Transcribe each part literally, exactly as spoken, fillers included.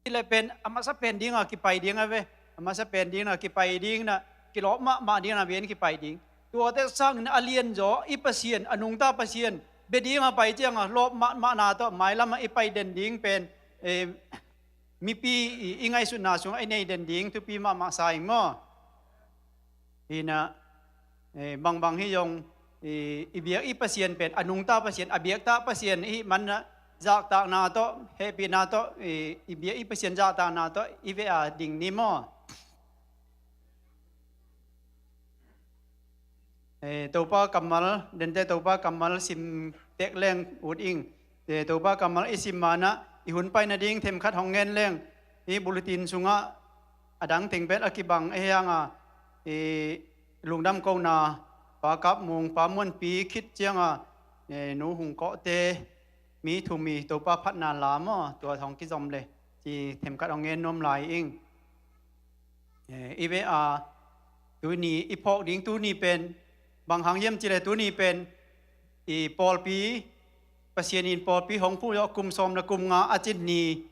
Hi le pen a masa pen dinga kipai ding a ve. A masa pen dinga kipai ding na, kilawp mahmah dinga bian kipai ding. Tuate sangin a lianzaw i Pasian, a nungta Pasian bia dinga pai cianga lawp mahmahna tawh mailama i pai den ding pen, eh, mipi i, i ngaihsutna sungah i nei den ding thupi mahmah sa ing maw? Hina, eh, bangbang hi zong i, i biak i Pasian pen a nungta Pasian, a biakta Pasian i hih manna zahtakna tawh, hehpihna tawh, i, i biak i Pasian zahtakna tawh i veh a ding ni maw? Eh, Topa kammal, dente Topa kammal sim tek leng ut ing. Eh, Topa kammal i sim manah i hun pai nading themkhat hong ngen leng. I bulletin sungah a dang teng pen a kibang a hianga, eh, lungdam kona Pa Kap Mung, Pa Muanpi khit cianga, eh, Nu Hung Kawhte, mi thum i Topa phatna la maw, tua hong kizom le ci themkhat hong ngen nuam lai ing. Eh, i veh a, tuni i phawk ding tuni pen, bang hang hiam cih le tuni pen, i pawlpi, Pasian in pawlpi hong phuh zawh kum sawm le kum nga a cin ni,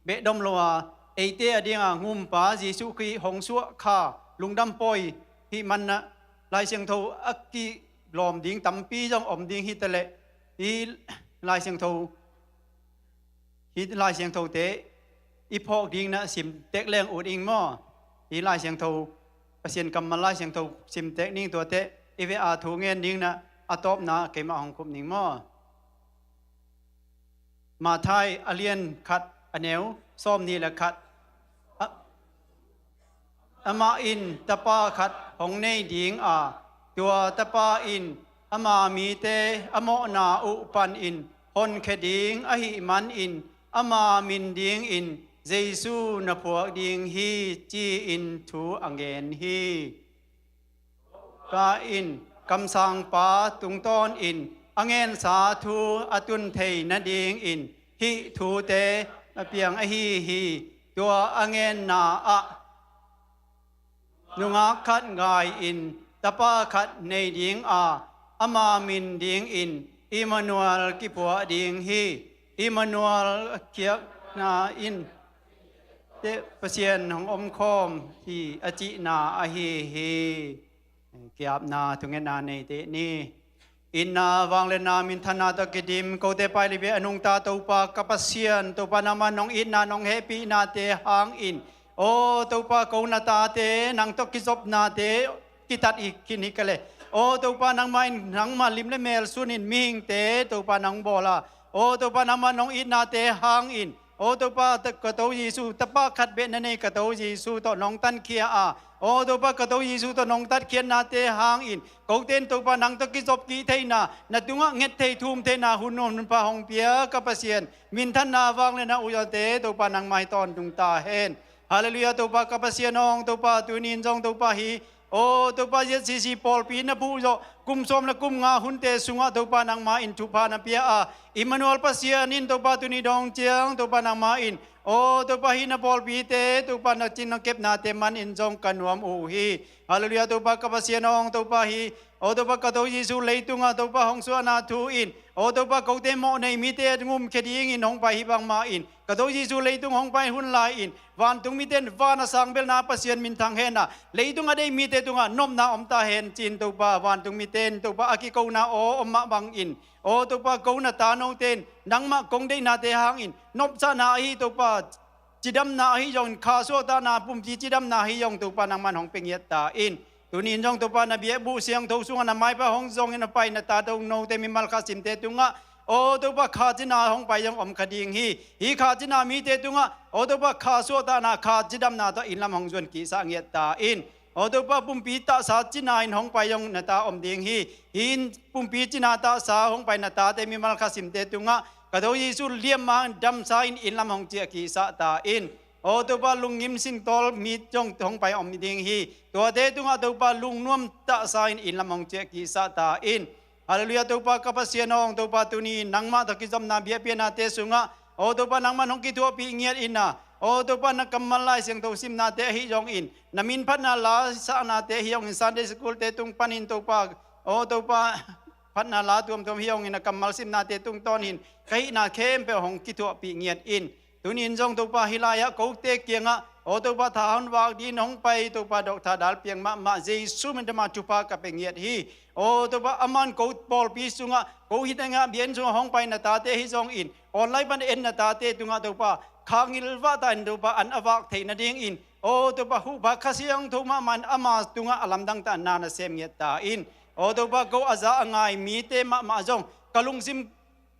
behdom lo a, eite a dinga ngumpa Jesuh Khrih hong suah kha, lungdam pawi, hih manna, Lai Siangtho a kilawm ding tampi zong om ding hi ta leh, i Lai Siangtho Hih Lai Siangthote i phawk ding na sim tek leng ut ing maw? Hih Lai Siangtho, Pasian kammal Lai Siangtho sim tek ning tuate i veh a thu ngen ding na a tawpna keimah hong khup ning maw? Matthai a lian khat a neu sawm nih le khat. A, Amah in tapa khat hong nei ding a, tua tapa in ama mite a mawhna uh panin honkhia ding ahih manin ama min dingin Jesu na phuak ding hi, ci-in thu a ngen hi. Pa in kamsangpa tungtawnin a ngensa thu a tun thei nadingin hih thute a piang ahi hi. Tua a ngenna ah nungak khat ngai-in tapa khat nei ding a, ama min dingin Immanuel kiphuah ding hi. Immanuel a khiatna in te Pasian hong omkhawm hi a cihna ahi hi. Ki-apna thungetna nei teh ni. Itna, vangliatna, minthanna tawh kidim, kote pailih beh a nungta Topa ka Pasian, Topa nangmah nong itna nong hehpihnate hangin, aw Topa, ko na tate nang tawh kizopnate kitat hi khin hi ka leh, aw Topa, nangmah in nangmah lim le mel sunin mihingte Topa nang bawl a, aw Topa, nangmah nong itnate hangin, aw Topa, ka To Jesu, tapa khat beh na nei ka To Jesu tawh nong tankhia a, aw Topa, ka To Jesu tawh nong tatkhiatnate hangin, kote in Topa nang tawh kizop kik theihna, na tungah nget thei thum theihna hun nuam hun pha hong pia ka Pasian, minthanna, vangliatna, uiate Topa nangmah hi tawntung ta hen. Halleluiah, Topa ka Pasian aw, Topa tuni in zong Topa hi, aw Topa, Z C C pawlpi na phuh zawh kum sawm le kum nga hunte sungah Topa nangmah in thupha na pia a, Immanuel Pasian in Topa tuni dawng ciang Topa nangmah in, aw Topa, hih na pawlpite Topa na cin na kepnate manin zong ka nuam uh hi. Halleluiah, Topa ka Pasian aw, Topa hi, aw Topa, ka To Jesu leitungah Topa hong suahna thu in, aw Topa, kote mawh nei mite ngumkhia dingin hong pai hi bangmah in, ka To Jesu leitung hong pai hun lai-in, vantung mite in van a sang belna Pasian minthang henna, leitung a deih mite tungah nopna om ta hen ci-in Topa, vantung mite in Topa a kikona aw om mah bangin, aw Topa, ko na ta note in nangmah kong deihnate hangin nopsakna ahi Topa, cidamna ahi zongin, kha suahtahna pumpi cidamna ahi zong Topa nangman hong pia ngiat ta in. Tuni in zong Topa na biakbuh siangtho sungah na maipha hong zongin a pai na ta dong note mimal khasimte tungah, aw Topa, kha cina hong pai zong om kha ding hi. Hih kha cina mite tungah, aw Topa, kha suahtahna, kha cidamna tawh inn lam hong zuan kisa ngiat ta in. Aw Topa, pumpi tahsa cina in hong pai zong na ta om ding hi. Hih pumpi cina tahsa hong pai na tate mimal khasimte tungah, ka To Jesu liamma damsa in inn lam hong ciah kisa ta in. Aw Topa, lungngim singtawl mi zong hong pai om ding hi. Tuate tungah Topa, lungnuam tahsa in inn lam hong ciah kisa ta in. Halleluiah, Topa ka Pasian aw, Topa tuni in nangmah tawh kizopna biakpiaknate sungah, aw Topa, nangman hong kithuahpih ngiat in a, aw Topa, na kammal Lai Siangtho simnate ahi zongin, na min phatna la saknate ahi zongin, Sunday School-te tung panin Topa, aw Topa, phatna la tuamtuam ahi zongin, na kammal simnate tungtawnin ka hihna khempeuh hong kithuahpih ngiat in. Tuni in zong Topa hih lai-ah kote kiangah, aw Topa, tha hong vak dingin hong pai Topa, doctor dal piang mahmah Jesu min tawh amah thupha ka pia ngiat hi. Aw Topa, aman ko pawlpi sungah, ko hih tengah biakinn sungah hong pai na tate hi zongin, online pan en na tate tungah Topa, kha ngilvah ta in Topa, an a vak theih nadingin, aw Topa, huhpa Kha Siangtho mahmah in ama tungah a lamdang ta in na na sem ngiat ta in. Aw Topa, ko a za a ngai mite mahmah zong ka lungsim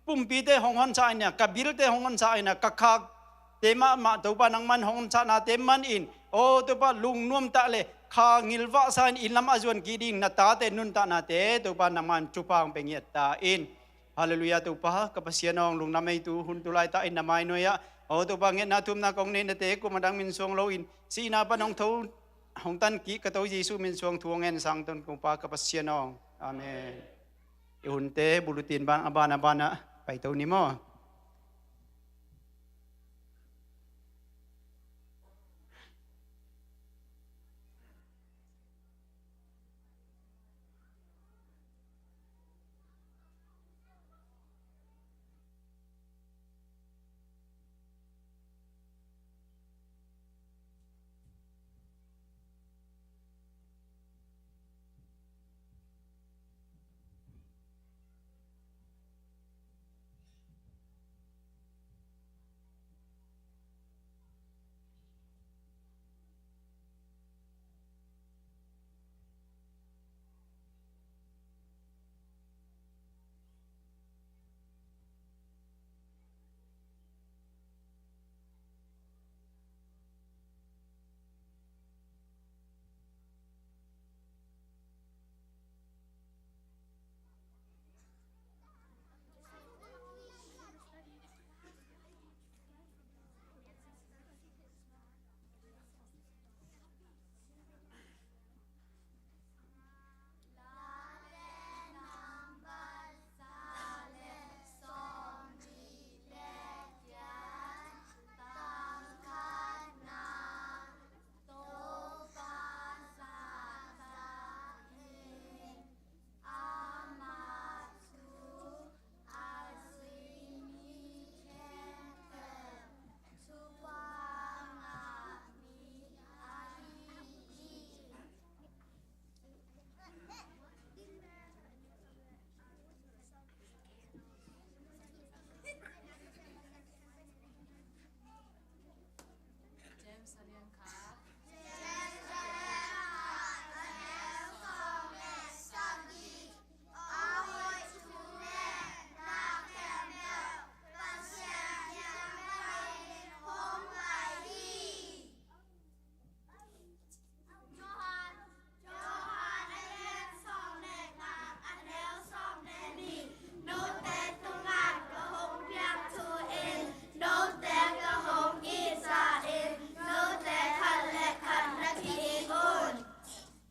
pumpite hong honsa in a, ka bilte hong honsa in a, ka khakte mahmah Topa nangman hong honsahnate man in, aw Topa, lungnuam ta le kha ngilvah sa in inn lam a zuan kik ding na tate nuntaknate Topa nangman thupha hong pia ngiat ta in. Halleluiah. Topa ka Pasian aw, lungnuam ei, tu hun tu laitak in na mai nuai-ah, aw Topa, ngetna thumna kong nei nate kuamah dang min suang loin, sihna pan hong tho, hong tan kik ka Topa Jesu min suang thu hong ngen sang ton kong Pa ka Pasian aw. Amen. I hunte bulletin ban a ban a banah paito ni maw?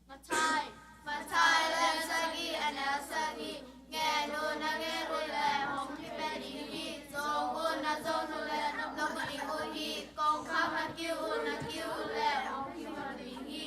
Mathai, Mathai lian sagih, a neu sagih. Ngen un, na ngen uh leh hong kipia ding hi. Zong un, na zon uh leh na mu ding uh hi. Kongkhak na kiu un, na kiu uh leh hong kihon ding hi.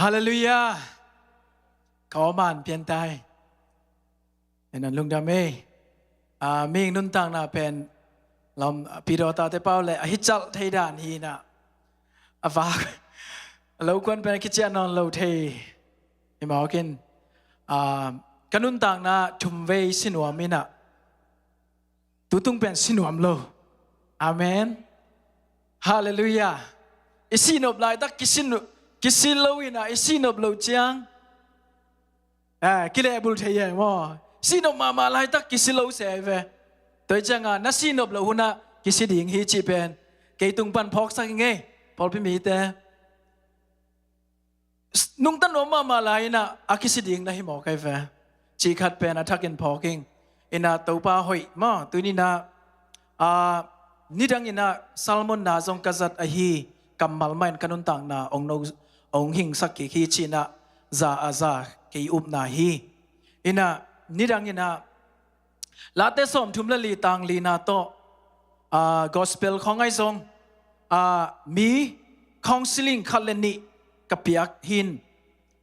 Halleluiah. Ka awman piantai. En an lungdam ei. Ah, mihing nuntakna pen lam, Peter tate pau le a hicalh thei dan hi inah a vak a lo kuan pen a kiciah nawn lo thei. Hi mawkin, ah, ka nuntakna thumvei sinuam inah tutung pen sinuam lo. Amen. Halleluiah. I sihnop laitak kisi, kisi lo inah i sihnop lo ciang, ah, kilehbul thei e maw? Sihnop mahmah laitak kisi lo se ve. Tua ciangah na sihnop lo hunah kisi ding hi cih pen kei tung pan phawksak ing ei, pawlpi mite. Nungta nuam mahmah lai inah a kisi ding na hi mawk ai ve. Cih khat pen a thakin phawk ing. Inah Topa hoih maw, tuni inah, ah, nidang inah sermon na zong ka zat ahi, kammal mah in ka nuntakna ong no, ong hingsak kik hi ci inah za a za kei upna hi. Inah nidang inah Late sawmthum le li tang lina tawh, ah, gospel khawng ahi zong, ah, mi counseling khat le nih ka piak hi in,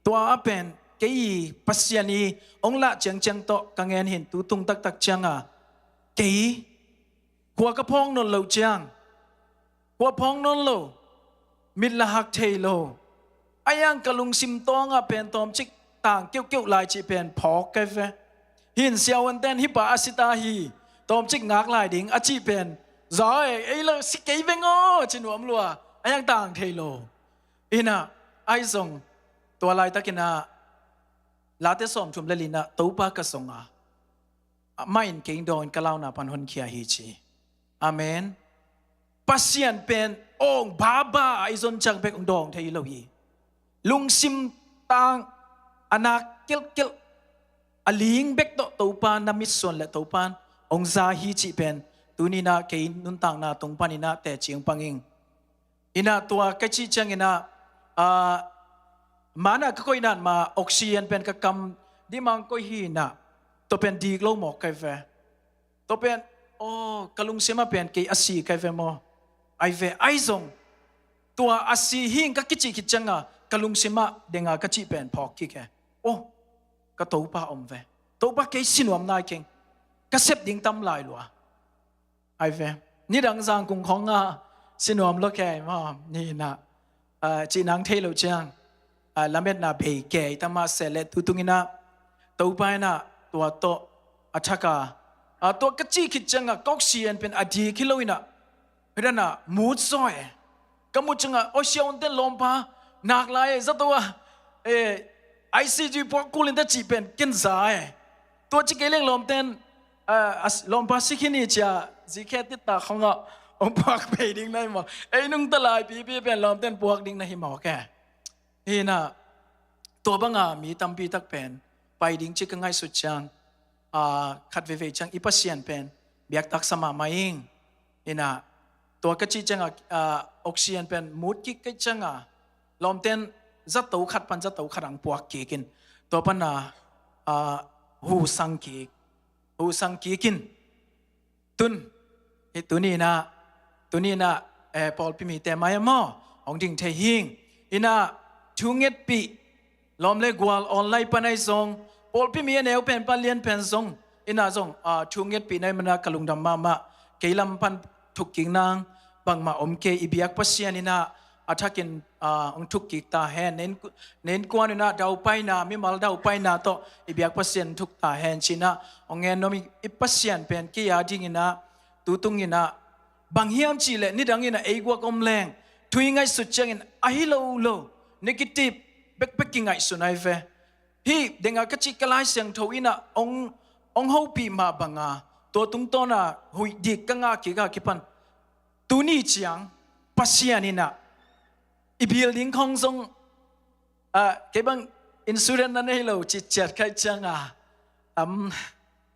tua a pen kei i Pasian i ong lah ciangciang tawh ka ngen hi in, tutung taktak ciangah kei khua ka phawng nawn loh ciang, khua phawng nawn lo, mit la hak thei lo, a iang ka lungsim tawngah pen tawmcik tang keuhkeuh lai cih pen phawk kei ve. Hi in siavuanten hih pa a si ta hi, tawmcik ngak lai ding a cih pen za e, ei lo si kei veng aw ci nuam lua, a iang tang thei lo. Inah ahi zong tua laitakinah Late sawmthum le linah Topa ka zong a, amah in kei dawngin ka launa pan honkhia hi ci. Amen. Pasian pen awng baba a i zon ciang bek ong dawng thei lo hi. Lungsim tang a nak kelhkelh a ling bek tawh Topa na mitsuan le Topa in ong za hi cih pen tuninah kei nuntakna tung paninah teci ong pang ing. Inah tua ka cih cianginah, ah, manah ka koih nan ma oxygen pen ka kam dimang koih hi inah, tua pen dik lo mawk kai ve. Tua pen, aw, ka lungsimah pen kei a si kai ve maw? Ai ve, ahi zong tua a si hi ing ka kicih khit cianga ka lungsimah denga ka cih pen phawk kik e. Aw, ka Topa om ve. Topa kei sinuam nai keng. Ka sep ding tam lai lua. Ai ve. Nidang zangkung khawngah sinuam lo kei maw? Ni inah, ah, cihnang thei lo ciang, ah, lametna bei kei tama seh le tutunginah Topa inah tua tawh a thaka, ah, tua ka cih khit ciangah ka oxygen pen a dik hi lo inah, hi danah mut zaw e. Ka mut ciangah, aw, siavuanten lawmpa nak lai e, zato ah, eh, I C U puak kul in ta cih pen ken za e. Tua ci kei leng lawmten, ah, lawmpa si khin hi cia zikhe titta khawngah ong puak pei ding na hi maw? Ei nungta lai pipi pen lawmten puak ding na hi maw ke? Hi inah tua banga mi tampi tak pen pai ding ci ka ngaihsut ciang, ah, khat veivei ciang i Pasian pen biaktaksa mahmah ing. Inah tua ka cih ciangah, ah, oxygen pen mut kik kei ciangah lawmten zato khat pan zato khat ang puak kik in, tua pana, ah, hu sang kik, hu sang kik in. Tun, hi tuninah, tuninah, eh, pawlpi mite mai a maw? Hong ding thei hing. Inah thu ngetpih, lawm le gual online pan ahi zong, pawlpi mi a neu pen pan lian pen zong, inah zong, ah, thu ngetpih nai mana ka lungdam mahmah. Kei lam pan thuk kik nang bangmah om kei, i biak Pasian inah a thakin, ah, hong thuk kik ta hen. Nen, nen kuan inah daupaina, mimal daupaina tawh i biak Pasian thuk ta hen cinah hong ngen nuam i, i Pasian pen kei a dinginah tutunginah bang hiam cihleh nidanginah ei guak om leng thu i ngaihsut ciangin ahi lo lo, negative bekbek kingaihsun ai ve. Hih denga ka cih ka Lai Siangtho inah ong, ong hopih mah banga tua tungtawna huih dik ka ngah kik a kipan tuni ciang Pasian inah i building khawng zong, ah, kei bang insurance na nei lo citciat khaih cianga, am,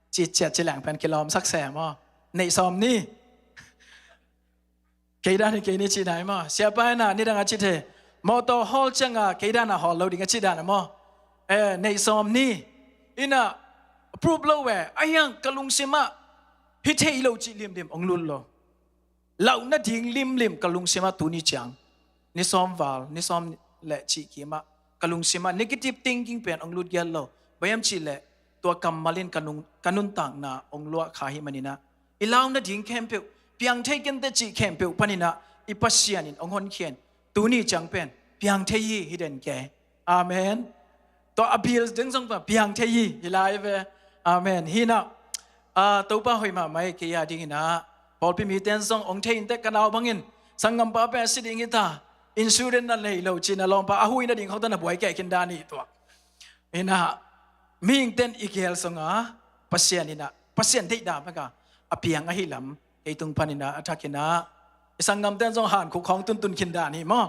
citciat ci leng pen kilawmsak se maw? Neih sawm ni. Kei dan hi kei ni cih nai maw? Siapa inah nidang a cih thei, mawtaw hawl cianga kei dan a hawl lo ding a cih dan a maw? Eh, neih sawm ni. Inah proof lo eh, a hiang ka lungsimah hi thei lo cih limlim ong lut lo. Lauh nading limlim ka lungsimah tuni ciang ni sawm val, ni sawm le cih kimah ka lungsim ah negative thinking pen hong lut giat lo. Bang hiam cih leh tua kammal in ka nung, ka nuntakna hong luah kha hi manin ah, i lau nading khempeuh, piang thei kei inteh cih khempeuh panin ah i Pasian in hong honkhia in, tuni ciang pen piang thei hi, hi den kei. Amen. Tua a bil ding zong pen piang thei hi, hi lai ve. Amen. Hi in ah, ah, Topa hoih mahmah hi. Kei a dingin ah, pawlpi mite in zong hong thei inteh, ka nau bangin sanggampa pen si ding hi ta, insurance na nei lo ci-in ah lawmpa a hui nading khawng tawh na buai kei khin dan hi tua. Hi in ah, mihingte in i gel sungah Pasian in ah, Pasian deihdan bek a piang ahih lam kei tung panin ah, a thakin ah, i sanggamte in zong hankhuk khawng tuntun khin dan hi maw.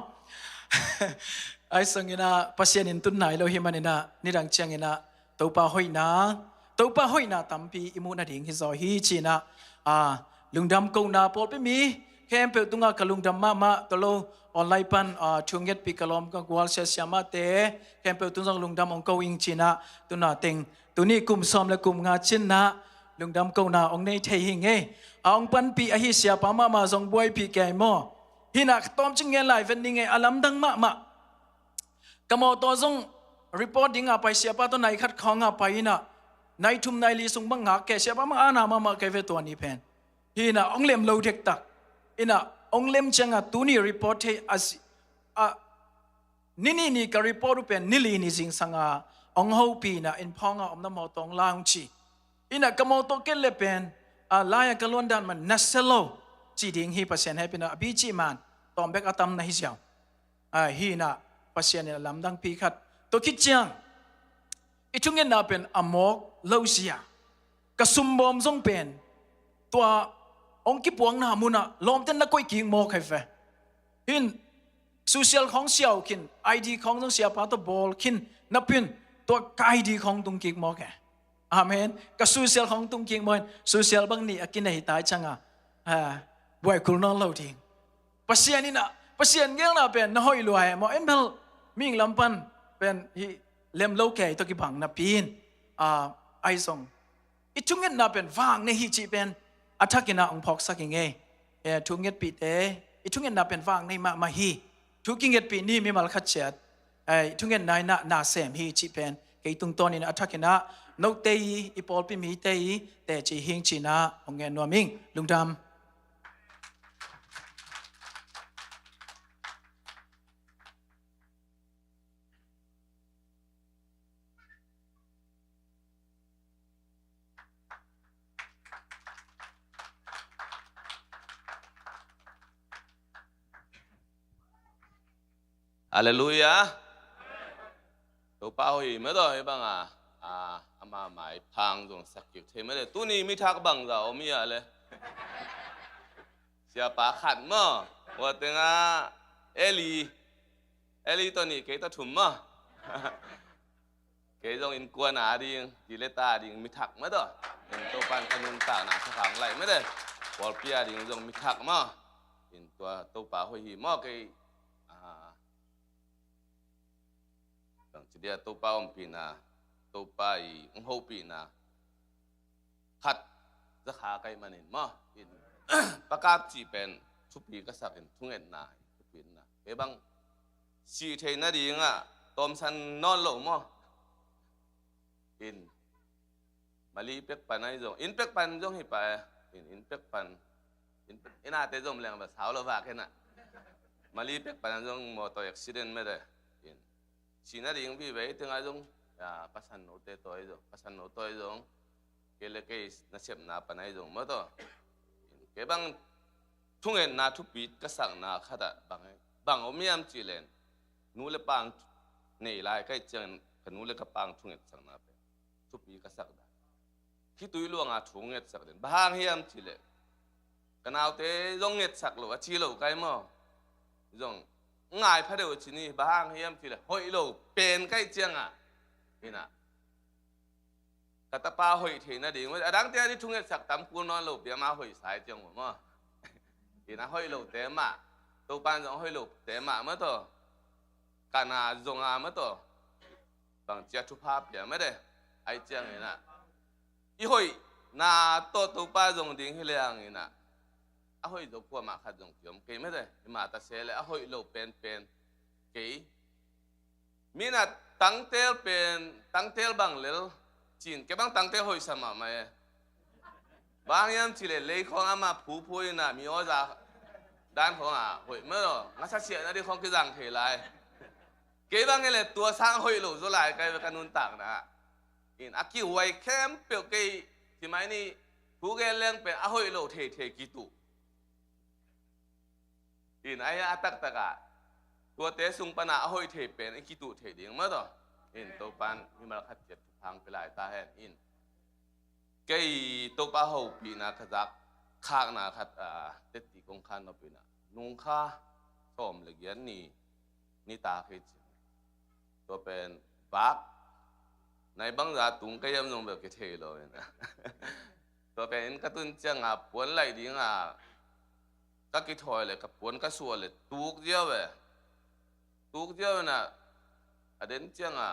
Ahi zongin ah, Pasian in tun nai lo hi manin ah, nidang ciangin ah Topa hoihna, Topa hoihna tampi i muh nading hi zaw hi ci-in ah, ah, lungdam kohna, pawlpi mi khempeuh tungah ka lungdam mahmah. Tua lo online pan, ah, thungetpih ka lawm ka gual sia siamahte khempeuh tung zong lungdam hong ko ing ci-in ah, tuna teng, tuni kum sawm le kum nga cin ah lungdam kohna hong nei thei hi ing ei. A hong panpih ahi siapa mahmah zong buaipih kei maw. Hi in ah, ka tawmcik ngen lai vet ning ei, a lamdang mahmah. Ka mawtaw zong report ding a pai, siapa tawh nai khat khawng a pai in ah, nai thum nai li sung bang ngak kei, siapa mah ana mahmah kei ve tua ni pen. Hi in ah, hong lem lo dektak. Hi in ah, hong lem ciang ah tuni report thei a si, a, ni nih ni ka report uh pen ni li ni zingsang a hong hopih in ah, inn phawng a omna mawtaw hong la hong ci. Hi in ah, ka mawtaw ket le pen, a, lai a ka luan dan man na sia lo ci ding hi, Pasian hehpihna a bi cih man tawm bek a tam na hi ziau. A, hi in ah, Pasian in a lamdangpi khat. Tua khit ciang i thungetna pen a mawk lo zia, ka sumbawm zong pen tua hong kipuakna mun ah lawmte in na koih kik mawk hi ve. Hi in, social khawng siau khin, I D khawng zong siapa tawh bawl khin napi-in, tua ka I D khawng tung kik mawk hi. Amen. Ka social khawng tung kik mawk in, social bang nih a kinei ta ciang a, a, buai kul nawn lo ding. Pasian in ah, Pasian geelna pen na hoih lua hi maw. En bel, mihing lam pan pen hi lem lo kei tawh kibang napi-in, a, ahi zong i thungetna pen vang nei hi cih pen a thakin ah hong phawksak ing ei. Eh, thungetpihte, i thungetna pen vang nei mahmah hi. Thu kingetpih ni mimal khat ciat. Eh, i thungetna in ah na sem hi cih pen kei tungtawnin a thakin ah note i, i pawlpi mite i teci hi ing ci-in ah hong ngen nuam ing. Lungdam. Halleluiah. Topa hoih mah tawh, hih bang a, a, ama maiphang zong sak kik thei mah teh. Tuni mi thak bangzah om hia le? Siapa khat maw. Tua teng ah Eli, Eli tawh nih, kei tawh thum maw. Kei zong innkuan a ding, zi le ta a ding mi thak mah tawh. In Topa'n ka nuntakna thakhang laih mah teh. Pawlpi a ding zong mi thak maw. In tua Topa hoih hi maw, kei, a, bang ci dia, Topa ompihna, Topa i hong hopihna khat za kha ka hih manin maw. In, Pa Kap cih pen thupi ka sak in, thungetna hi, thupi in na. Kei bang sih theih nading ah tawmsan nawn lo maw. In, Mali pek pan ahi zong, inn pek pan zong hi pah e. In, inn pek pan, inn pek, inn ate zong leng va sau lo vak hen ah. Mali pek pan zong motor accident mah teh. In, sih nading vive teng ah zong, ya, pasannote tawh ahi zong, pasanno tawh ahi zong, kei le kei nasepna pan ahi zong maw tawh. In, kei bang thungetna thupi ka sakna khat ah bang, bang om hiam cih leh, nu le pa nei lai ka hih ciangin ka nu le ka pa thungetsakna pen thupi ka sak dan. Khitui luang a thu ngetsak den. Bang hang hiam cih leh, ka naute zong ngetsak lo a ci lo ka hi maw. Zong ngai pha deuh a ci ni, bang hang hiam cih leh hoih lo pen ka hih ciang ah, hi na, ka tapa hoih theih nading, a dangte a ding thungetsak tam kul nawn lo pi, ama hoih sa hi ciang uh maw. Hi na, hoih lote mah, Topa'n zong hoih lote mah mah tawh, ka na zong a mah tawh, bang ci a thupha pia mah teh. Ahi ciangin ah, i hoihna tawh Topa zong ding hi leng in ah, a hoih zo kuamah khat zong kiom kei mah teh. Hi mah ta se leh a hoih lo penpen kei Min a tangtel pen, tangtel bang lel cin, kei bang tangtel hoihsa mahmah e. Bang hiam cih leh lei khawng amah phuphu in a mi awza dan khawng a hoih mah lo. Ngasa siahna ding khawng kizang thei lai. Kei bang hi leh tua sang hoih lo zaw lai kai ve ka nuntakna. In a kihuai khempeuh kei, ci mai ni, thu gen leng pen a hoih lo theithei kituh. In a hia a taktak ah tuate sung pan a a hoih thei pen i kituh thei ding mah tawh. In Topan mimal khat ciat thupha pia lai ta hen. In kei Topa hopihna ka zak khakna khat a, teti kong khan nop in a, nung kha sawm le giat ni, nitak hi ci. Tua pen vak nai bangza tung ka hiam zong bel kithei lo in a. Tua pen inn ka tun ciang a puan laih ding a ka kithawi le ka puan ka suah le tuk ziau e. Tuk ziau in a, a den ciang a,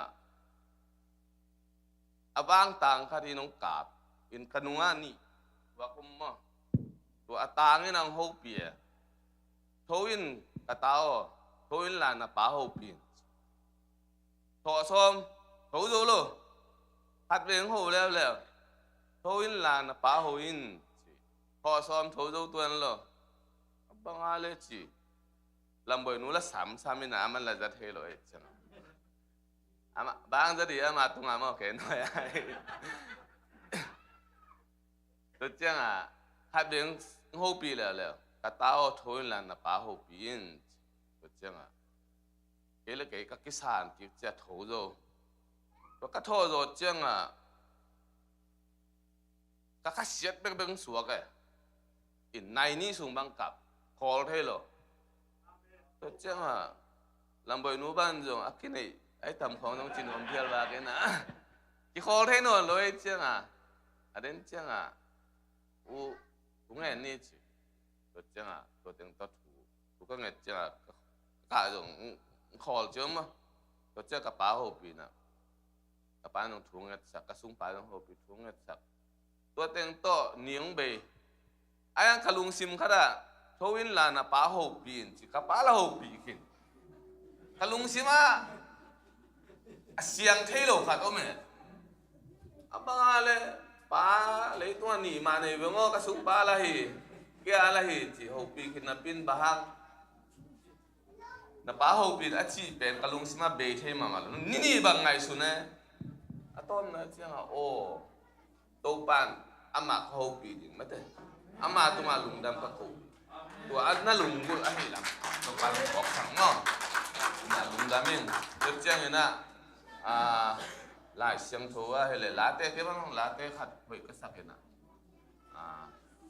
a vangtang khat in hong kap in ka nung ah nih tuak om maw. Tua a tang in hong hopih e. Tho in ka ta aw, tho in la na pa hopih in. Thawh sawm, tho zo lo. Khat veng ho leuleu. Tho in la na pa ho in ci. Thawh sawm, tho zo tuan lo. A bang a le ci. Lambawi nu la samsam in a, aman la zat hei lo e ciang. Ama bang zat i ama tunga maw kei nuai a. Tua ciang a khat veng hopih leuleu. Ka ta aw, tho in la na pa hopih in. Tua ciang a kei le kei ka kisan kik cia tho zo. Tua ka thawh zawh ciang a ka khasiat bekbek suak e. In nai ni sung bang kap, khawl thei lo. Tua ciang a Lambawi nu ban zong a kineih ai tam khawng zong ci nuam phial bak in a, kikhawl thei nawn lo e ciang a, a den ciang a u, u ngen ni ci. Tua ciang a tua teng tawh thu, thu ka nget ciang a ka, ka zong khawl ciam a. Tua ciang ka pa hopih in a, ka pa zong thu ngetsak, ka sungpa zong hopih thu ngetsak. Tua teng tawh ni hong bei. A hiang ka lungsim khat ah, tho in la na pa hopih in ci, ka pa la hopih khin. Ka lungsim ah a siang thei lo khat om e. A bang a le, pa, leitung a nih mah nei veng aw, ka sungpa la hi, kei a la hi ci, hopih khin napi in bang hang. Na pa hopih in a cih pen ka lungsim ah bei thei mahmah lo. Ni nih bang ngaihsun e. A tawpna ciang a aw, Topan amah ka hopih ding mate. Amah tungah lungdam ka ko. Tua a na lunggulh ahih lam Topan hong phawk sang maw. Na lungdam in. Tua ciang in a, a, Lai Siangtho ah hi le, Late, kei bang Late khat hoih ka sak in a, a,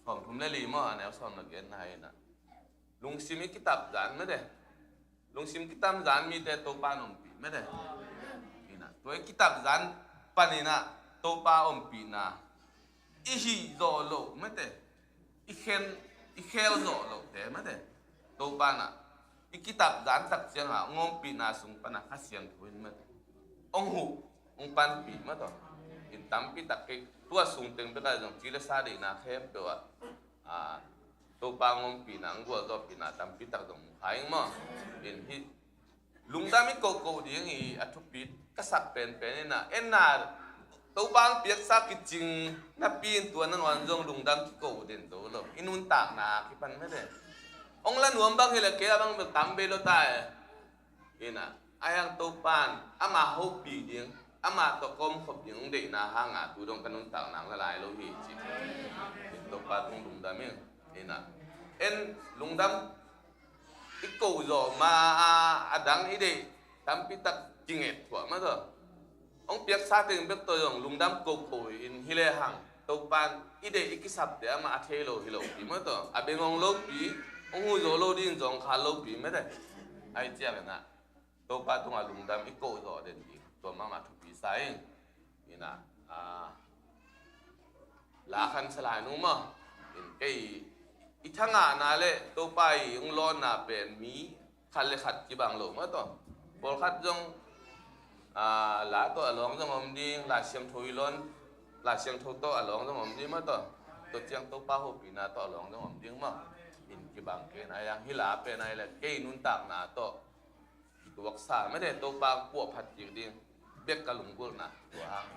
sawmthum le li maw, a neu sawm le giat na hi in a. Lungsim i kitap zan mate. Lungsim kitap zan mite Topa in ompih mate. Ina, tua i kitap zan panin a Topa ompihna i hih zawh loh mate. I khen, i khel zawh lohte mate. Topa in a i kitap zan tak ciang a hong ompihna sung pan a Kha Siangtho in mate, hong huh, hong panpih mate. In tampi tak kei tua sung teng bek a zong ci le sa deihna khempeuh ah, a, Topa hong ompihna, hong gualzawhpihna tampi tak zong mu kha ing maw. In hih lungdam i kohkoh ding i a thupi ka sak penpen in a, en na Topa hong piaksa kicing napi in tua nangawn zong lungdam kikoh den zo lo. I nuntakna kipan mate. Hong la nuam bang hi le kei a bang bel tam bei lo ta e. Ina, a hiang Topan ama hopih ding, ama tawh kawmkhop ding hong deihna hanga tu dong ka nuntakna hong la lai lo hi ci. Topa tung lungdam in. Ina, en lungdam i kohzawh ma a, a dang i deih tampi tak kinget thuah mate. Hong piaksa teng bek tawh zong lungdam kohkoh in hi le hang Topan i deih i kisapte amah a thei lo hi lopi mate. A beng hong lopi, hong huh zo lo ding zong kha lopi mate. Ai ciang in a Topa tungah lungdam i kohzawh den ding tua mahmah thupi sa in. Ina, a, la khan sa lai nung maw. In kei i thangahna le Topa i hong lawnna pen mi khat le khat kibang lo mate. Pawlkhat zong, a, la tawh a lawng zong om ding, La Siangtho i lawn, La Siangtho tawh a lawng zong om ding mate. Tua ciang Topa hopihna tawh a lawng zong om ding maw. In kibang kei in a, a hiang hih la pen a hi le kei nuntakna tawh Tuaksa mede Topa puahphat kik ding bek ka lunggulhna tua hang.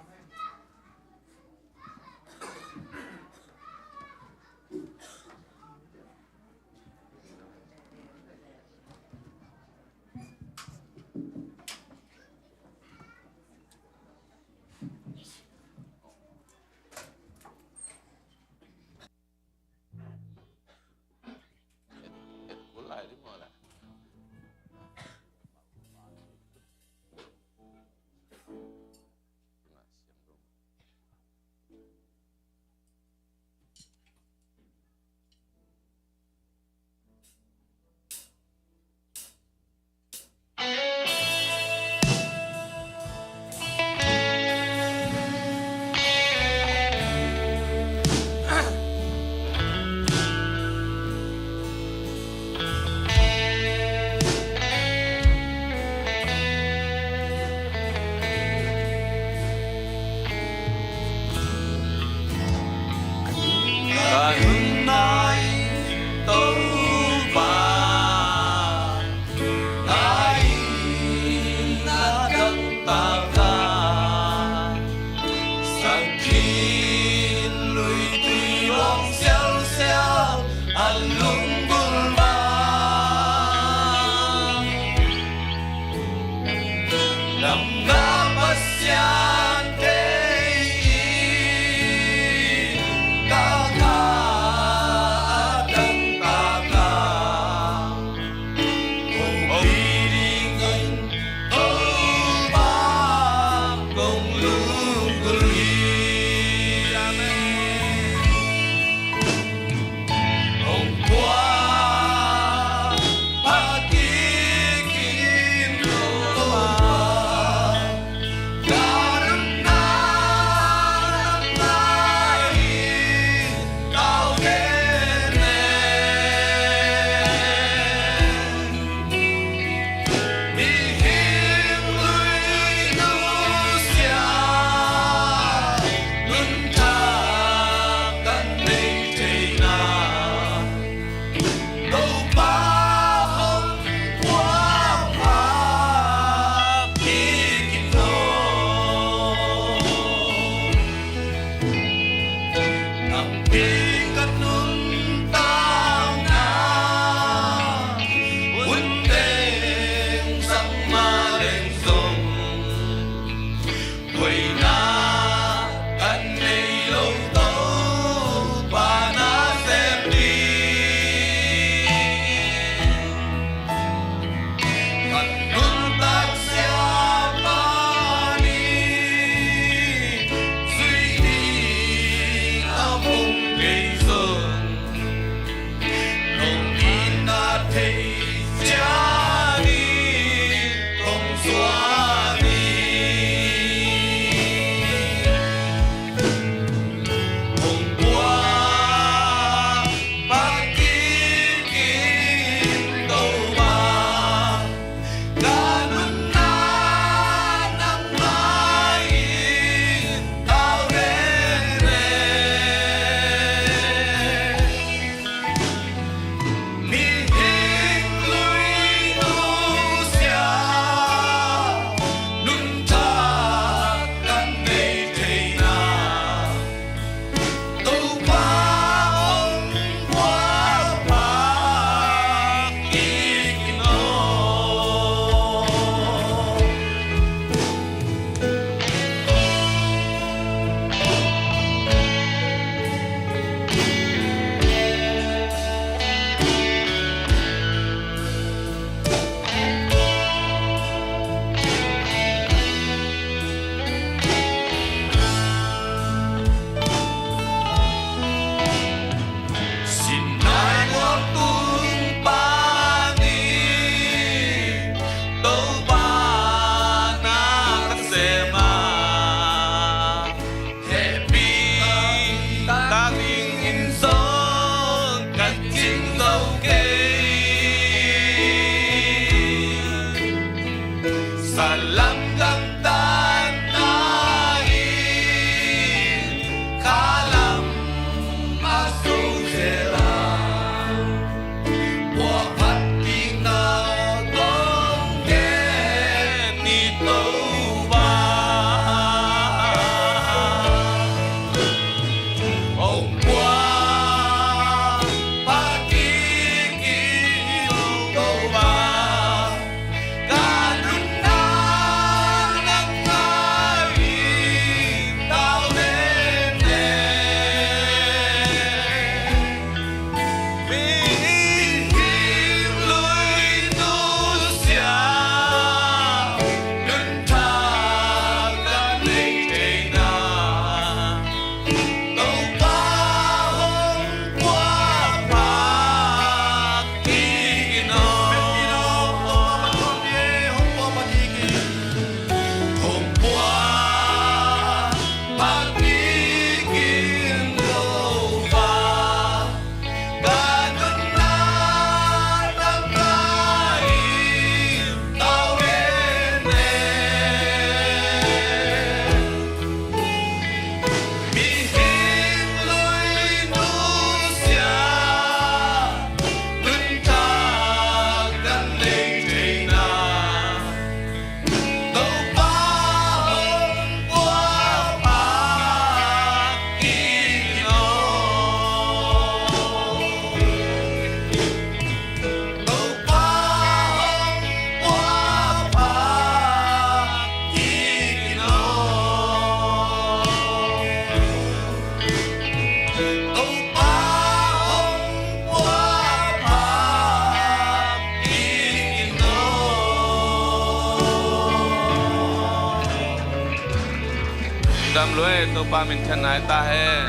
Lue, Topa minthanna hi ta hen.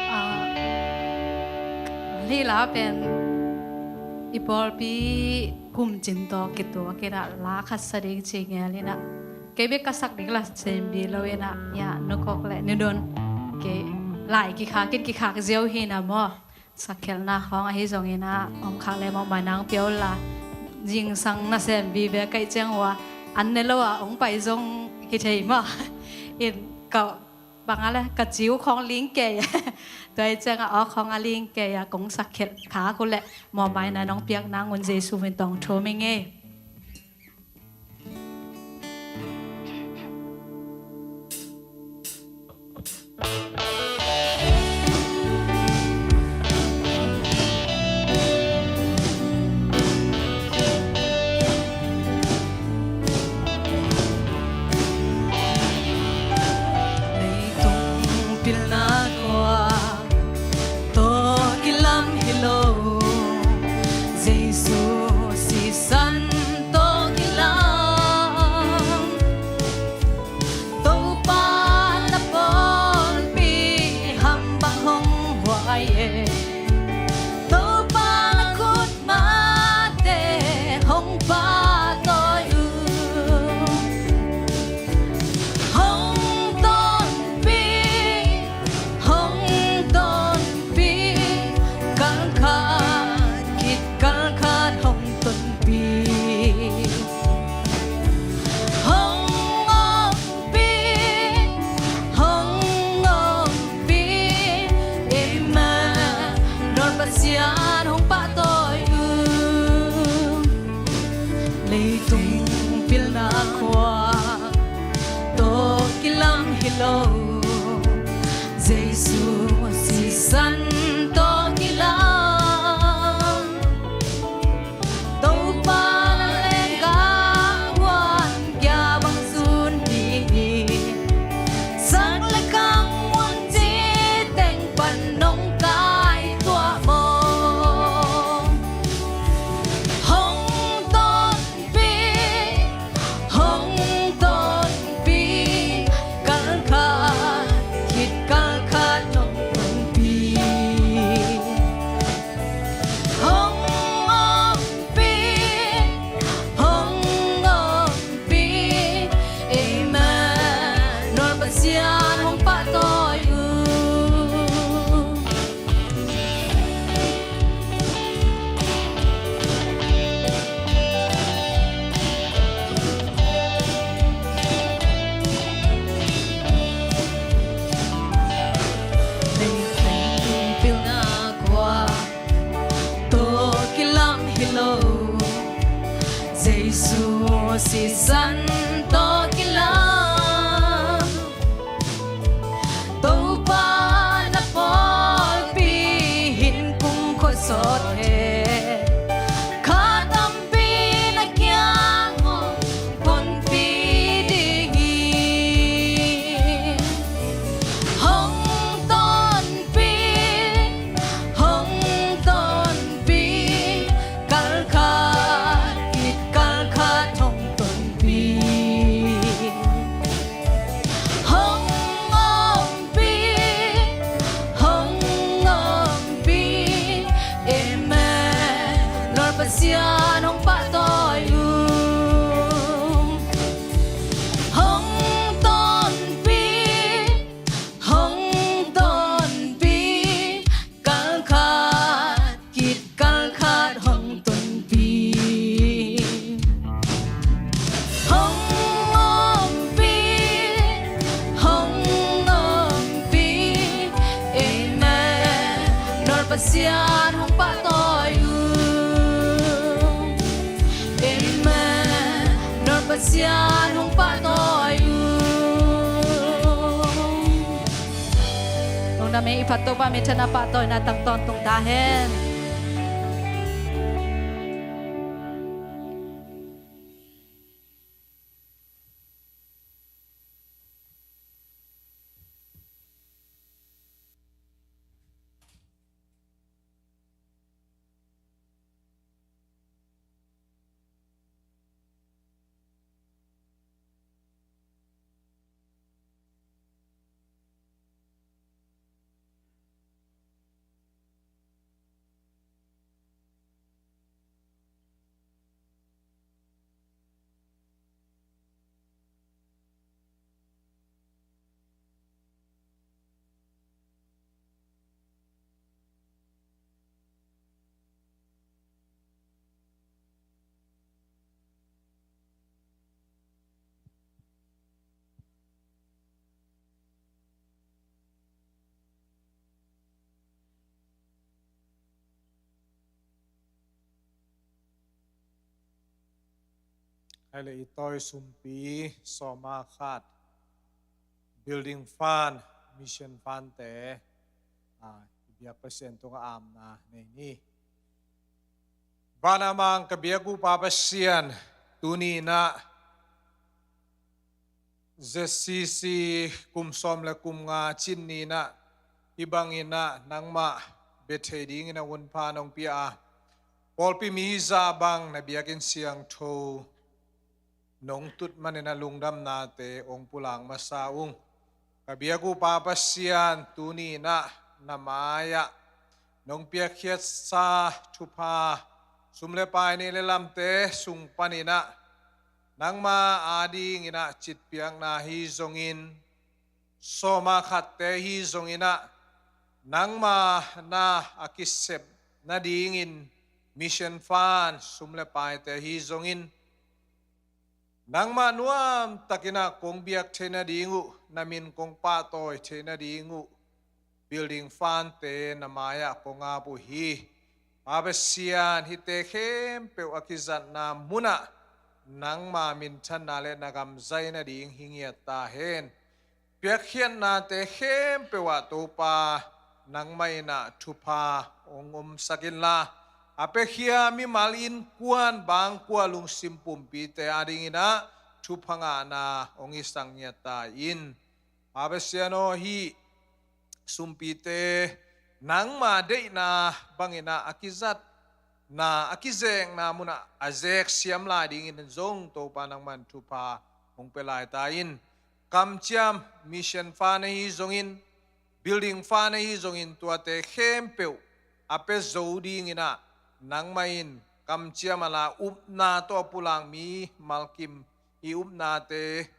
Ah, hih la pen i pawlpi kumcin tawh kituak in ah la khat sa ding ci ngel in ah, kei bek ka sak ding la sem bi lo in ah, ya, Nu Kok le Nu Don, kei lai kikhak in kikhak ziau hi na maw. Sakkhelhna khawng ahi zongin ah hong khak le mawhmai nang pia un la, zingsang nasem vive ka hih ciang uh ah an ne lo ah hong pai zong hi thei maw. In ka bang a le ka ciu khawng ling kei. Tua hih ciang ah aw khawng a ling kei ah kong sakkhelh khak uh leh mawhmai nang hong piak nang un Jesu min tawh thum ing ei. Leitung pilna khua tawh kilam hi lo, Jesu sisan tawh kilam. Topa na pawlpi ham bang hong huai e, Topa na khut mate hong pahtawi uh. Hong tonpih, hong tonpih, kal khat khit kal khat hong tonpih. Hong ompih, hong ompih, Emmanuel Pasian hong pahtawi uh. Leitung pilna khua tawh kilam hi lo, Jesu sisan tawh kilam. Topa na lenggah huan kia bang zun ding hi, sak le kang mun ci teng pan nong kai tuah maw. Hong tonpih, hong tonpih, kal khat khit kal khat hong tonpih. Hong ompih, hong ompih, Emmanuel Pasian hong pahtawi uh. Leitung pilna khua tawh kilam hi lo, Jesu sisan tawh kilam. Topa na pawlpi hin kumkhua sawt hen, kha tampi na kiang hong honpih ding hi. Hong tonpih, hong tonpih, kal khat khit kal khat hong tonpih. Pasian hong pahtawi uh. Amen. Nong Pasian hong pahtawi uh. Lungdam ei, i phat Topa minthanna pahtawina tang tawntung ta hen. Hei le, i tawi sumpi sawma khat, Building Fund, Mission Fund te, a, i biak Pasian tungah amna nei ni. Van a mang ka biak uh Pa Pasian, tuni in ah Z C C kum sawm le kum nga cin ni in ah, hih bangin ah nangmah bia thei dingin a hun pha nong pia a, pawlpi mi zah bang na biakinn siangtho nong tut manin a lungdamnate hong pulak masa ung. Ka biak uh Pa Pasian, tuni in ah na mai-ah nong piakkhiatsa thupha, sum le pai, neih le lamte sung panin ah nangma adingin ah citpiakna hi zongin, sawma khatte hi zongin ah, nangma na a kisep nadingin Mission Fund sum le paite hi zongin, nangmah nuamtakin ah kong biak thei nading uh, na min kong pahtawi thei nading uh, Building Fund te na mai-ah kong ap uh hi. Pa Pasian, hihte khempeuh a kizatna munah nangma minthanna le na gam zai nading hi ngiat ta hen. Piakkhiatnate khempeuh ah Topa, nangmah in ah thupha hong omsak inla, a piakhia mimal innkuan bangkua lungsim pumpite adingin ah thupha ngahna hong hisak ngiat ta in. Pa Pasian aw, hih sumpite nangma deihna bangin ah a kizatna, a kizekna munah a zeksiam lai dingin zong Topa nangman thupha hong pia lai ta in. Kamciam Mission Fund ahi zongin, Building Fund ahi zongin, tuate khempeuh a pia zo dingin ah nangmah in kamciam a la, upna tawh a pulak mimalkim, i upnate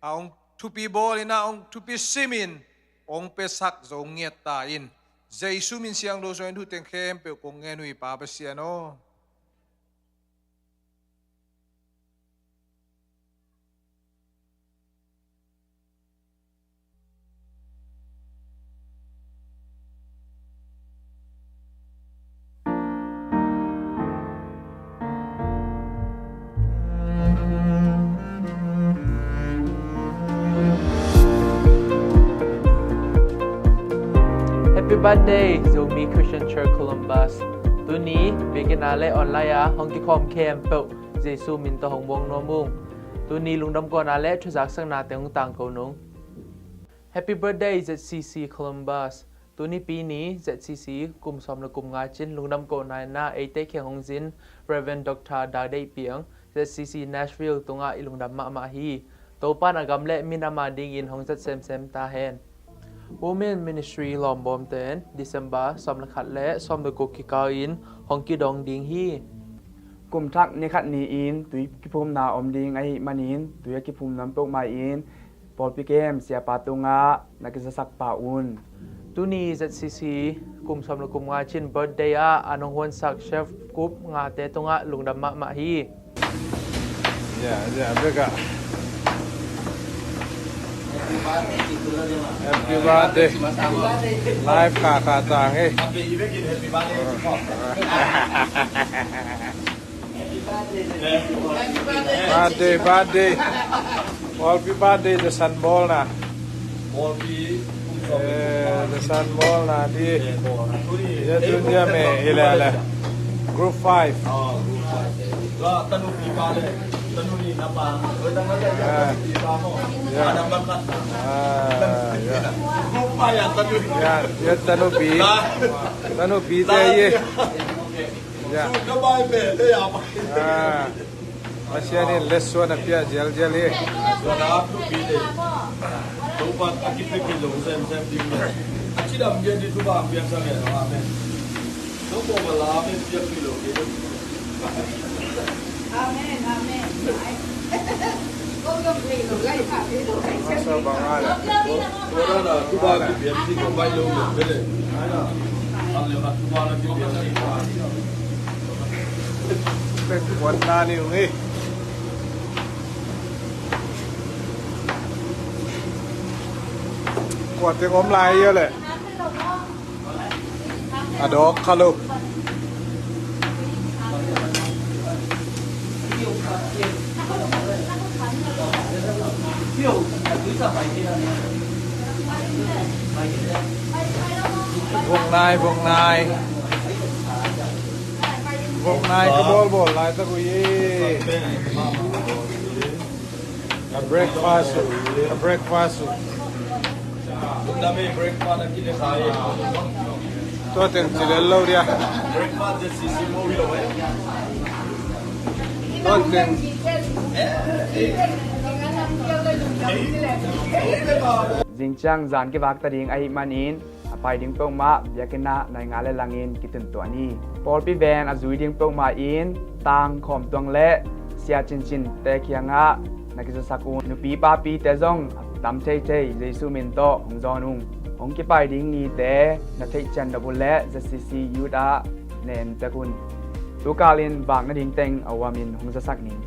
a hong thupi bawlin ah, hong thupi simin hong piasak zo ngiat ta in. Jesu min siangtho sungin thu teng khempeuh kong ngen uh hi, Pa Pasian aw. Happy birthday, Zomi Christian Church Columbus. Tuni biakinn ah le online ah hong kikhawm khempeuh Jesu min tawh hong muang nuam ung. Tuni lungdam kawmna le thuzaksakna teng hong tangko nung. Happy birthday, Z C C Columbus. Tuni pi ni Z C C kum sawm le kum nga cin lungdam kawmna in ah eite kiang hong zin Reverend Doctor Dau Deih Piang, Z C C Nashville tungah i lungdam mahmah hi. Topa'n a gam le minam adingin hong zat semsem ta hen. Women Ministry lawmbawmte in December sawm le khat le sawm le guk kikal in hong kidong ding hi. Kum thak ni khat ni-in tui kiphumna om ding ahih manin tui a kiphum nawn peuhmah in pawlpi kem siapa tungah na kizasak pah un. Tuni Z C C kum sawm le kum nga cin birthday ah a nong huansak Chef Kup Ngate tungah lungdam mahmah hi. Ya, ya, beka. Happy birthday. Live kha kha tang hi. Birthday, birthday. Happy birthday, the San Bolna. Eh, the San Bolna di. Ya dunia me ilele. Group five. Ah. Ya. Ah, ya. Ya, ya tanu bi. Tanu bi te ye. Ya. Ah. Pasian in lesson a pia zialzial hi. Amen, amen. Masa bang a le. Pek kuan na ni ung hi. Kuate om lai ia le. A dawk kha lo. Vok nai, vok nai. Vok nai ka bawlbawl laitak uh hi. A breakfast uh, a breakfast uh. Tua teng ci lel lo dia. Tua teng. Zing ciang zan kivak ta ding ahih manin, a pai ding peuhmah biakinn ah nai nga le langin kitun tuan hi. Pawlpi ven a zui ding peuhmah in tang khawm tuang le sia cincin te kiangah na kizasak un. Nupi papite zong a tam theithei Jesu min tawh hong zawn ung. Hong kipai ding nite na theihcian nop uh leh Z C C Youth ah na en tek un. Tukal in vak nading teng a uamin hong zasak ning.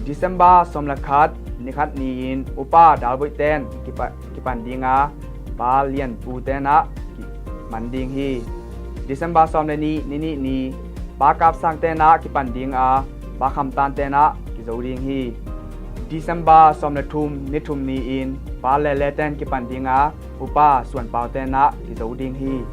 December sawm le khat, ni khat ni-in Upa Dalboih ten kipa-, kipan ding a, Pa Lian Pu ten ah kiman ding hi. December sawm le nih, ni nih ni, Pa Kap Sang ten ah kipan ding a, Pa Kham Tan ten ah kizo ding hi. December sawm le thum, ni thum ni-in Pa Le Le ten kipan ding a, Upa Suan Pau ten ah kizo ding hi.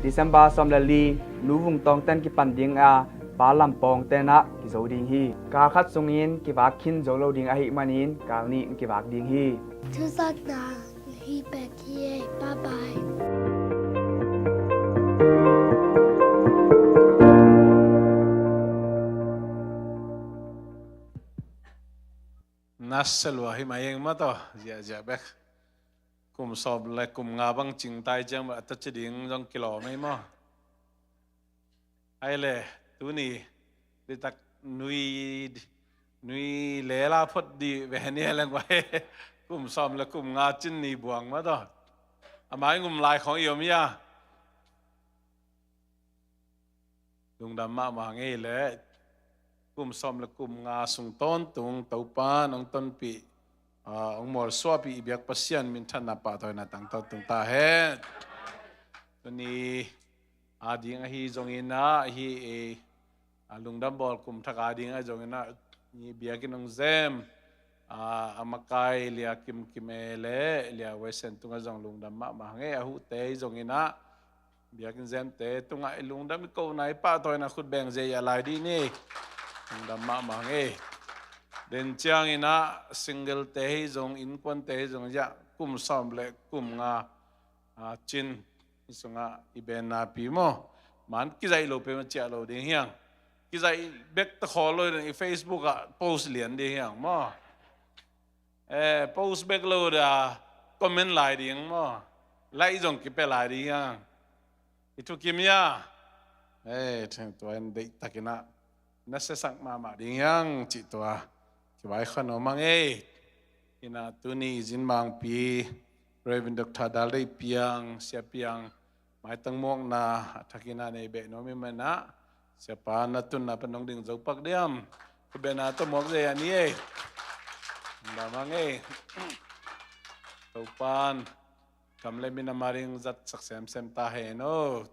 December sawm le li, Nu Vung Tawng ten kipan ding a, Pa Lam Pawng ten ah kizo ding hi. Kal khat sungin kivak khin zo lo ding ahih manin kal nih in kivak ding hi. Thuzakna hi pek hi e. Bye bye. Nasia lua hi mai eng maw taw, ziahziah bek. Kum sawm le kum nga bang cing tai ciang a taci ding zong kilawm ei maw. Ai le, tuni ditak nui, nui lela phot dih ve ni leng vai. Kum sawm le kum nga cin ni buang maw taw. A mai ngum lai khong i om ia. Lungdam mahmah ngei le. Kum sawm le kum nga sung tawntung Topa nong tonpih, ah, hong mualsuahpih i biak Pasian minthanna pahtawina tang tawntung ta hen. Tuni a ding ahi zongin ah, hi e, a lungdam bawl kum thak a ding ahi zongin ah, ni biakinn hong zem, a, a makai Lia Kim Kim e le Lia Wesen tungah zong lungdam mahmah ngei. A huhte hi zongin ah, biakinn zemte tungah i lungdam i kohna i pahtawina khut beng zei a lai dih ni. Lungdam mahmah ngei. Den ciangin ah single te hi zong, innkuante hi zong, ziah kum sawm le kum nga, a, cin i sungah i benna pi maw. Man kizaih lo peuhmah ciah lo ding hiang. Kizaih bek ta khawl lo ding, i Facebook ah post lian ding hiang maw. Eh, post bek lo da comment lai ding maw. Like zong kipia lai ding hiang. I thukim ia. Eh, tua in deihtakin ah na siasak mahmah ding hiang cih tua kivaikhia nuam ing ei. Hi-in ah tuni i zin mangpi Reverend Doctor Dal Deih Piang, Sia Piang, maitang muakna a thakin ah nei beh nuam i hih manin ah, Siapa na tunna pan hong ding zo pak diam. Khut beng a tawh muak zei a ni ei. Lungdam hang ei. Topan gam le minam ading zatsak semsem ta hen aw.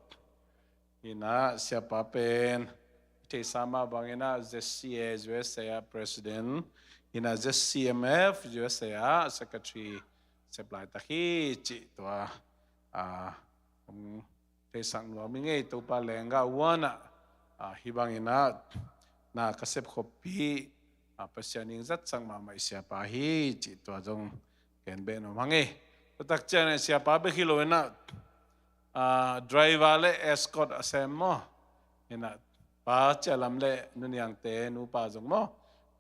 Inah siapa pen i theihsa mah banginah Z C A U S A ah president, inah Z C M F U S A ah secretary sep laitak hi cih tua, ah, um, theisak nuam i ngei. Topa leenggah huanah, ah, hih banginah na ka sepkhoppih, ah, Pasian in zatsak mahmah i siapa hi cih tua zong ken beh nuam hang ei. Tua tak ciangin siapa bek hi lo inah, ah, driver le escort a sem maw. Inah pa Cia Lam le Nu Niangte nupa zong maw.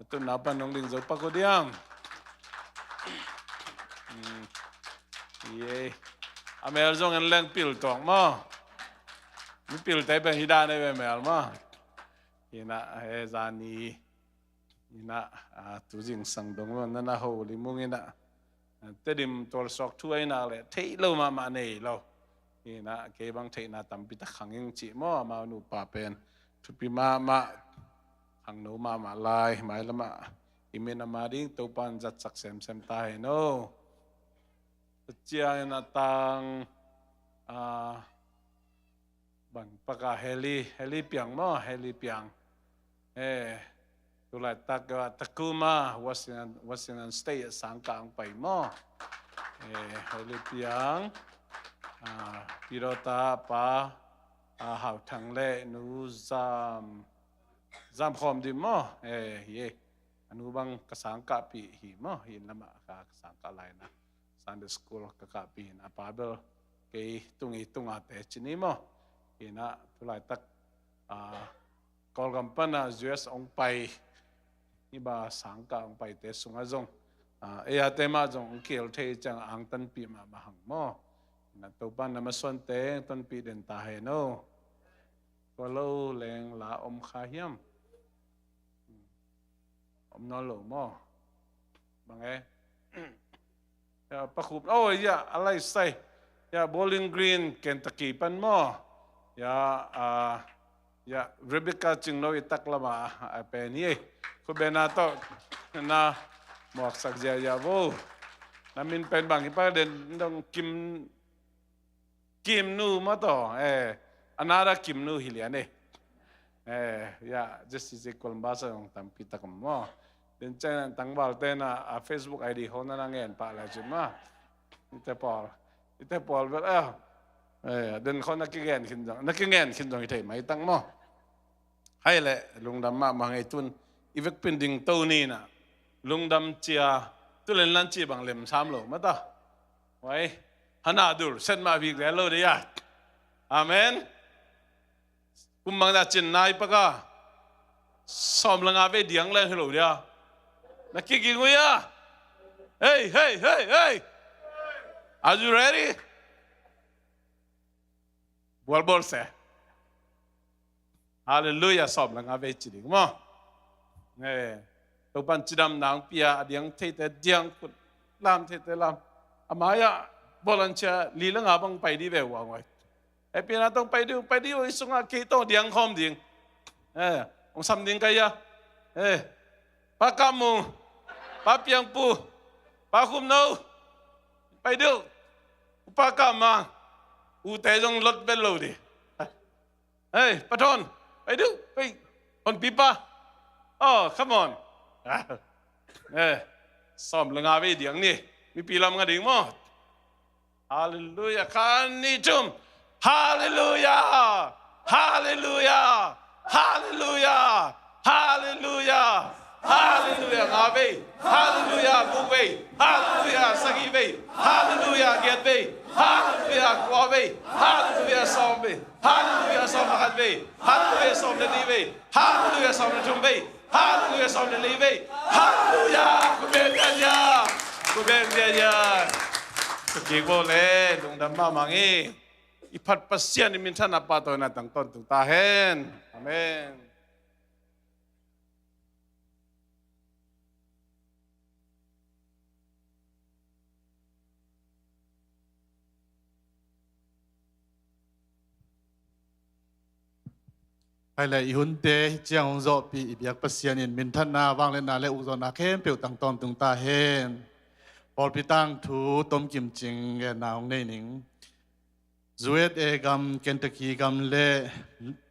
Tun naupan nong ding zo pak uh diam. Hmm. Ye. A mel zong en leng pil tuak maw. Mi pilte pen hi dan ei ve mel maw. Inah he zani. Inah, ah, tu zingsang dong lo na na ho limung inah. Tedim tualsuak thu a inah le theih lo mahmah nei lo. Inah kei bang theihna tampi tak khang ing cih maw, amau nupa pen thupi mahmah, khangno mahmah lai. Mailamah i minam ading Topan zatsak semsem ta hen aw. Tua ciangin a tang, ah, bang paka Heli, Heli Piang maw, Heli Piang. Eh, tulaitak ah Tacoma, Washington, Washington State ah sangkah hong pai maw. Eh, Heli Piang, ah, Pidawta pa, ah, Hau Thang le Nu Zam, Zam Khawm Dim maw. Eh, ye. A nu bang ka sangkahpih hi maw, hi lamah ka, ka sangkah laina. Sunday school ka kahpih in a pa bel kei tung i tunga te ci ni maw. Inah tulaitak, ah, Kawlgam pana U S hong pai, i ba sangkah hong paite sungah zong, ah, ei a te mah zong hong kihel thei ciang angtanpih mahmah hang maw. Inah Topan na masuante angtanpih den ta hen aw. Tua lo leng la om kha hiam? Om nawn lo maw? Bang e? Ya, Pa Khup, oh, ya, a lai sai. Ya, Bowling Green, Kentucky pan maw? Ya, ah, ya, Rebecca Cingno i tak lama a pen hi. Khubena tawh na muaksak ziazia vo. Na min pen bang hi pa den dong Kim Kim nu maw taw, eh, another Kim nu hi lian eh. Eh, ya, Jesse Columbus a zong tampi tak om maw. Den ciang tangval te na, a Facebook I D khawng na na ngen pah lai cin maw. Ite pawl, ite pawl bel, eh, eh, den khawng na kigen khin zong, na kingen khin zong hi thei mai tang maw. Hai le, lungdam mahmah ngei tun, i vekpin ding to ni na, lungdam cia, tulen lan ci bang lem sam lo, mata. Wai, hana dul, set ma bik le lo de ya. Amen. Kum bang da cin nai paka, sawm le nga vei diang le hi lo dia. Na kiging uh ya. Hey, hey, hey, hey. Are you ready? Bual bual se. Hallelujah, sawm le nga vei ci ding maw. Eh, Topan cidam nang pia, a diang theite diang, khut lam theite lam. A mai-ah volunteer li le nga bang pai di ve ua ngoi. Eh, pina tong pai di, pai di, i sungah kei tong diang khawm ding. Eh, hong sam ding kai a. Eh, Pa Kam Mung, Pa Piang Pu, Pa Khum No, pai di. Pa Kam Mang, ute zong lot vet lo di. Hey, Pa Thon, pai di, pai. Hon pipa. Oh, come on. Eh, sawm le nga vei diang ni. Mipi lam nga ding maw. Hallelujah. Khan nih thum. Hallelujah. Hallelujah. Hallelujah. Hallelujah. Hallelujah. Nga vei. Hallelujah. Guk vei. Hallelujah. Sagih vei. Hallelujah. Giat vei. Hallelujah. Kua vei. Hallelujah. Sawm vei. Hallelujah. Sawm le khat vei. Hallelujah. Sawm le nih vei. Hallelujah. Sawm le thum vei. Hallelujah. Sawm le li vei. Hallelujah. Khuabeng ziazia. Khuabeng ziazia. Ka kik bo le lungdam mahmah ing. I phat Pasian i minthanna pahtawina tang tawntung ta hen. Amen. Hai le i hunte hih ciang hong zawhpih i biak Pasian in minthanna, vangliatna le ukzawhna khempeuh tang tawntung ta hen. Pawlpi tangthu tomkim cing genna hong nei ning. U S A gam Kentucky gam le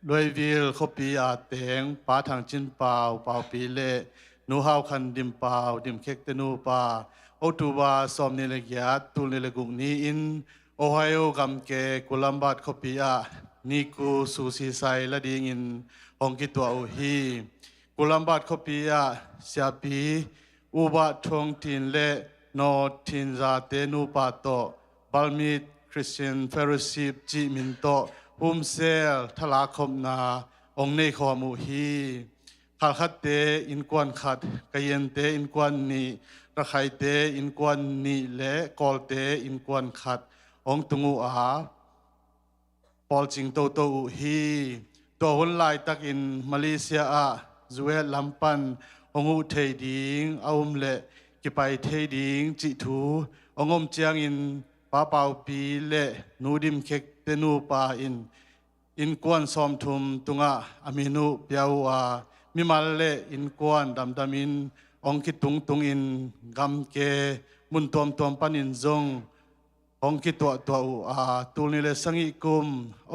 Louisville khuapi a teng Pa Thang Cin Pau, Paupi le Nu Hau Khan Dim Pau, Dim Khekte nupa, October sawmnih le giat, tul nih le guk ni-in Ohio gamke Columbus khuapi ah Niku Susi Sai la dingin hong kituah uh hi. Columbus khuapi ah siapi U Ba Thong Tin le Naw Tin Zate nupa tawh Balmit Christian Fellowship cih min tawh Humsel thalak khopna hong nei khawm uh hi. Khalkhatte innkuan khat, Kayente innkuan nih, Rakhaite innkuan nih le Kawlte innkuan khat hong tung uh a, pawlcing toto uh hi. Tua hun laitakin Malaysia ah U S lam pan hong uh thei ding a um le kipai thei ding cih thu hong om ciangin Pa Paupi le Nu Dim Khekte nupa in innkuan sawmthum tungah a min uh pia uh a, mimal le innkuan damdamin hong kitungtungin gamke mun tuamtuam panin zong hong kituahtuah uh a, tul nih le sagih kum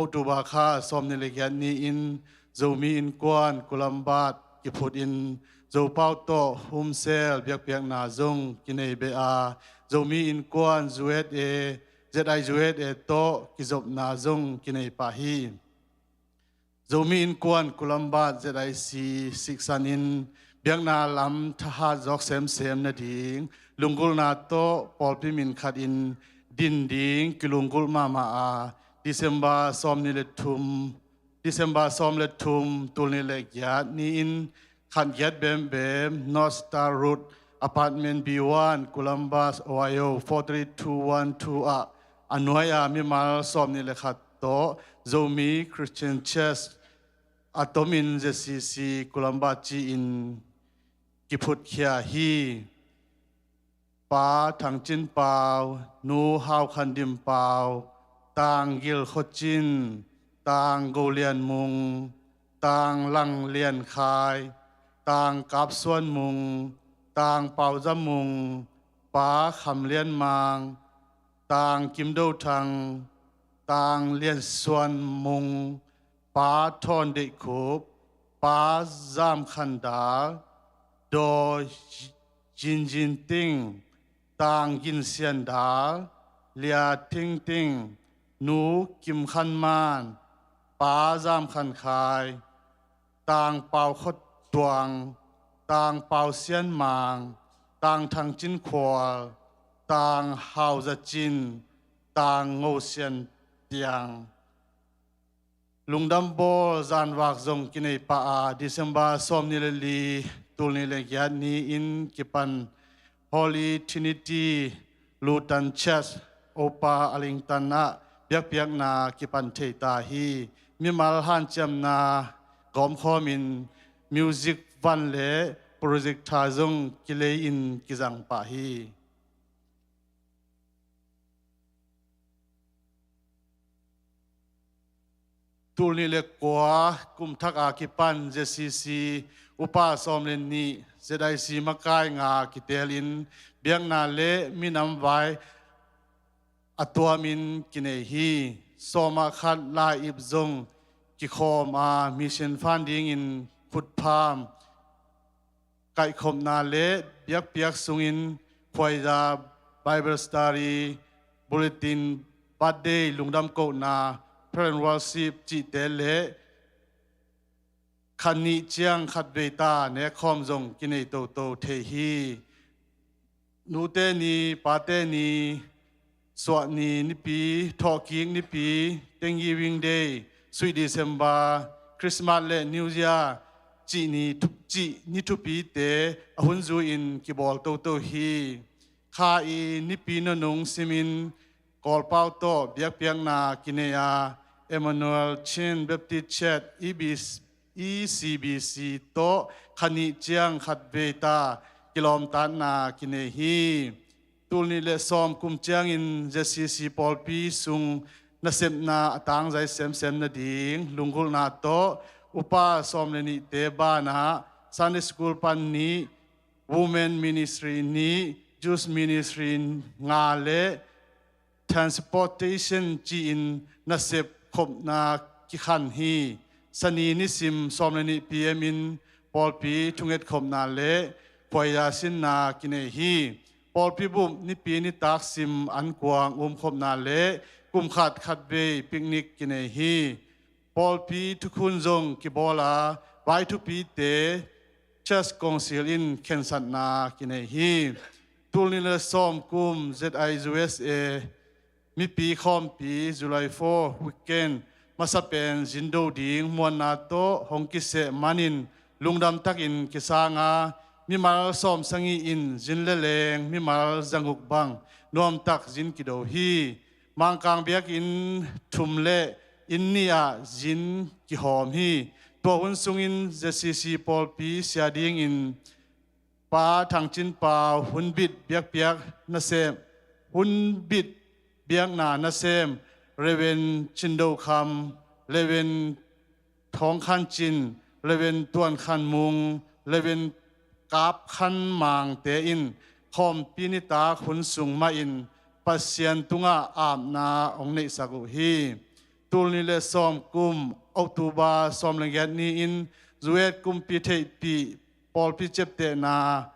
October kha sawmnih le giat ni-in Zomi innkuan Columbus kiphutin Zopau tawh Humsel biakpiakna zong kinei beh a, Zomi innkuan U S A, Z I U S A tawh kizopna zong kinei pah hi. Zomi innkuan Columbus Z I C siksanin biakna lam thahat zawk semsem nading lunggulhna tawh pawlpi min khatin din ding kilunggulh mahmah a, December sawmnih le thum, December sawm le thum, tul nih le giat ni-in khat giat bembem North Star Road, Apartment B one, Columbus, Ohio four three two one two ah a nuai-a mimal sawmnih le khat tawh Zomi Christian Church a tomin Z C C Columbus ci-in kiphutkhia hi. Pa Thang Cin Pau, Nu Hau Khan Dim Pau, Tang Gil Khaw Cin, Tang Go Lian Mung, Tang Lang Lian Khai, Tang Kap Suan Mung, Tang Pau Zam Mung, Pa Kham Lian Mang, Tang Kim Do Thang, Tang Lian Suan Mung, Pa Thawn Deih Khup, Pa Zam Khan Dal, Daw Zin Zin Ting, Tang Gin Sian Dal, Lia Ting Ting, Nu Kim Khan Man, Pa Zam Khan Khai, Tang Pau Khaw Tuang, Tang Pau Sian Mang, Tang Thang Cin Khual, Tang Hau Za Cin, Tang Ngo Sian Tiang. Lungdam bawl zanvak zong kinei pah a, December sawmnih le li, tul nih le giat ni-in kipan Holy Trinity Lutheran Church, Opa Alingtan ah biakpiakna kipan thei ta hi. Mimal hanciamna gawmkhawmin music van le projector zong kilei-in kizang pah hi. Tul nih le kua kum thak a kipan Z C C upa sawm le nih, Z I C makai nga kitelin biakna le minam vai a tuamin kinei hi. Sawm ah khat lai-ip zong kikhawm a, mission fund dingin khutpham, kaihkhopna le biakpiak sungin khuaiza, Bible study, bulletin, birthday lungdam kohna, prayer and worship cihte le khat nih ciang khat vei ta nekkhawm zong kinei toto thei hi. Nute ni, pate ni, suah ni nipi, thawhkik nipi, Thanksgiving Day, Sweet December, Christmas le New Year cih ni thu-, cih ni thupite a hun zui-in kibawl toto hi. Kha i nipi nunung simin Kawlpau tawh biakpiakna kinei a, Emmanuel Chin Baptist Church, E B C, E C B C tawh khat nih ciang khat vei ta kilawmtatna kinei hi. Tul nih le sawm kum ciangin Z C C pawlpi sung nasepna a tangzai semsem nading lunggulhna tawh upa sawm le nihte banah Sunday School pan nih, Women Ministry nih, Youth Ministry nga le Transportation ci-in nasep khopna kikhan hi. Sani nisim sawm le nih P M in pawlpi thunget khopna le khuaia sinna kinei hi. Pawlpi bup nipi nitak sim ankuang um khopna le kum khat khatvei picnic kinei hi. Pawlpi thukhun zong kibawl a, vai thupite Church Council in khensatna kinei hi. Tul nih le sawm kum Z I U S A mipi khawmpi July four weekend masa pen zindo ding muanna tawh hong kiseh manin lungdam takin kisang a, mimal sawm sagih in zin le leng mimal zanguk bang nuamtak zin kido hi. Mangkang biakinn thum le inn nih ah zin kihawm hi. Tua hun sungin Z C C pawlpi sia dingin Pa Thang Cin Pau hunbit biakpiak nasem, hunbit biakna nasem, Reverend Cin Do Kham, Reverend Thawng Khan Cin, Reverend Tuan Khan Mung, Reverend Kap Khan Mangte in khawmpi nitak hun sung mahin Pasian tungah apna hong neihsak uh hi. Tul nih le sawm kum October sawm le giat ni-in U S kumpi theihpih pawlpi ciaptehna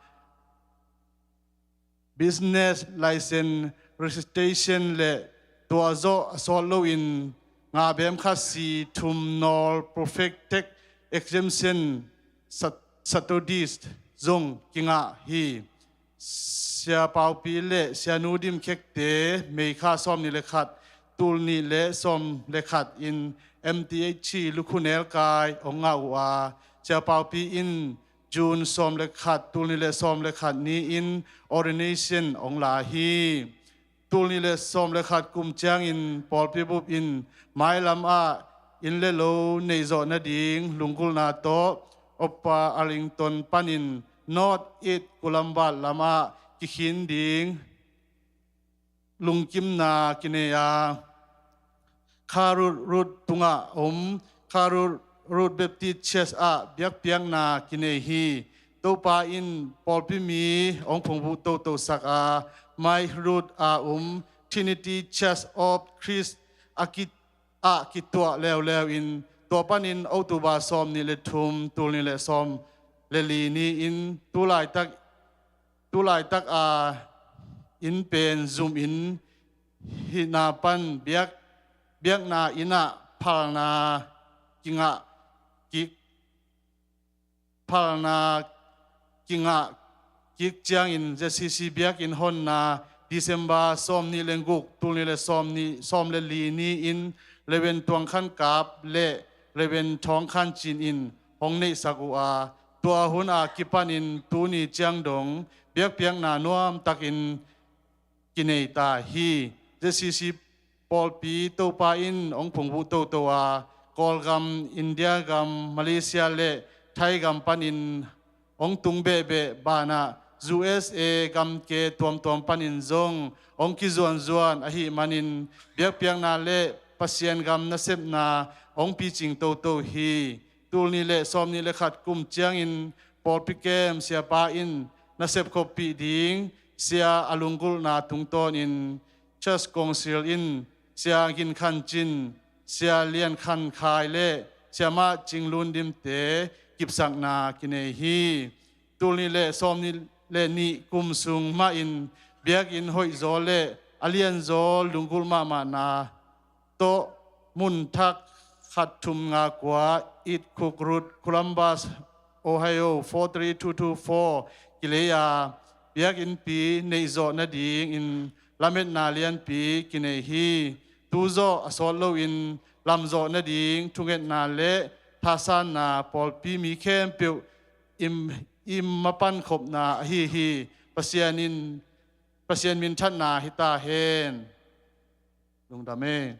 business license registration le tua zawh a sawt loin nga bem khat si thum nawl Prophet Tax Exemption sat-, Saturdays zong kingah hi. Sia Paupi le Sia Nu Dim Khekte May kha sawm nih le khat, tul nih le sawm le khat in M T H C Lukhunel kai hong ngah uh a, Sia Paupi in June sawm le khat, tul nih le sawm le khat ni-in ordination hong la hi. Tul nih le sawm le khat kum ciangin pawlpi bup in mailam ah inn le lo neihzawh nading lunggulhna tawh Upper Arlington panin North East Columba lam ah kikhin ding lungkimna kinei a, Kha Road Road tungah om Kha Road Road Baptist Church ah biakpiakna kinei hi. Topa in pawlpi mi hong phungvuh totosak a, Mike Road a om Trinity Church of Christ a ki, ah kituah leuleu in tua panin October sawm nih le thum, tul nih le sawm le li ni-in tu laitak tu laitak a inn pen zum in hihna pan biak, biakna inn ah phalna kingah kik, phalna kingah kik ciangin Z C C biakinn honna December sawm nih le guk, tul nih le sawm nih, sawm le li ni-in Reverend Tuang Khan Kap le Reverend Thawng Khan Cin in hong neihsak uh a, tua hun a kipanin tuni ciang dong biakpiakna nuamtakin kinei ta hi. Z C C pawlpi Topa in hong phungvuh toto a, Kawlgam, India gam, Malaysia le Thai gam panin hong tung behbeh banah U S A gamke tuamtuam panin zong hong kizuanzuan ahih manin biakpiakna le Pasian gam nasepna hong picing toto hi. Tul nih le sawm nih le khat kum ciangin pawlpi kem siapa in nasep khoppih ding sia a lunggulhna tungtawnin Church Council in Sia Gin Khan Cin, Sia Lian Khan Khai le Sia Mah Cing Lun Dimte kipsakna kinei hi. Tul nih le sawm nih le nih kum sung mahin biakinn hoihzaw le a lianzaw lunggulh mahmahna tawh mun thak khat thum nga kua East Cook Road, Columbus, Ohio four three two two four kilei a, biakinnpi neihzawh nadingin lametna lianpi kinei hi. Tuzawh a sawt loin lamzawh nading thungetna le thasanna pawlpi mi khempeuh in, in mapan khopna ahi hi. Pasian in, Pasian minthanna hi ta hen. Lungdam e.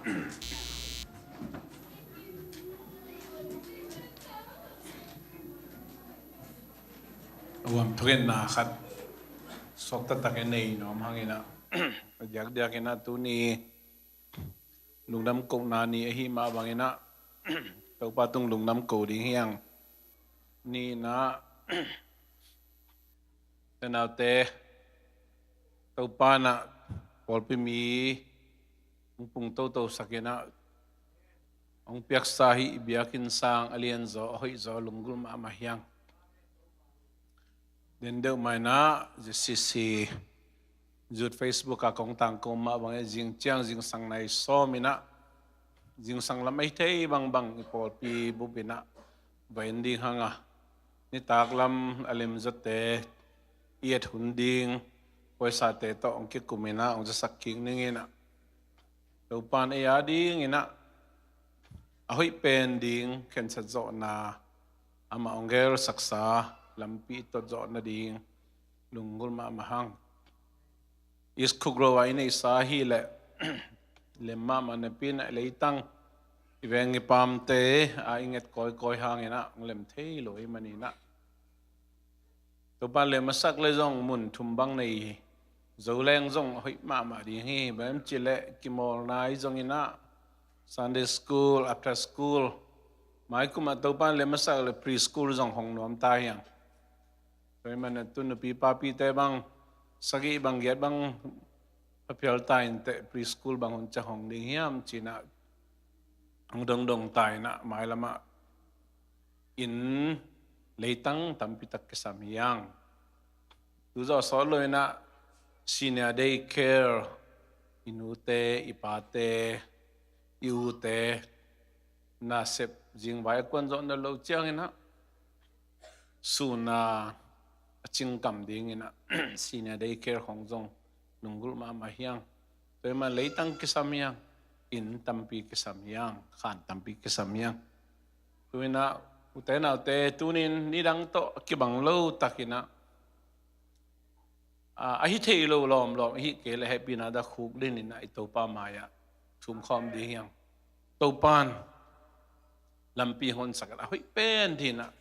Huam thungetna khat suakta takin nei nuam hang in ah, a diakdiak in ah tuni lungdam kohna ni ahih mah bangin ah, Topa tung lungdam ko ding hi hang. Ni in ah, Ute naute, Topa in ah pawlpi mi hong pung toto sak in ah, hong piaksa hih biakinn sang a lianzaw, a hoihzaw, lunggulh mahmah hi hang. Den deuh mah in ah, J C C Youth Facebook ah kong tangko mah bangin, zing ciang zingsang nai sawm in ah, zingsang lam a hi thei bangbang i pawlpi bup in ah va en ding hang a, nitak lam a limzawte i et hun ding paisate tawh hong kikum in ah, hong zasak kik ning in ah, Topa in ei a ding in ah, a hoih pen ding khensat zawhna, amah hong gelsaksa lampi tot zawh nading lunggulh mahmah hang. East Khugro ah i neihsa ahih leh lem mahmah napi in ah, leitang i veng i paamte a i nget kawikawi hang in ah, hong lem thei lo ahih manin ah, Topa in lem a sak leh zong mun thum bang nei zo leng zong a hoih mahmah ding hi. Bang hiam cih leh kimawlna hi zong in ah, Sunday school, after school, mai kum ah Topa in lem a sak leh preschool zong hong nuam ta hi hang. Tua ahih manin ah tu nupi papite bang sagih bang giat bang pha phial ta in teh, preschool bang hun ciang hong ding hiam ci in ah, hong dongdong ta in ah, mailam ah inn leitang tampi tak kisam hi hang. Tu zawh sawt lo in ah, senior day care, i nute, i pate, i ute nasep zingvai a kuan zawh na lo ciang in ah, sun a a cingkam ding in ah, senior day care khawng zong lunggulh mahmah hi hang. Tua ahih manin leitang kisam hi hang, inn tampi kisam hi hang, khan tampi kisam hi hang. Tu in ah, ute naute, tuni in nidang tawh kibang lo tak in ah, a, a hi thei lo lawmlawm, a hi kei leh hehpihna dah khukdin in ah i Topa mai ah thum khawm ding hi hang. Topa in lampi hong honsak in, a hoih pen ding in ah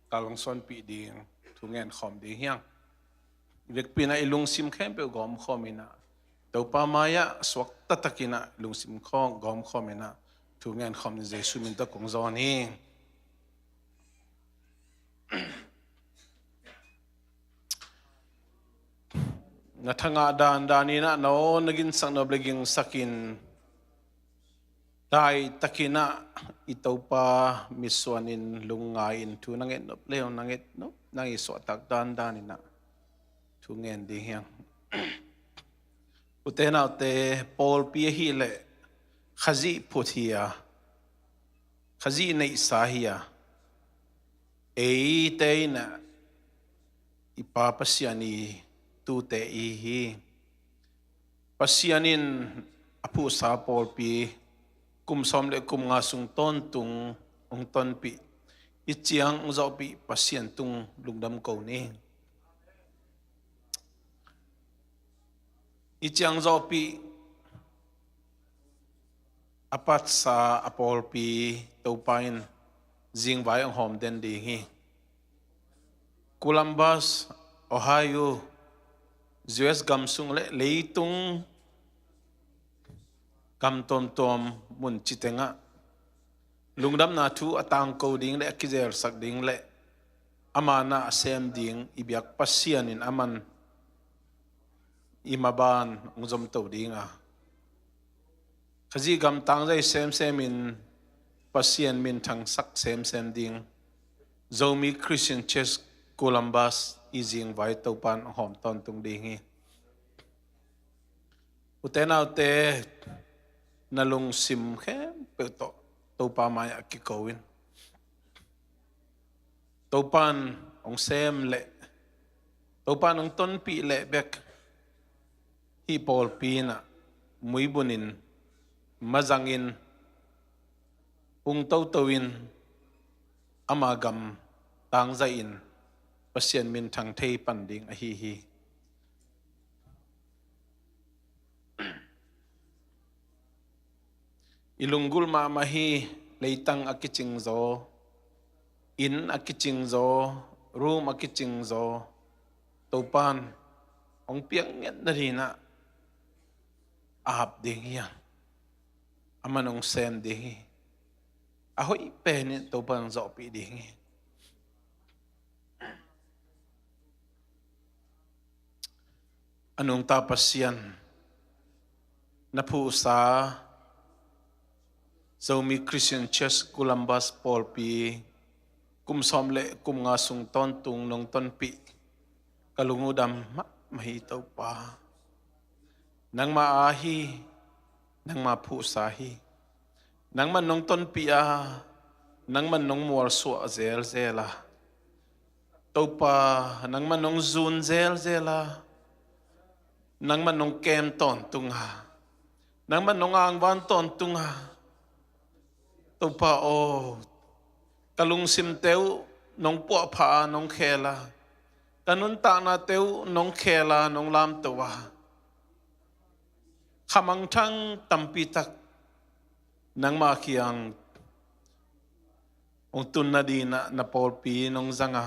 kal hong sawnpih ding thu ngen khawm ding hi hang. I vekpi in ah i lungsim khempeuh gawm khawm in ah, Topa mai ah suakta tak in ah lungsim khawm, gawm khawm in ah thu ngen khawm ding Jesuh min tawh kong zawn hi. Na thangah dandan in ah, na aw na ginsak nop leh gingsak in, dai tak in ah i Topa mitsuan in, lungngai in thu na nget nop leh na nget nop, nang i suahtak dandan in ah thu ngen ding hi hang. Ute naute, pawlpi ahih leh Khazih phut hi a, Khazih neihsa hi a, eite in ah i Pa Pasian i tuute i hi hi. Pasian in a phuhsa pawlpi kum sawm leh kum nga sung tawntung hong tonpih, hih ciang hong zawhpih Pasian tung lungdam ko ni. Hih ciang zawhpih a patsa a pawlpi Topa in zingvai hong hawm den ding hi. Columbus, Ohio, U S gam sung leh leitung gam tuamtuam mun citeng ah lungdamna thu a tangko ding leh a kizelsak ding leh a man ah a sem ding i biak Pasian in aman i maban hong zomto ding a, Khazih gam tangzai semsem in Pasian minthangsak semsem ding Zomi Christian Church Columbus i zingvai Topa in hong hawm tawntung ding hi. Ute naute, na lungsim khempeuh tawh Topa mai ah kiko in. Topa in hong sem leh, Topa in hong tonpih leh bek, hih pawlpi in ah muibun in, mazang in, hung toto in, ama gam tangzai in Pasian minthang thei pan ding ahi hi. I lunggulh mahmah hi. Leitang a kicing zaw, inn a kicing zaw, room a kicing zaw, Topan hong piak ngiat nadinah a ap ding hi. Aman hong sem ding hi. A hoih pen in Topan hong zawhpih ding hi. A nungta Pasian, na phuhsa Zomi Christian Church Columbus pawlpi kum sawm le kum nga sung tawntung nong tonpih ka lungdam mahmah hi Topa. Nangma a hi, nangma phuhsa hi. Nangman nong tonpih a, nangman nong mualsuah zelzel a, Topa, nangman nong zun zelzel a, nangman nong kem tawntung a, nangman nong angvan tawntung a, Topa aw, ka lungsimte uh nong puahpha a, nong khel a, ka nuntaknate uh nong khel a, nong lamto a, khamangthang tampi tak nangma kiang hong tun nadinah na pawlpi nong zang a,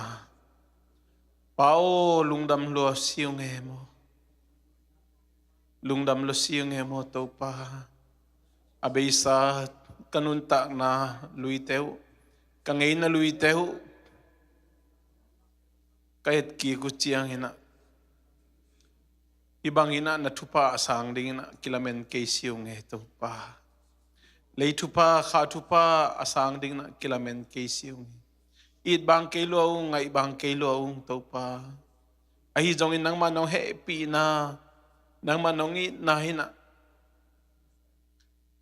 Pa aw, lungdam lua si ung e maw. Lungdam lua si ung e maw Topa. A beisa ka nuntakna luite uh, ka ngeina luite uh ka etkik uh cianginah hih banginah na thupha a sang dinginah kilamen kei si ung e Topa. Lei thupha, kha thupha a sang dinginah kilamen kei si ung e. It bang kei lua ung, ngaih bang kei lua ung Topa. Ahi zongin nangmah nong hehpihna, nangmah nong itna hinah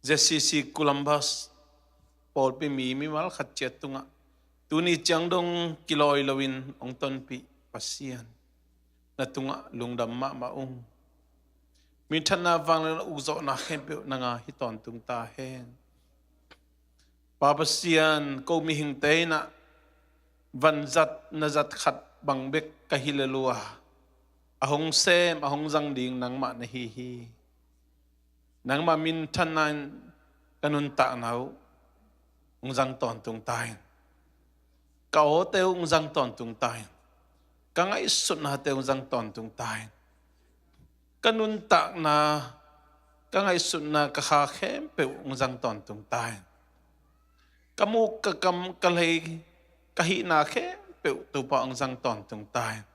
Z C C Columbus pawlpi mi mimal khat ciat tungah tuni ciang dong kilawi loin hong tonpih Pasian, na tungah lungdam mahmah ung. Minthanna, vanglian, ukzawhna khempeuh nang a hi tawntung ta hen. Pa Pasian, ko mihingte inah vanzat na zat khat bang bek ka hi lel uh a, a hong sem, a hong zang ding nangmah na hi hi. Nangmah minthanna in ka nuntakna uh hong zang tawntung ta in. Ka awte uh hong zang tawntung ta in. Ka ngaihsutnate uh hong zang tawntung ta in. Ka nuntakna, ka ngaihsutna, ka kha khempeuh hong zang tawntung ta in. Ka muk, ka kam, ka lei, ka hihna khempeuh Topa hong zang tawntung ta in.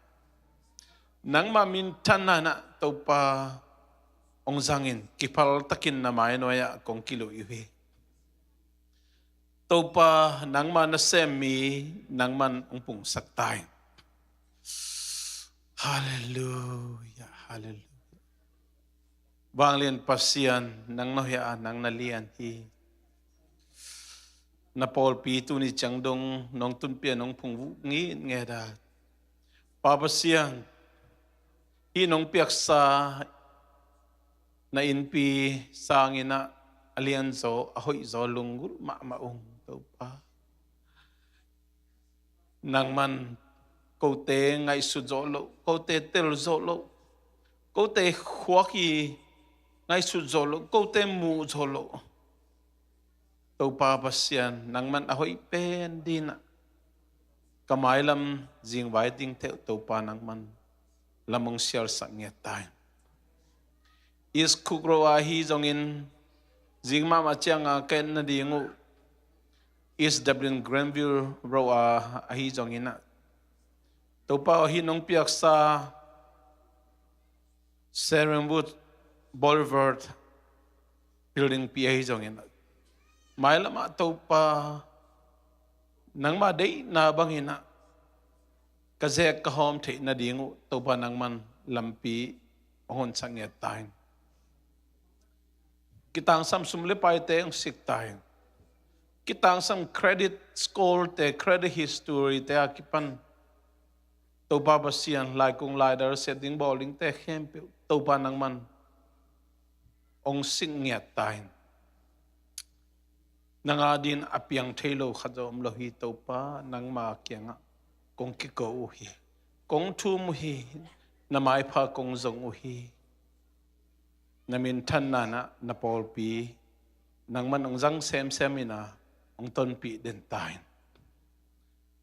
Nangmah minthanna inah Topa hong zangin, kiphal takin na mai nuai-ah kong kilui uh hi. Topa, nangmah na sem mi nangman hong pungsak ta in. Halleluia, halleluia. Vanglian Pasian, nang na hoih a, nang na lian hi. Na pawlpi tuni ciang dong nong tunpih a, nong phungvuh ngitnget a, Pa Pasian, hih nong piaksa na innpi sanginah a lianzaw, a hoihzaw lunggulh mahmah ung Topa. Nangman kote ngaihsut zawh loh, kote tel zawh loh, kote khuak i ngaihsut zawh loh, kote muh zawh loh Topa Pasian, nangman a hoih pen dinah ka mailam zingvai dingte uh Topa nangman lam hong sialsak ngiat ta in. East Cook Road ah ahi zongin, zing mahmah cianga ka et nading uh East Dublin Granville Road ah ahi zongin ah, Topa aw, hih nong piaksa Serenwood Boulevard building pi ahi zongin ah, mailam ah Topa nangmah deihna bangin ah ka zek ka hawm theih nading uh Topa nangman lampi hong honsak ngiat ta in. Kitangsam sum le paite hong sik ta in. Kitangsam credit score te, credit history te a kipan Topa Pasian, laikung laidal, siat ding bawl dingte khempeuh Topa nangman hong sik ngiat ta in. Nang adingin a piang thei lo khat zong om lo hi Topa, nangma kiangah kong kiko uh hi. Kong thum uh hi. Na maipha kong zong uh hi. Na minthanna inah na pawlpi nangman hong zang semsem in a, hong tonpih den ta in.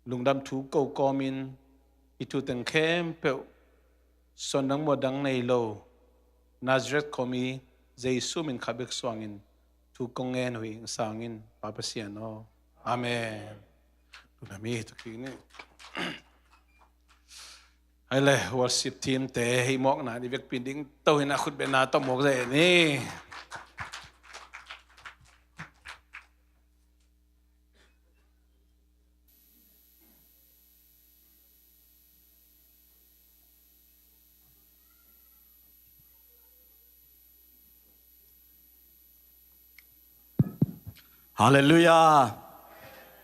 Lungdam thu ko kawmin i thu teng khempeuh, suan dang muan dang nei lo Nazareth khuami Jesu min khat bek suangin thu kong ngen uh hi. Hong sang in, Pa Pasian aw. Amen. Lungdam hi, tu kik ni. Hai le, worship team te, hei mawkna ni vekpi ding to hi na, khut bengna tawh mawk zai ni. Halleluiah.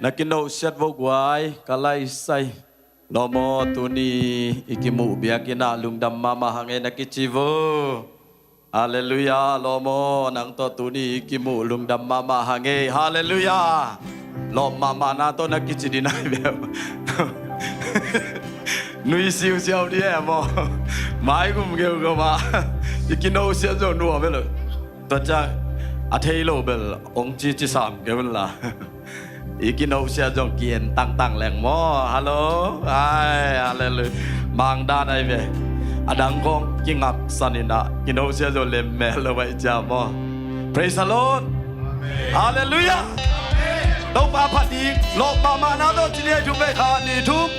Na kinohsiat vo guai, ka laisai. Lawm aw, tuni i kimuh biakinn ah lungdam mahmah hang e, na kici vo. Halleluiah, lawm aw, nang tawh tuni i kimuh lungdam mahmah hang e. Halleluiah. Lawm mahmahna tawh na kici ding nai bia. Nui siusiau ding e maw. Maigum geugeu mah. I kinohsiat zo nuam e lo. Tua ciang a thei lo bel hong cici sam kei un la. I kinohsiat zong ki-en tangtang leng maw. Hallo. Ai, halleluiah. Mangdan ai ve. A dang khawng kingaksan in a, kinohsiat zong lemmel lo ai cia maw. Praise the Lord. Halleluiah. Topa phat ding. Lawm mahmahna tawh ci ni, thum vei, khat, nih, thum.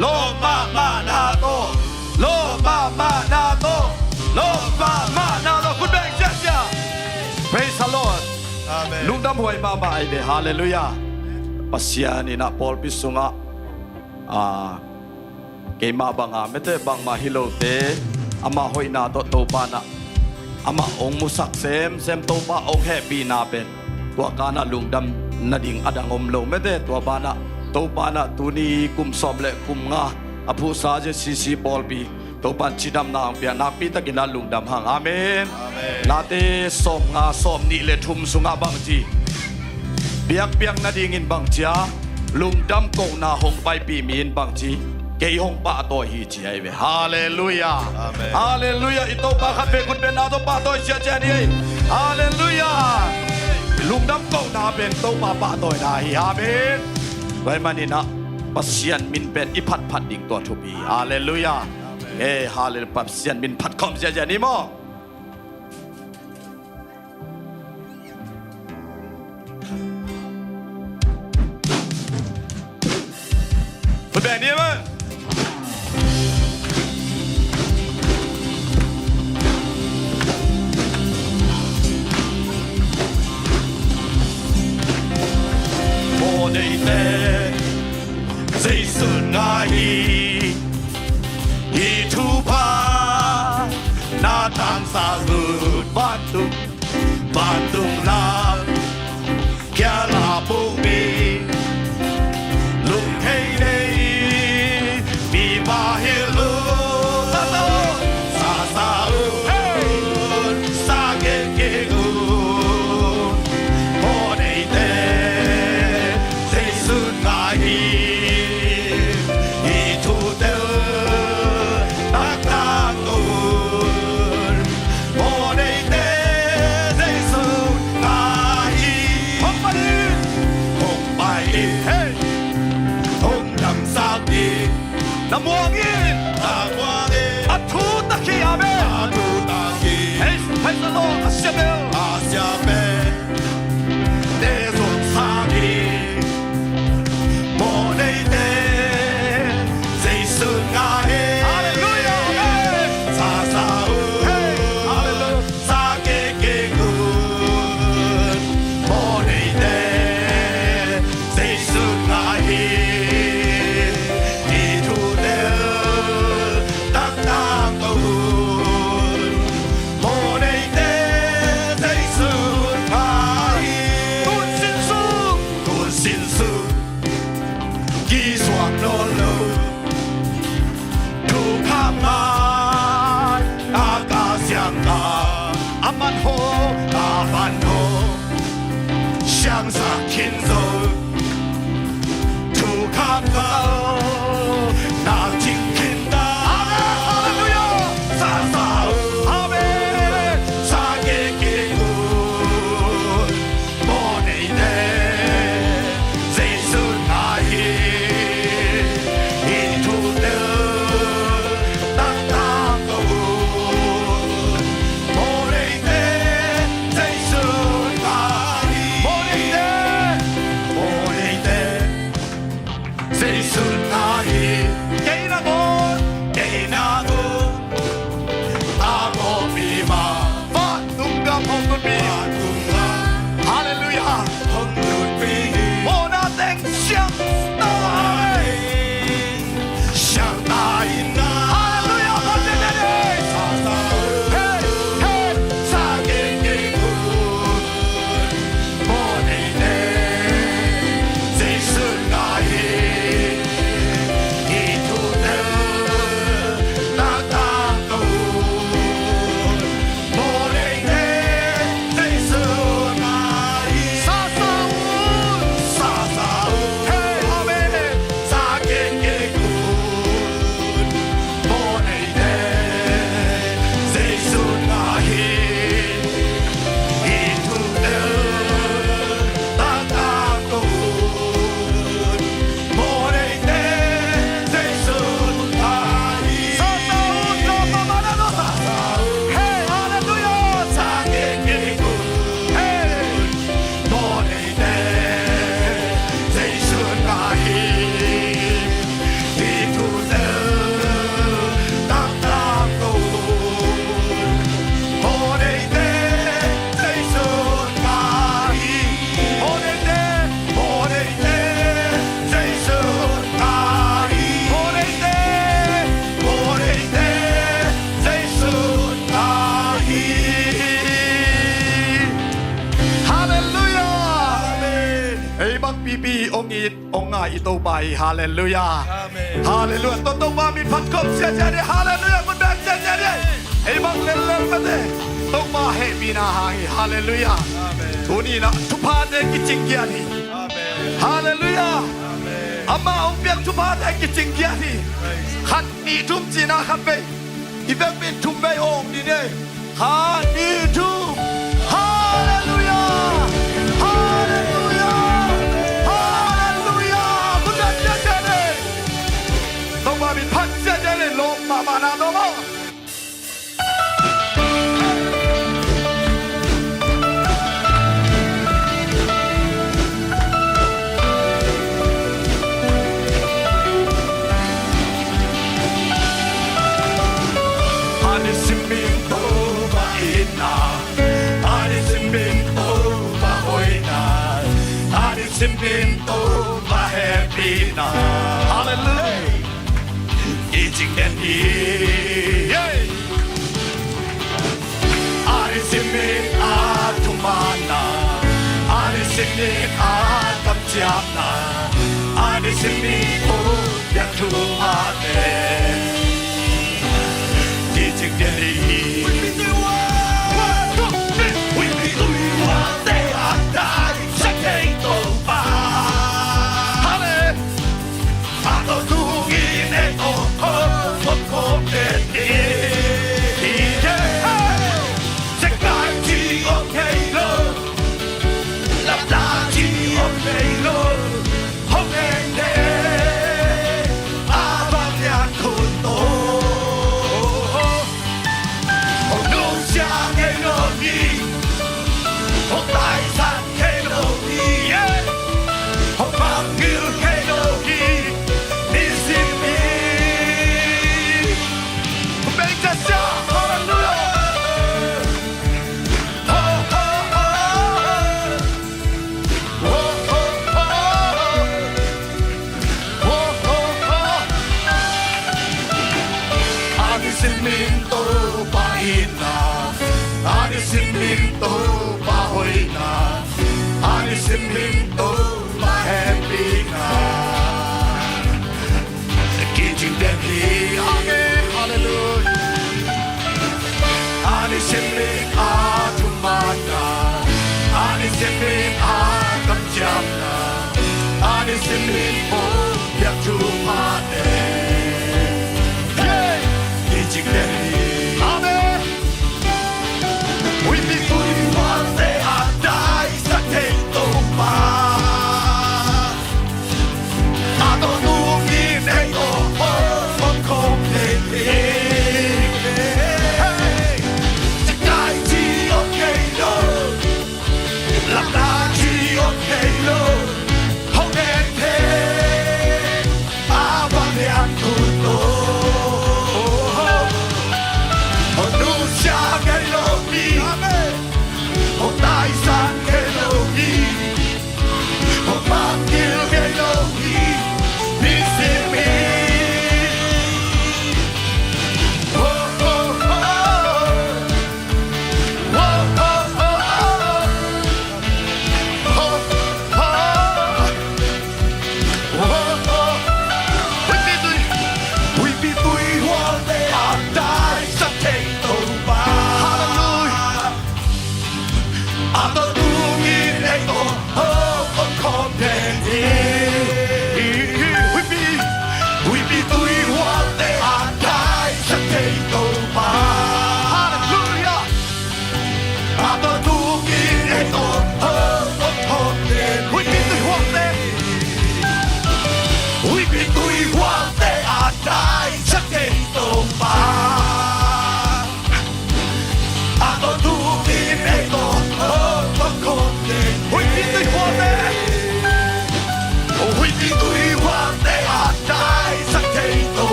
Lawm mahmahna tawh, lawm mahmahna tawh, lawm mahmahna tawh. Khut beng siasia. Praise the Lord. Amen. Lungdam huai mahmah ai ve. Halleluiah. Pasian in a pawlpi sungah, a, keimah banga mete bangmah hi lote, amah hoihna tawh Topa na amah hong musak semsem, Topa hong hehpihna pen tua kanah lungdam nading a dang om lo mete. Tua banah Topa na tuni kum sawm le kum nga a phuhsa ZCC pawlpi Topa in cidamna hong pia, nakpi takin a lungdam hang. Amen. Amen. Late sawm nga, sawm nih le thum sungah bangci, biakpiak nadingin bangcia lungdam kohna hong paipih mi in bangci, kei hong pahtawi hi ci ai ve. Halleluiah. Amen. Halleluiah. I Topa khat vei khut bengna tawh pahtawi siasia ni. Halleluiah. Lungdam kohna pen Topa pahtawina hi. Amen. Tua ahih manin a Pasian min pen i phatphat ding tua thupi. Halleluiah. Amen. Eh, halleluiah. Pasian min phat khawm siasia ni maw. Khut beng ni maw. Mawhneite Jesu ngai hi. Hih thupha na tangsa lut vantung, vantung lam kial a pukmi lungthei nei mi va hi lo. Sa sa un, sa kik kik un. Mawhneite Jesu ngai hi. Hih thu tel taktak un. Mawhneite Jesu ngai hi. Hong pai in. Hong pai in. Hei. Hong damsak in. Na muang in. Na muang in. A thutak hi, amen. A thutak hi. Hei, hei, sa lo, a siamel. A siamel. Te zong sang hi. Mawhneite Jesu ngai hi. Halleluiah, amen. Sa sa un. Hei, halleluiah. Sa kik kik un. Mawhneite Jesu ngai hi. Hih thu tel taktak un. Mawhneite Jesu ngai hi. Tun sin sung, tun sin sung kisuak nawn lo. Thukham ngai a ka siangtho, a manhawm, a manhawm siangsak khin zo. Thukham ngai na cing khin ta. Amen. Halleluiah. Sa sa un. Amen. Sa kik kik un. Ipi ong it ong ngai i Topa hi. Halleluiah. Amen. Halleluiah. Tua Topa min phat khop siasia ni. Halleluiah. Khut beng siasia ni. Ei bang lellel mate. Topa hehpihna hang hi. Halleluiah. Amen. Tuni-in ah thuphate kicing kiat hi. Amen. Halleluiah. Amen. Ama ong piak thuphate kicing kiat hi. Praise. Khat, nih, thum ci-in ah khat vei. I vekpi-in thum vei ong ni ne. Khat, nih, thum. Halleluiah! Halleluiah! Halleluiah! Khut beng siasia ni. Topa min phat siasia ni. Lawm mahmah na, lawm aw. A nisim in Topa itna, a nisim in Topa hoihna, a nisim in Topa hehpihna. Halleluiah. Kicing den hi. Hey! A nisim in a thumanna, a nisim in a kamciamna, a nisim in ong piak thuphate kicing den hi. Huihpi tuihuate a daisak thei Topa. Hallelujah. A tawh nungin ei tawh khop khop khop den hi. Siangtho ci om thei lo, lamdang ci om thei lo. Hong en le, a vang lian khun tawh. Hong nusia ngei lo hi. Hong taisan ngei lo hi. Hong mangngilh ngei lo hi. Nisim in. Hong beng siasia. Halleluiah. Ho, ho, ho. Ho, ho, ho. Ho, ho, ho. A nisim in Topa itna, a nisim in Topa hoihna, a nisim in Topa hehpihna kicing den hi. Amen. Halleluiah. A nisim in a thumanna, a nisim in a kamciamna, a nisim in ong piak thuphate. Hey! Kicing den hi. Amen. Huihpi tuihuate a daisak thei Topa. A tawh nungin ei tawh khop khop den hi. Hey! Siangtho ci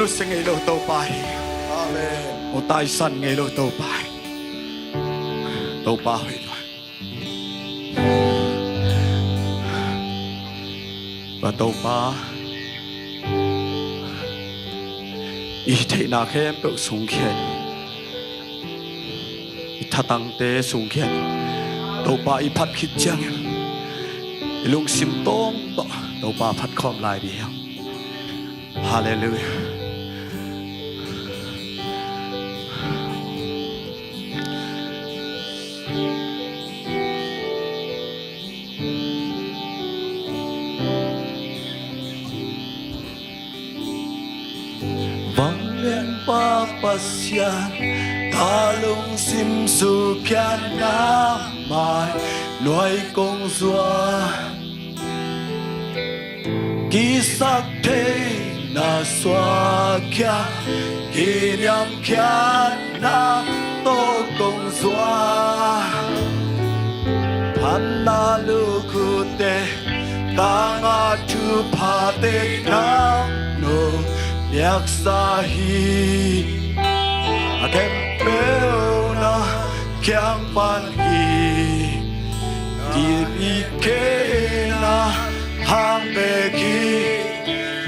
Sia ngei lo Topa hi. Amen. Mu taisan ngei lo Topa hi. Topa hoih lo. Tua Topa i theihna khempeuh sungkhia in, i thatangte sungkhia in, Topa i phat khit ciangin i lungsim tawng tawh Topa phat khawm lai dih hiam. Halleluiah. Vanglianpa Pasian, ka lungsim sukhiat na mai nuai kong zuan. Kisaktheihna suakkhia, kiniamkhiatna tawh kong zuan. Phatna lukhute, ka ngah thuphate nang nong piaksa hi. A khempeuh na kiang pan hi. Kipi kei na hang bek hi.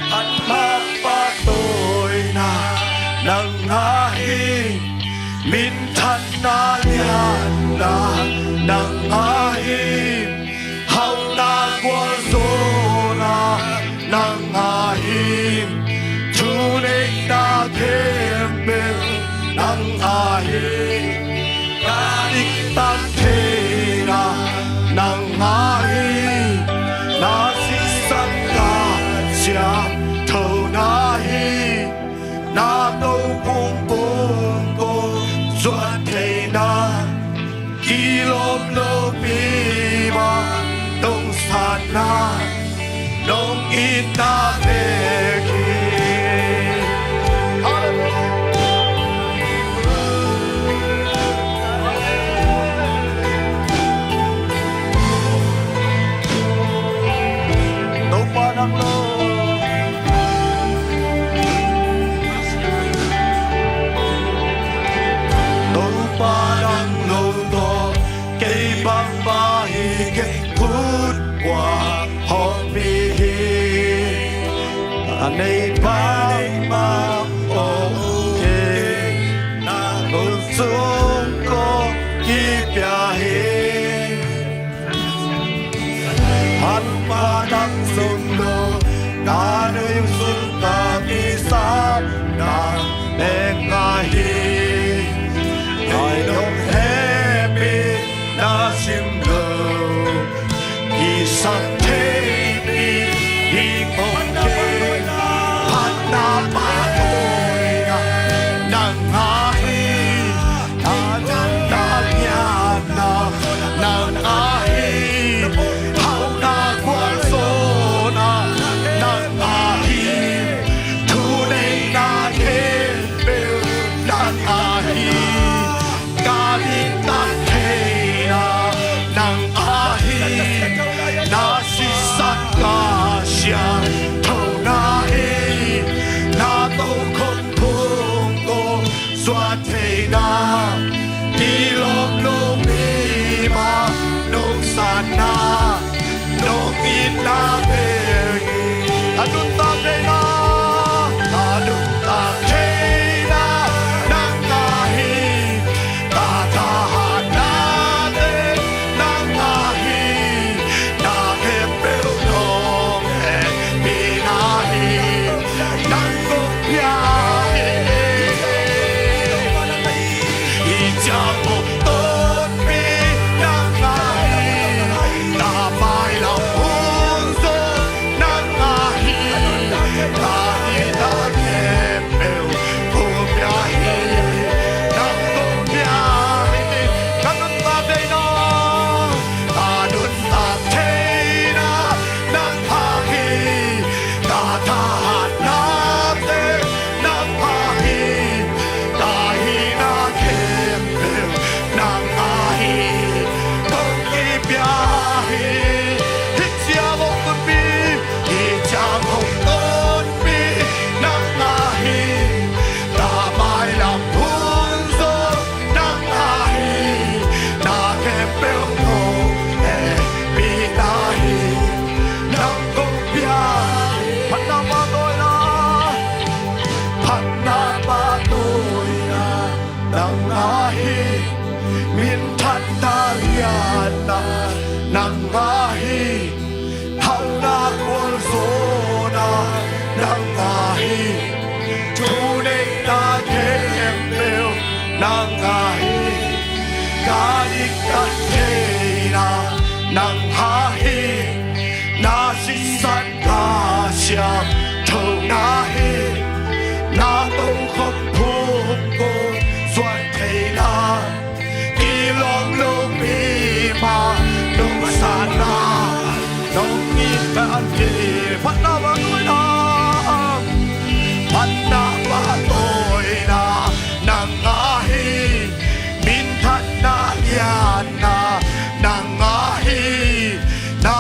Phatna pahtawina nang ngah hi. Minthanna lianna nang ngah hi. Hauhna gualzawhna nang ngah hi. Thuneihna khempeuh nang ngah hi. Ka diktat theihna nang ngah hi. Na sisan ka ciamtho na hi. Na tokhom pum kong zuat theihna, kilawm lopi bang dong satna nong itna bek hi. Halleluiah. Topa nang lo. Topa nang lo tawh kei bangmah hi, kei khut kua hong pi hi. A nei bangmah aw kei na lo sung kong kipia hi. Hanpa nang sung lo, ka nung sung ka kisap nang bek ngah hi. Ngai nong hehpihna sim lo, kisap thei mi hi kong kei. Phat Siangtho na hi, na tokhom phungkung zuan theihna, kilawm lopi mah nong sanna, nong itna hi. Phatna pahtawina, phatna pahtawina nang a hi, minthanna lianna nang a hi, na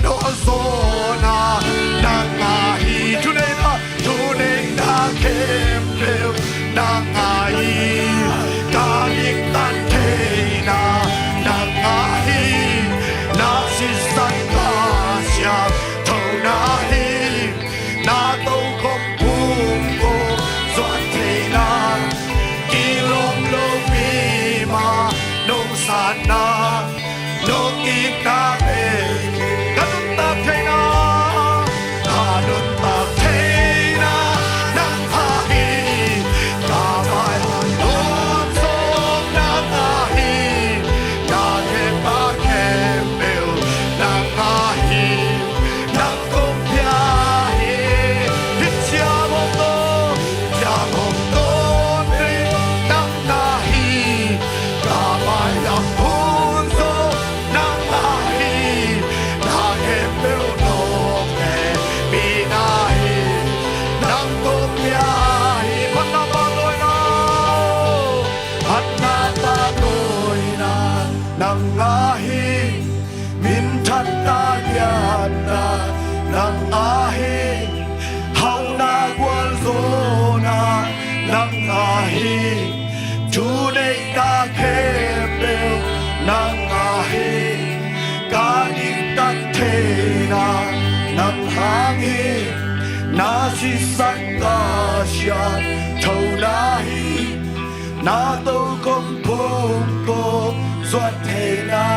nawhzawna nang a hi. Thuneihna, thuneihna khempeuh nang a hi, ka diktat theihna nang a hi, na sisan ka siangtho na hi, na tokhom phungkung zuan theihna, kilawm lopi mah nong sanna, nong itna bek. Ka nuntak theihna, ka nuntak theihna nang a hi, ka vai nawhzawna nang a hi, na themna khempeuh nang a hi, nang kong pia hi. Hih ciang hong dawn, ciang hong dawn ding nang na hi, ka mailam hun zawh nang na hi, na khempeuh nong hehpihna hi, nang kong pia hi. Phatna pahtawina, phatna pahtawina nang a hi, minthanna lianna nang a hi, hauhna gualzawhna nang a hi, thuneihna khempeuh nang a hi, ka diktat theihna nang hang hi, na sisan ka siangtho na hi, na tokhom phungkung zuan theihna,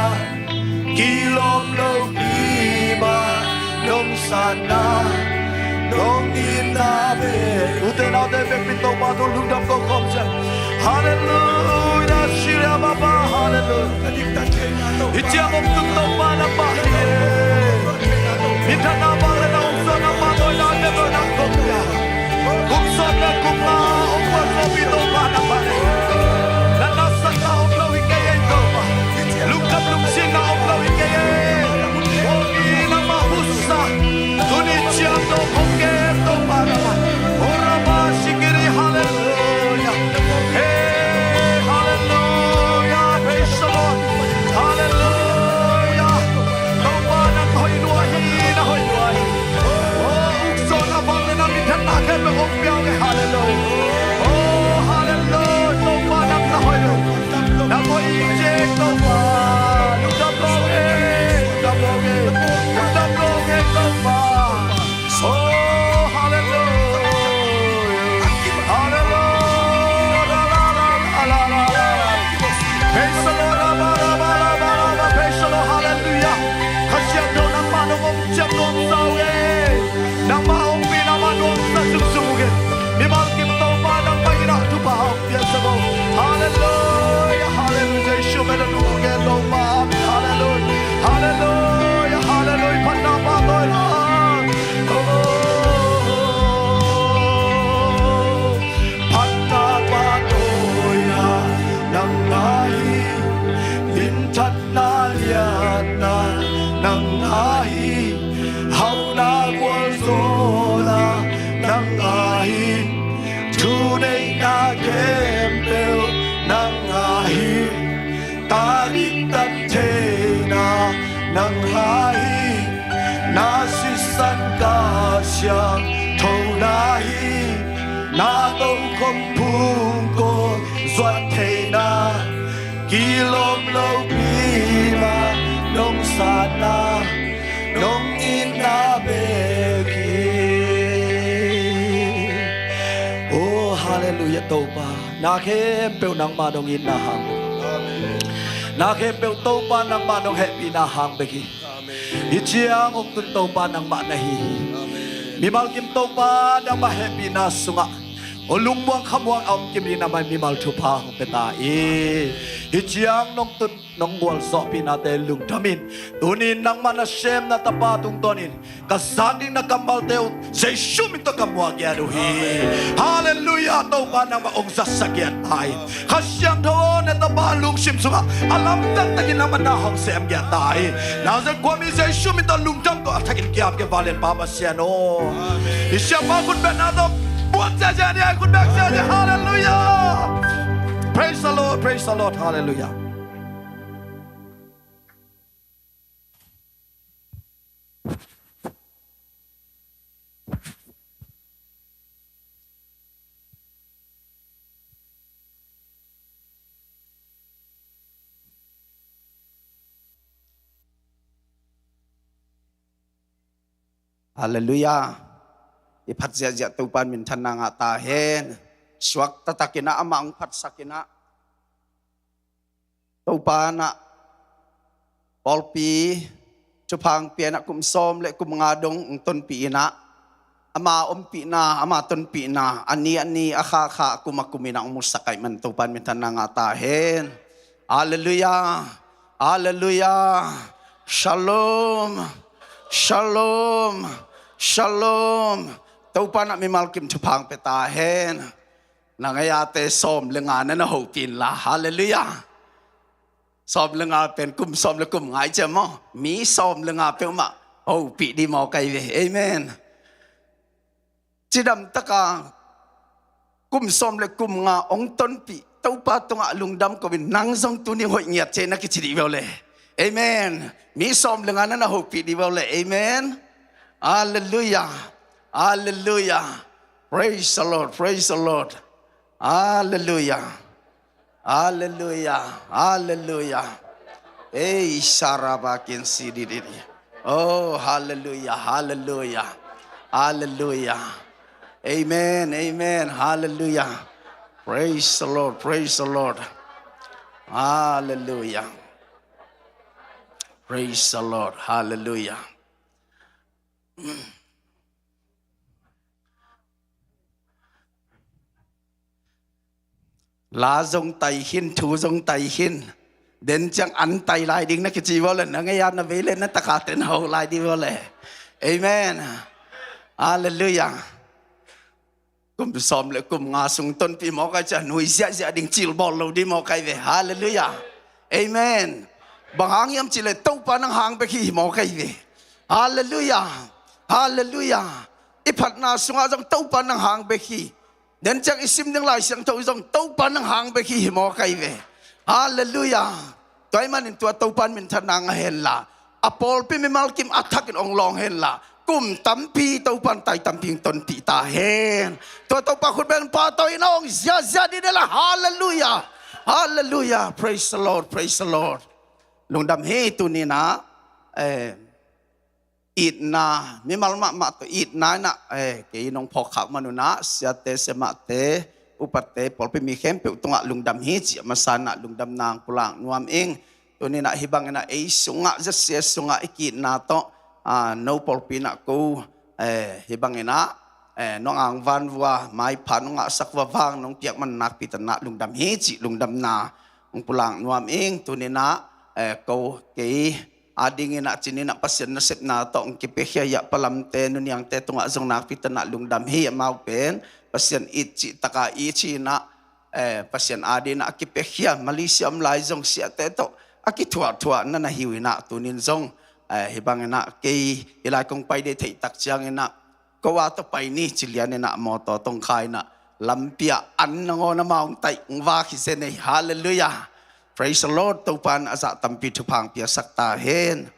kilawm lopi mah nong sanna, nong itna bek. Ute naute, vekpi Topa tungah lungdam ko khawm ciat. Halleluia, Syria Baba, halleluia. Hih ciang hong tun Topa nangmah hi. Minthanna, vangliatna, hong suahna, pahtawina khempeuh nang kong pia. Kum sawm le kum nga hong gualzawhpih Topa nangmah hi. Na natna sakna om lo hi kei ei Topa. Lungkham lungsiatna om lo hi kei ei. Hong it nangmah husa. Tuni ciang dong hong gen Topa nangmah. Oraba sikiri, halleluia. Hey, halleluia. Praise the Lord. Halleluia. Topa nang hoih lua hi, na hoih lua hi. Oh, ukzawhna, vangliatna, minthanna khempeuh hong pia hi. Halleluia. Oh, halleluia. Topa nang na hoih lua. Na hoih ciat Topa. Lungdam lo hi. Lungdam lo hi. Lungdam lo hi Topa. Oh, halleluia. Halleluia. Praise the Lord. Praise the Lord. Halleluia. Kha Siangtho nangmah nong om ciat nuam sa uh hi. Nangmah ompihna mah nuamsa sungsung uh hi. Mimal kim Topa nangmah in ah thupha hong piaksak o. Halleluia. Halleluia. Jesu min a thu gen Topa. Halleluia. Halleluia. Halleluia. Phatna pahtawina. Oh, phatna pahtawina nang a hi, minthanna lianna nang a hi, hauhna gualzawhna nang a hi, thuneihna khempeuh nang a hi, ka diktat theihna nang a hi, na sisan ka siangtho na hi, na tokhom phungkung zuan theihna, kilawm lopi mah nong sanna, nong itna bek hi. Oh, halleluia Topa. Na khempeuh nangmah nong itna hang. Na khempeuh Topa nangmah nong hehpihna hang bek hi. Hih ciang hong tun Topa nangmah na hi hi. Mimal kim Topa nangmah hehpihna sungah Aw lungmuang khamuang a om kim dingin amah in mimal thupha hong pia ta hi. Hih ciang nong tun nong gualzawhpihnate lungdamin, tuni nangmah na sem na tapa tungtawnin ka zak ding na kammalte uh Jesu min tawh ka muak giat uh hi. Halleluiah. Topa nangmah hong zatsak giat ta in. Kha Siangtho aw, na tapa lungsim sungah a lamdang takin nangmah na hong sem giat ta hi. Nazareth khuami Jesu min tawh lungdam tawh a thakin ki-ap kei valen Pa Pasian aw. Hih siapa khutbetna tawh buat ziahziah ni, a khutbet ziahziah. Halleluiah. Praise the Lord, praise the Lord. Halleluiah. Halleluiah. I phat ziahziah Topa in minthanna ngah ta hen. Suak taktakin ah amah hong phatsakin ah Topa in ah pawlpi thupha hong pia in ah kum sawm le kum nga dong hong tonpih in ah ama ompihna, ama tonpihna a ni a ni, a kha a kha, a kum a kum in ah hong musak ahih man Topa in minthanna ngah ta hen. Halleluiah. Halleluiah. Shalom. Shalom. Shalom. Topa in ah mimal kim thupha hong pia ta hen. Na ngeia te sawm le nga na na hopih inla. Halleluiah. Sawm le nga pen kum sawm le kum nga i ci a maw? Mi sawm le nga peuhmah hopih ding mawk ahi ve. Amen. Cidam taka kum sawm le kum nga hong tonpih Topa tungah lungdam ko in, nang zong tuni hoih ngiat ci na kici dih ve uh le. Amen. Mi sawm le nga na na hopih dih ve uh le. Amen. Halleluiah. Halleluiah. Praise the Lord. Praise the Lord. Halleluiah. Halleluiah. Halleluiah. Ei, sarabakin sidididi. Oh, halleluiah. Halleluiah. Halleluiah. Amen. Amen. Halleluiah. Praise the Lord. Praise the Lord. Halleluiah. Praise the Lord. Halleluiah. La zong tai khin, thu zong tai khin. Den ciang an tai lai ding na kici vua le, na ngeia na vei le, na taka ten ho lai ding vua le. Amen. Halleluiah. Kum sawm le kum nga sung tonpih mawk ahi ciang nui ziahziah ding, cil bawl lo ding mawk ahi ve. Halleluiah. Amen. Bang hang hiam cih leh Topa nang hang bek hi mawk ahi ve. Halleluiah. Halleluiah. I phatna sungah zong Topa nang hang bek hi. Den ciang i sim ding Lai Siangtho zong Topa nang hang bek hi hi mawk ahi ve. Halleluiah. Tua ahih manin tua Topa in minthanna ngah hen la, a pawlpi mimal kim a thakin hong lawng hen la, kum tampi Topa in tai tampi hong tonpih ta hen. Tua Topa khut beng pahtawi in a hong ziahziah dih de la. Halleluiah. Halleluiah. Praise the Lord. Praise the Lord. Lungdam hi. Tuni in ah, eh, itna, mimal mahmah tawh itna in ah, eh, kei nong phawk khak man un ah, siate siamahte, upate, pawlpi mi khempeuh tungah lungdam hi cih a masa in ah lungdamna hong pulak nuam ing. Tuni in ah hih bang in ah ei sungah, Z C S sungah i ki-itna tawh, ah, no pawlpi in ah ko, eh, hih bang in ah, eh, nong angvan vua, maipha nong ngahsak vua, vang nong piak man nakpi takin ah lungdam hi cih lungdamna hong pulak nuam ing. Tuni in ah, eh, ko kei ading in ah, ci-in ah Pasian nasepna tawh hong kipiakhia i ah Pa Lamte, Nu Niangte tungah zong nakpi takin ah lungdam hi. Amau pen Pasian it cih tak a i ci-in ah, eh, Pasian ading in ah a kipiakhia, Malaysia om lai zong siate tawh a kithuahthuah na na hi uh in ah, tuni in zong, eh, hih bang in ah kei hih lai kong pai ding theih tak ciangin ah, ko a tawh pai ni ci lian in ah mawtaw tawh hong khai in ah, lampi ah an nangawn amau hong taih hong vak hi zen ei. Halleluiah. Praise the Lord. Topa in a zah tampi thupha hong piasak ta hen.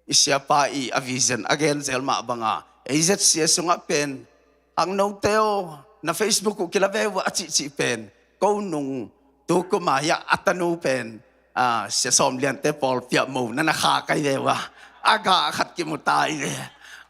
I siapa i a vision a gen zel mah bang a, ei Z C S sungah pen, "Hang note aw, na Facebook uh kila ve uh ah," a cihcih pen, ko nung tu kum a hia a tanu pen, ah, Sia Sawm Liante pawlpi ah mo na na khak ahi ve uh ah, a gah khat kimu ta hi ve.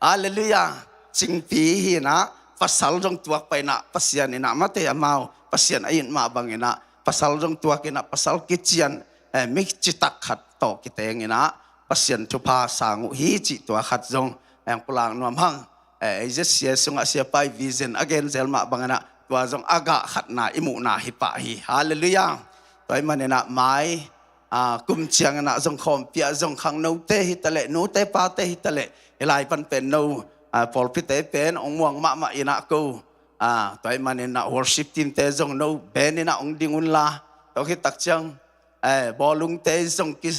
Halleluiah. Cingpi hi in ah, pasal zong tuak pai in ah, Pasian in ah mate amau, Pasian a it mah bang in ah, pasal zong tuak in ah, pasal kician, eh, mi citak khat tawh kiteng in ah, Pasian thupha sang uh hi cih tua khat zong, eh, hong pulak nuam hang. Eh, ei Z C S sungah siapa i vision a gen zel mah bang in ah, tua zong a gah khatna i muhna hi pah hi. Halleluiah. Tua ahih maninah mai, aa, kum cianginah zong khawmpi ah zong khangnote hitaleh, nute pate hitaleh, hi lai pan pen no, aa, pawlpite pen hong muang mahmah inah ko, aa, tua ahih maninah worship teamte zong no band inah hong ding unla, tua khit tak ciang, eh, bawlungte zong ki,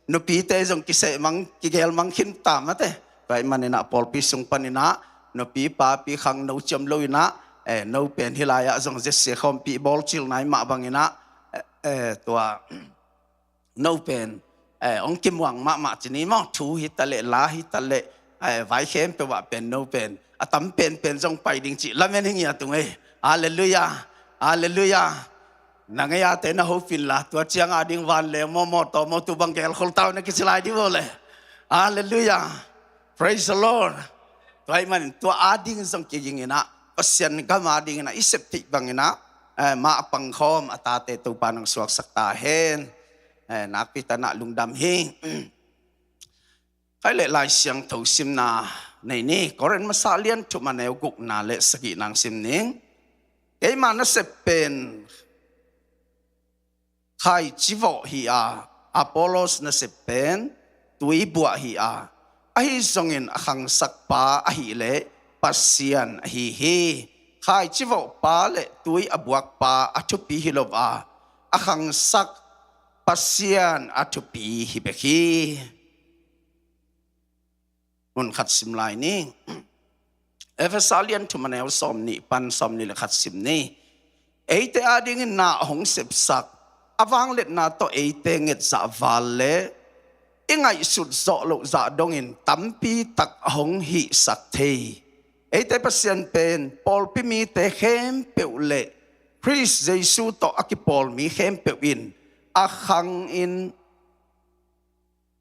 nupite zong kisehmang, kigelmang khin ta mate. Tua ahih maninah pawlpi sung paninah nupi papi khangno ciam lo inah, eh, no pen hi lai-ah zong Z C A khawmpi bawlcilna i mah banginah, eh, eh, tua no pen, eh, hong kimuang mahmah ci ni maw, thu hitaleh, la hitaleh, eh, vai khempeuh ah pen no pen a tam penpen zong pai ding cih lamen hi ngiat ung ei. Halleluiah. Halleluiah. Na ngei-ate na hopih inla, tua ciang ading vanleng maw, mawtaw maw, tu bang gelkhol ta uh na kici lai dih uh leh. Halleluiah. Praise the Lord. Tua ahih manin tua ading zong kiginginah, Pasian gam adinginah i sep theih banginah, eh, mah a pangkhawm a tate Topa nong suaksak ta hen. Eh, nakpi tanah lungdam hi. Khai leh Lai Siangtho simna nei ni, Korin masa lian thum a neu gukna le sagihna hong sim ning. Keima nasep pen khaici vawh hi a, Apollos nasep pen tui buah hi a, ahi zongin a khangsakpa ahih leh Pasian ahi hi. Khaici vawhpa le tui a buakpa a thupi hi lo a, a khangsak Pasian a thupi hi bek hi. Hun khat sim lai ni. Efesa lian thum a neu sawm nih pan sawm nih le khat sim ni. Eite adingin na a hong sepsak, a vangliatna tawh eite ngetzah val le i ngaihsut zawh loh zah dongin tampi tak a hong hihsak thei. Eite Pasian pen pawlpi mite khempeuh le Khrist Jesu tawh a kipawl mi khempeuh in a khangin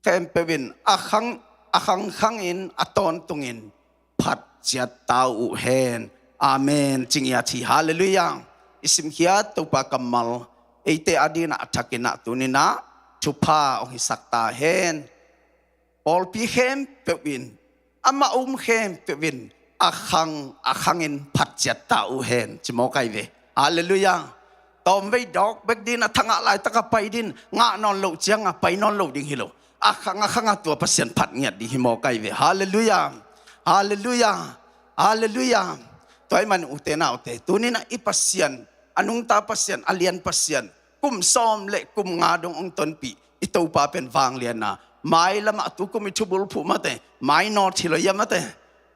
khempeuh in a khang, a khang khangin a tawntungin phat ciat ta uh hen. Amen. Ci ngiat hi. Halleluiah. I simkhiat Topa kammal eite adinah a thakinah tuninah thupha hong hisak ta hen. Pawlpi khempeuh in, amah um khempeuh in a khang, a khangin phat ciat ta uh hen. Ci mawk ai ve. Halleluiah. Tawmvei dawk bek din a thangah laitakah pai din, ngah nawn loh ciangah pai nawn lo ding hi lo. A khang, a khangah tua Pasian phat ngiat ding hi mawk ai ve. Halleluiah. Halleluiah. Halleluiah. Tua ahih manin ute naute, tuninah i Pasian, a nungta Pasian, a lian Pasian, kum sawm le kum nga dong hong tonpih i Topa pen vanglian a, mailamah tukum i thubulphuh mate, mainawt hi lo ia mate,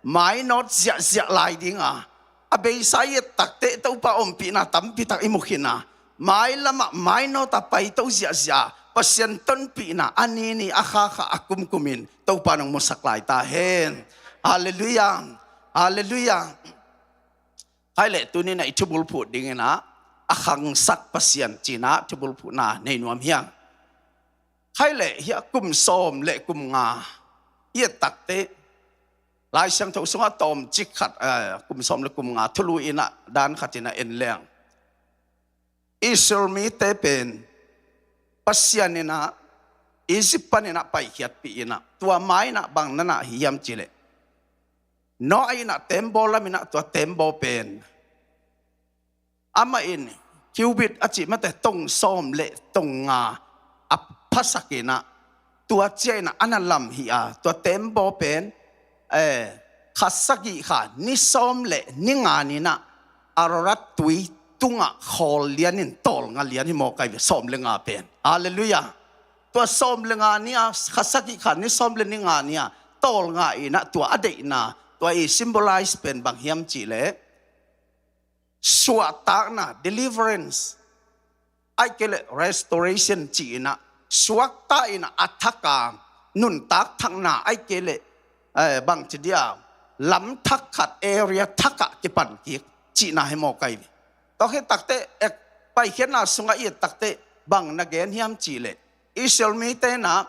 mainawt ziahziah lai dinga, a beisa i et takteh Topa ompihna tampi tak i mu khin a, mailamah mainawt a paito ziahziah a, Pasian tonpihna a nini a khakha a kumkumin Topa nong musak lai ta hen. Halleluiah. Halleluiah. Khai leh tuninah i thubulphuh dinginah a khangsak Pasian cinah thubulphuhna nei nuam hiang. Khai leh hiah kum sawm le kum nga i et takteh Lai Siangtho sungah tawmcik khat, eh, kum sawm le kum nga thulu inah dan khat inah en leng. Israel mite pen Pasian inah Egypt paninah paikhiatpih inah tua ma inah bang na nah hi hiam cihleh, Noah inah tembaw lam inah tua tembaw pen amah in cubit a cih mate tong sawm le tong nga a phasak inah tua cia inah a na lam hi a, tua tembaw pen, eh, kha sagih kha ni sawm le ni nga ni inah Ararat tui tungah khawl lianin tawlnga lian hi mawk ai ve, sawm le nga pen. Halleluiah. Tua sawm le nga ni a, kha sagih kha ni sawm le ni nga ni a tawlnga inah tua a deihna, tua i symbolize pen bang hiam cihleh, suahtakna, deliverance, ahih kei leh restoration ci inah, suakta inah a thak a nuntak thakna, ahih kei leh, eh, bang ci dia, lam thak khat, area thak ah kipan kik cihna hi mawk ai ve. Tua khit takteh, eh, Paikhiatna sungah i et takteh bang na gen hiam cihleh, Israel mite inah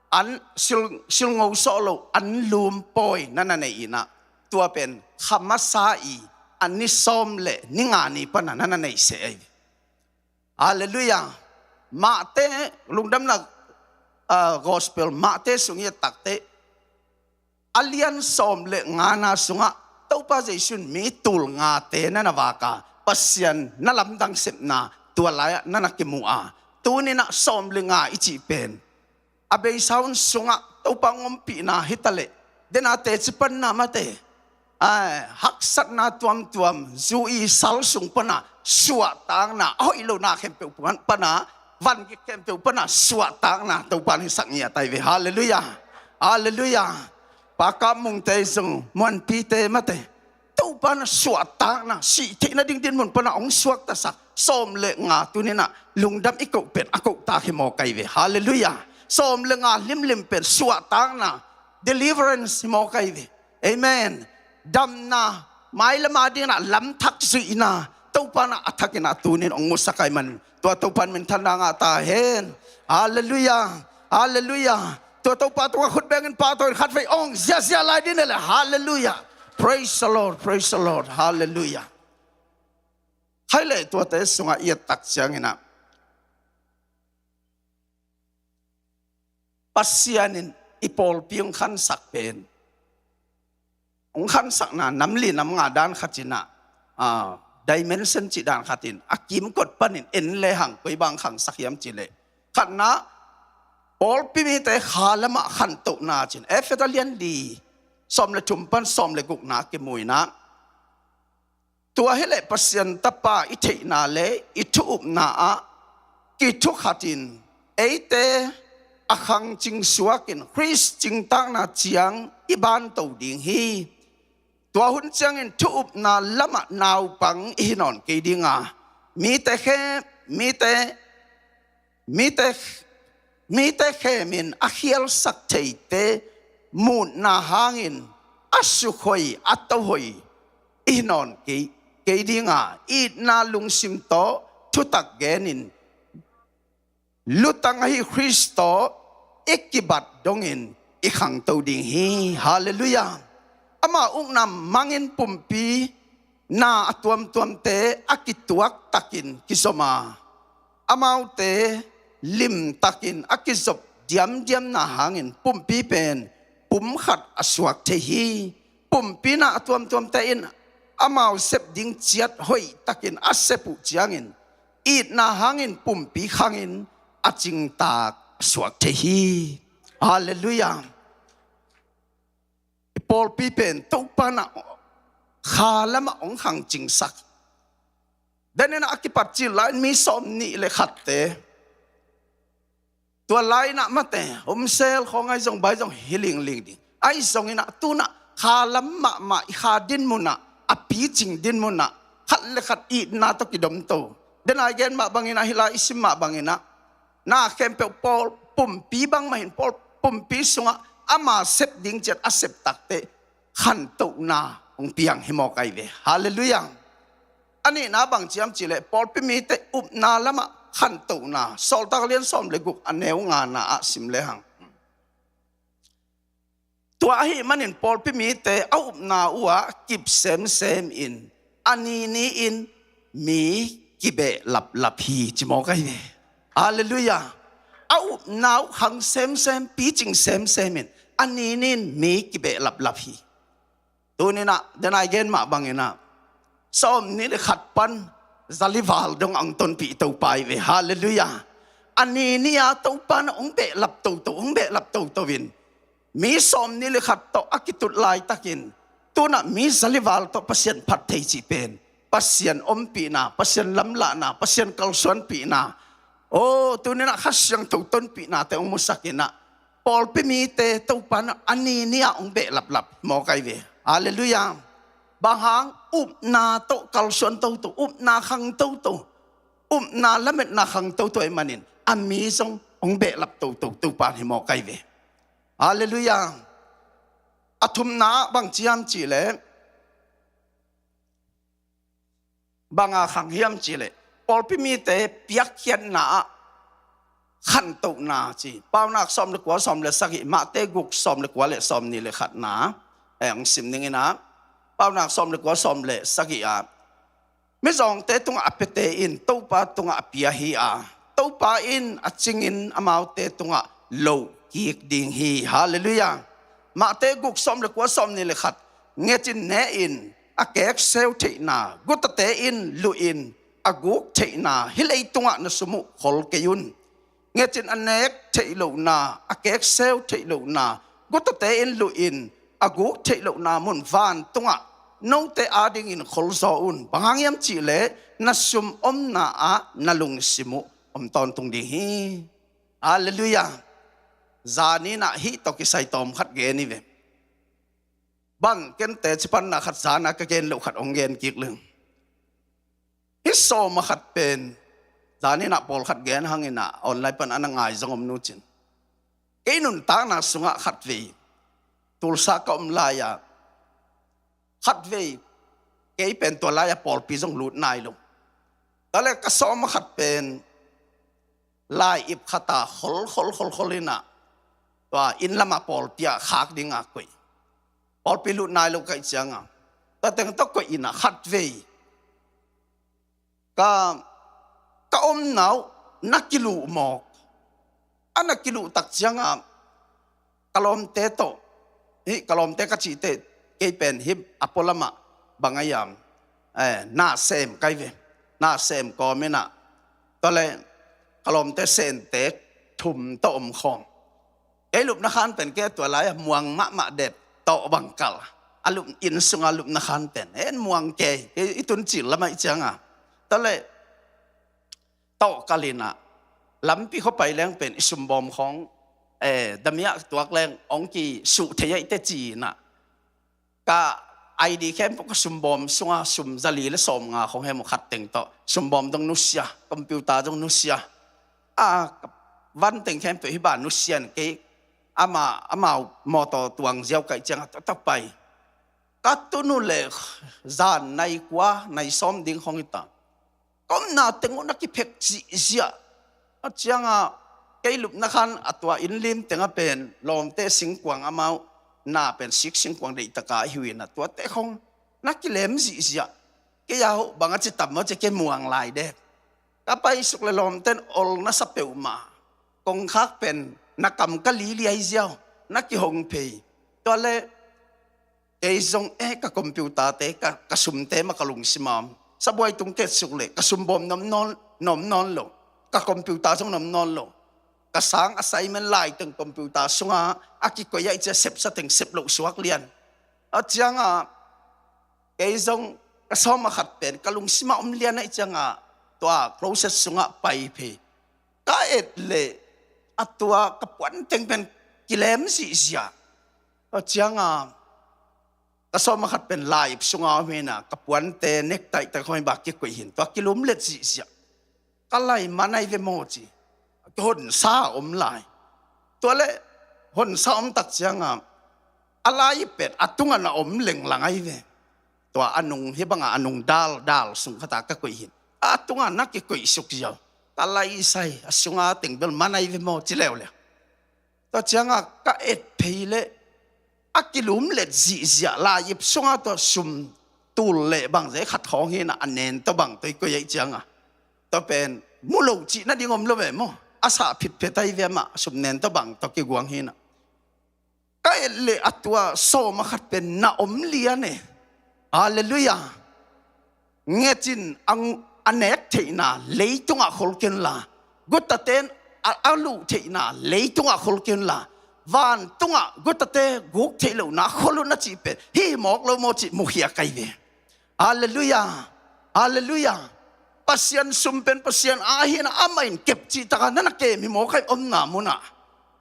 an sil, silngo sawh lo an lum pawi na na nei inah, tua pen kha masa i a ni sawm le ni nga ni pana na na nei seh ai ve. Halleluiah. Mate, lungdamna, ah, gospel Mate sung i et takteh a lian sawm le ngana sungah Topa Jesu in mi tul ngate na na vak a, Pasian na lamdang sepna tua lai-ah na na kimu a, tuni-in ah sawm le nga i cih pen a beisa hun sungah Topa hong ompihna hi ta leh, dena teci panna mate, ai, haksatna tuamtuam, zu i sal sung pana suahtakna, a hoih lona khempeuh pan, pana, van gik khempeuh pana suahtakna Topa in hisak ngiat ahi ve. Halleluiah. Halleluiah. Pakap Mungte zong, Muanpite mate, Topa in ah suahtakna, sih theih nading dinmun pana hong suaktasak sawm le nga tuni-in ah lungdam i koh pen a kohtak hi mawk ahi ve. Halleluiah. Sawm le nga limlim pen suahtakna, deliverance hi mawk ahi ve. Amen. Damna, mailam a dingin ah lamthak zuihna Topa in ah a thakin ah tuni-in hong musak ahih manin tua Topa in minthanna ngah ta hen. Halleluiah. Halleluiah. Tua Topa tungah khut bengin, pahtawi in, khatvei hong ziahziah lai ding hi leh. Halleluiah. Praise the Lord. Praise the Lord. Halleluiah. Khaile, tuate sungah i et tak ciangin ah Pasian in i pawlpi hong khansak pen, hong khansakna nam li nam nga dan khat in ah, ah, dimension cih dan khat in a kimkot panin en lehang koi bang khangsak hiam cih leh, khatna, pawlpi mite kha lamah khantohna ci-in Efesa lian li, sawm le thum pan sawm le gukna a kimu in ah, tua hi leh Pasian Tapa i theihna le i thu-upna ah kithukhatin eite a khangcing suakin Khrist cingtakna ciang i banto ding hi. Tua hun ciangin thu-upna lamah naupang i hi nawn kei ding a, mite khe, mite mite, mite khemin a khialsak theite mutna hangin a sukhoih, a tohoih i hi nawn kei, kei ding a, itna lungsim tawh thutak genin lutang ahi Khrist tawh i kibat dongin i khangto ding hi. Halleluiah. Ama ukna mangin pumpi na a tuamtuamte a kituaktakin kizom a, amaute limtakin a kizop diamdiamna hangin pumpi pen pum khat a suak thei hi. Pumpi na a tuamtuamte in amau sep ding ciat hoihtakin a sep uh ciangin itna hangin pumpi khangin a cingtak a suak thei hi. Halleluiah. I pawlpi pen Topa in ah kha lamah hong khangcingsak. Denin ah a kipat cil lai-in mi sawm nih le khatte, tua lai-in ah mate, homsel khawng ahi zong, bai zong hi lingling ding. Ahi zongin ah tu-in ah kha lam mahmah, i kha dinmun ah, a picing dinmun ah khat le khat itna tawh kidomto. Dena i gen mah bangin ah, hih lai i sim mah bangin ah, na khempeuh pawl pumpi bangmah hin, pawl pumpi sungah ama sep ding ciat a sep takteh khantohna hong piang hi mawk ahi ve. Halleluiah. A nihna bang ci hiam cih leh pawlpi mite upna lamah khantohna, Sawltak lian sawm le guk a neu ngana ah sim lehang. Tua ahih manin pawlpi mite a upna uhah kip semsem in, a ni ni-in mi kibeh laplap hi, ci mawk ahi ve. Halleluiah. A upna uh khang semsem, picing semsem in, a ni ni-in mi kibeh laplap hi. Tuni-in ah, dena i gen mah bangin ah, sawm nih le khat pan zalival dong a hong tonpih Topa ahi ve. Halleluiah. A ni ni-a Topa in ah hong behlap toto, hong behlap toto in, mi sawm nih le khat tawh a kitut laitakin, tu-in ah mi zalival tawh Pasian phat thei cih pen Pasian ompihna, Pasian lamlahna, Pasian kalsuanpihna, aw, tuni-in ah Kha Siangtho tonpihnate hong musak in ah, pawlpi mite Topa in ah a ni ni-ah hong behlaplap mawk ahi ve. Halleluiah. Bang hang? Upna tawh kalsuan toto, upna khang toto, upna lametna khang toto ahih manin a mi zong hong behlap toto Topa in hi mawk ahi ve. Halleluiah. A thumna ah bang ci hiam cih leh, bang a khang hiam cih leh, pawlpi mite piakkhiatna ah khantohna ci. Paunak sawm le kua, sawm le sagih, Mate guk, sawm le kua le sawm nih le khatna, eh, hong sim ning in ah, Paunak sawm le kua, sawm le sagih ah, mizawngte tungah a piate in Topa tungah a pia hi a, Topa in a cingin amaute tungah loh kik ding hi. Halleluiah. Mate guk, sawm le kua, sawm nih le khat, nget in, ne in, a kekseu theihna, gutate in luhin a guk theihna, hih leitungah na sum uh khol kei un. Ngecin a nek theih lohna, a kekseu theih lohna, gutate in luhin a guk theih lohna mun vantungah note adingin kholzaw un. Bang hang hiam cihleh na sum omna ah na lungsim uh om tawntung ding hi. Halleluiah. Zaninah hih tawh kisai tawm khat gen hi ve. Bang ken teci panna khat zana ka gen loh khat hong gen kik leng. Hih sawm a khat pen zaninah pawlkhat gen hanginah online pan a na ngai zong om nucin. Kei nuntakna sungah khatvei Tulsa ka om lai-ah khatvei kei pen tua lai-ah pawlpi zong lut nai lo. Tale ka sawm a khat pen lai-ip khata khol khol khol khol inah tua inn lamah pawlpi ah khak dinga koih. Pawlpi lut nai lo kaih cianga tua teng tawh koih inah khatvei ka, ka omna uh na kiluh mawk. A na kiluh tak cianga ka lawmte tawh, hih ka lawmte ka cihte kei pen hih a pualamah bang a hiam, eh, na sem kai ve. Na sem kawminah tawle ka lawmte sente thum tawh om khawm. Kei lupna khan pen kei tua lai-ah muang mahmah dep tawh bang kal. A lup inn sunga lupna khan pen en muang kei, kei i tun cil lamah i cianga tawle tawh kal inah lampi khuapai leng pen i sumbawm khawng, eh, damiah tuak leng hong kisuh thei aih teci inah ka I D khempeuh ka sumbawm sunga sum zali le sawmnga khawng hem uh khat teng tawh sumbawm zong nusia, computer zong nusia. A ka van teng khempeuh hih bang nusia in kei ama, amau mawtaw tuang ziau kaih cianga tawh tawh pai. Ka tun uh le zan nai kua nai sawm ding khawng hi ta. Ka omna teng uh na kiphek zihziah. A cianga kei lupna khan a tua inn lim tengah pen lawmte singkuang amau na pen sik singkuang deihtaka ahi uh inah tuate khawng na kilem zihziah. Kei a uh bang a ci tam maw ci kei muang lai dek. Ka paisuk le lawmten ol na sa peuhmah. Kongkhak pen na kam ka liliai ziau na kihong phei. Tuale kei zong eh ka computer-te ka, ka sumte mah ka lungsim a om. Sabuai tung ketsuk le ka sumbawm na om nawn, na om nawn lo. Ka computer zong na om nawn lo. Ka sang assignment laiteng computer sunga a kikoih aih cia sepsa teng sep loh suak lian. A cianga kei zong ka sawm a khat pen ka lungsim a om lian aih cianga tua closet sungah pai phei. Ka et le a tua ka puan teng pen kilem zihziah. A cianga ka sawm a khat pen lai-ip sunga om hina ka puante nektaih tak hoi bak kikoih hin tua kilumlet zihziah. Ka lai man ahi ve maw ci. Honsa a om lai. Tuale honsa om tak cianga a lai-ip pen a tunga na om lenglang ahi ve. Tua a nung hih banga a nung dal dal sung khata ka koih hin a tunga na kikoih suk ziau. Ka lai sai a sunga teng bel man ahi ve maw ci leuleu. Tua cianga ka et phei le a kilumlet zihziah lai-ip sunga tua sum tul le bang zei khat khawng hina a nen tua bang tua i koih aih cianga tua pen mu lo cih nading om lo ve maw. A sah phitphet ahi ve amah sum nen tua bang tua kiguang hina. Ka et le a tua sawm a khat pen na om lian e. Halleluiah. Ngecin a nek theihna leitungah khol kenla, gutaten a, a luh theihna leitungah khol kenla, vantungah gutate guk theih lohna khol un a cih pen hih mawk lo maw cih mukhia kai ve. Halleluiah. Halleluiah. Pasian sum pen Pasian a hina amah in kep cihtaka nana kem hi mawk aih omna munah.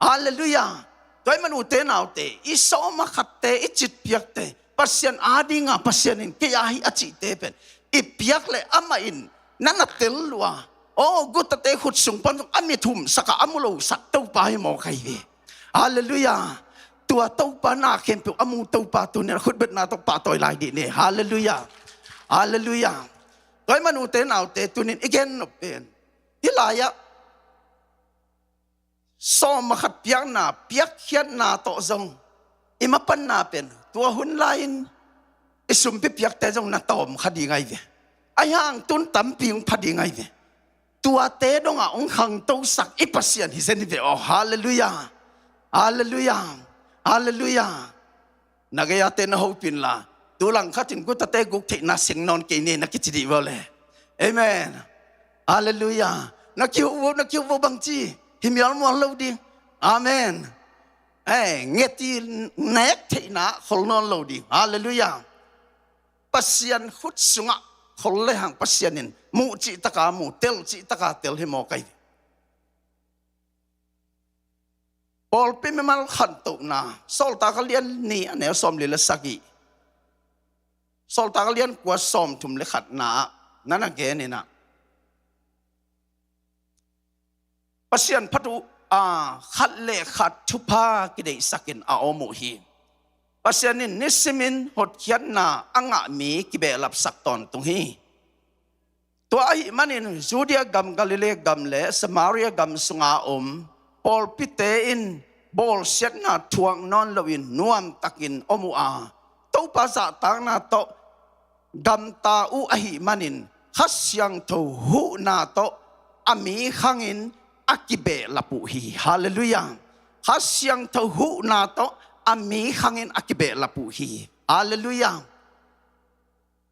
Halleluiah. Tua i manute naute i sawm a khatte i citpiakte Pasian adinga Pasian in kei a hi a cihte pen i piak le amah in nana tel lua. Aw gutate khut sung pan a mit humsaka a mu losak Topa hi mawk ahi ve. Halleluiah. Tua Topa na khempeuh a mu Topa tunin a khutbetna tawh pahtawi lai dih ni. Halleluiah. Halleluiah. Tua i manute naute tunin i gen nop pen hih lai-ah sawm a khat piakna piakkhiatna tawh zong i mapanna pen tua hun lai-in i sumpi piakte zong na tawm kha ding ahi ve. Ahi hang tun tampi hong pha ding ahi ve. Tuate dongah hong khangtosak i Pasian hi zen hi ve aw. Halleluiah. Halleluiah. Halleluiah. Na gei-ate na hopin la Tu langkhat in gutate guk theihna seng nawn kei ni na kici dih vua le. Amen. Halleluiah. Na kihuh vo, na kihuh vo bangci. Hi mialmual lo ding. Amen. Eh, ngeti nek theihna khol nawn lo ding. Halleluiah. Pasian khut sungah khol le hang Pasian in muh cihtaka muh, tel cihtaka tel hi mawk ahi. Pawlpi mimal khantohna, Sawltak a lian nih a neu sawmli le sagih, Sawltak a lian kua sawmthum le khatna ah na na gen inah, Pasian phat uh a khat le khat thupha kideihsakin a om uh hi. Pasian in nisimin hotkhiatna a ngah mi kibehlapsak tawntung hi. Tua ahih manin Judea gam, Galilee gam le Samaria gam sunga om pawlpite in bawlsiatna thuak nawn loin nuamtakin om uh a, Topa zahtakna tawh gamta uh ahih manin Kha Siangtho huhna tawh a mi khangin a kibehlap uh hi. Halleluiah. Kha Siangtho huhna tawh a mi khangin a kibehlap uh hi. Halleluiah.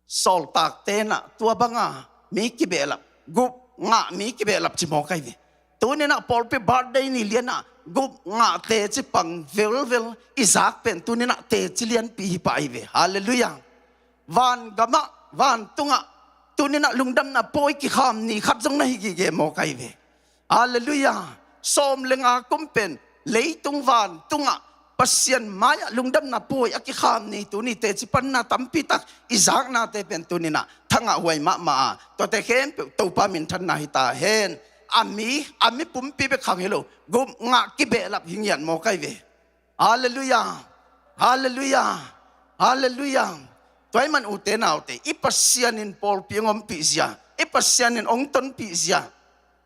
Sawltakte nah tua banga mi kibehlap, gup ngah mi kibehlap ci mawk ahi ve. Tuninah pawlpi birthday ni lianah gup ngah teci pang velvel i zak pen tuninah teci lianpi hi pah ahi ve. Halleluiah. Vangamah, vantungah tuninah lungdamna pawi kikham ni khat zong na hi gige mawk ahi ve. Halleluiah. Sawm le nga kum pen leitung vantungah Pasian mai-ah lungdamna pawi a kikham ni tuni teci panna tampitak i zaknate pen tuninah thangah huai mahmah a, tuate khempeuh Topa minthanna hi ta hen. A mi, a mi pumpi bek khang hi lo, gup ngah kibehlap hi ngiat mawk ahi ve. Halleluiah. Halleluiah. Halleluiah. Tua ahih man ute naute, i Pasian in pawlpi hong ompih zia, i Pasian in hong tonpih zia,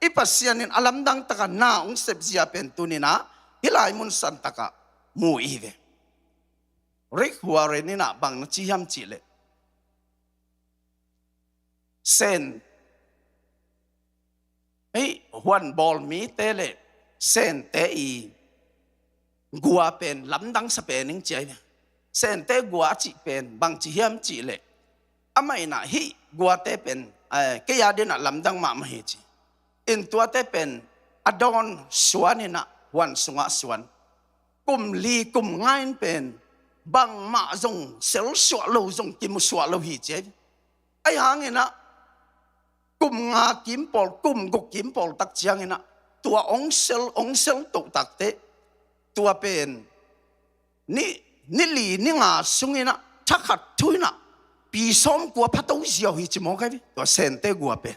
i Pasian in a lamdang taka na hong sep zia pen tuninah hih lai mun santakah mu i hi ve. Rick Warren inah bang na ci hiam cihleh, Sen, hih huan bawl mite le Sente i gua pen lamdang sa pen ing ci ahi ve. Sente gua a cih pen bangci hiam cihleh, amah inah hih guate pen, eh, kei a dinah lamdang mahmah hi ci. In tuate pen a dawn suan inah huan sungah suan. Kum li kum nga in pen bangmah zong selsuah lo, zong kimusuah lo hi ci ahi ve. Ahi hanginah kum nga kim pawl, kum guk kim pawl tak cianginah tua ong sel, ong sel toh takteh tua pen ni, ni li ni nga sunginah thakhat thu inah pi sawmkua phato ziau hi ci mawk ahi ve, tua Sente gua pen.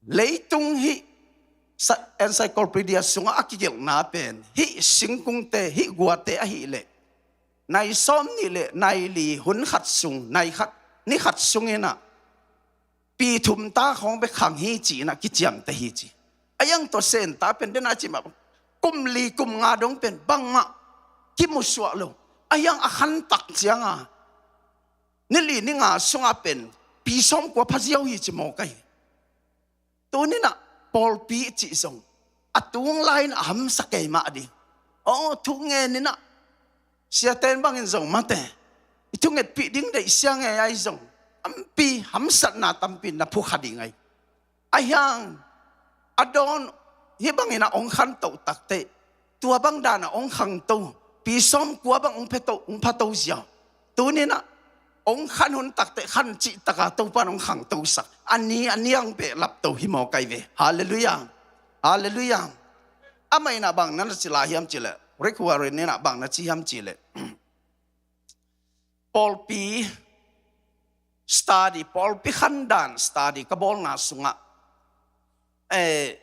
Leitung hih sa-, encyclopedia sungah a kigelhna pen hih singkungte, hih guate ahileh nai sawm nih le nai li hun khat sung, nai khat, ni khat sunginah pi thum ta khawng bek khang hi ci-inah kiciamteh hi ci. Ahi hang tua Senta pen dena ci mah bang, kum li kum nga dong pen bangmah kimusuah lo. Ahi hang a khantak cianga ni li ni nga sungah pen pi sawmkua pha ziau hi ci mawk ahi. Tuninah pawlpi i cih zong a tung lai-in a hamsa kei mah ding. Aw, thungen inah siaten bangin zong mate, i thungetpih ding deih sia ngei ahi zong tampi hamsatna tampi na phukha ding ahi. Ahi hang a dawn hih bangin a ong khantoh takteh tua bang dana ong khangto, pi sawmkua bang ong pheto, ong phato ziau. Tuninah ong khan hun takteh khan cihtaka Topan ong khangtosak, a ni a niang behlapto hi mawk ahi ve. Halleluiah. Halleluiah. Amah inah bang na na ci lai hiam cihleh, Rick Warren inah bang na ci hiam cihleh, pawlpi study, pawlpi khandan study ka bawlna sungah, eh,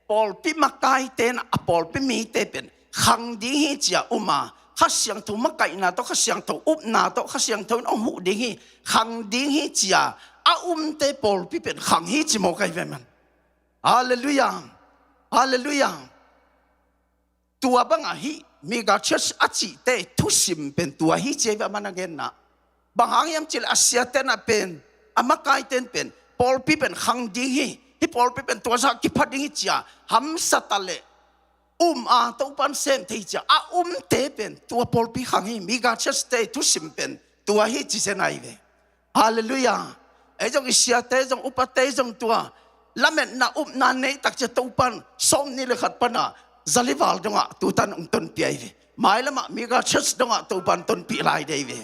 pawlpi makaite in a pawlpi mite pen khang ding hi cia um a, Kha Siangtho makaihna tawh, Kha Siangtho upna tawh, Kha Siangtho in hong huh ding hi, khang ding hi cia a umte pawlpi pen khang hi ci mawk ahi ve man. Halleluiah. Halleluiah. Tua bangah hih megachurch a cihte thusim pen tua hi ci ahi ve, a man a genna. Bang hang hiam cihleh a siaten ah pen, a makaiten pen pawlpi pen khang ding hi, hih pawlpi pen tua zah kipha ding hi cia hamsa ta leh um a, Topan sem thei cia a umte pen tua pawlpi khang hi. Megachurch te thusim pen Tua hi ci zen ai ve. Halleluiah. Ei zong i siate zong upate zong tua lametna upna nei tak cia Topan sawm ni le khat pana zalival dongah tutan ong tonpih ai ve. Mailamah mega church dongah Topan tonpih lai dei ve.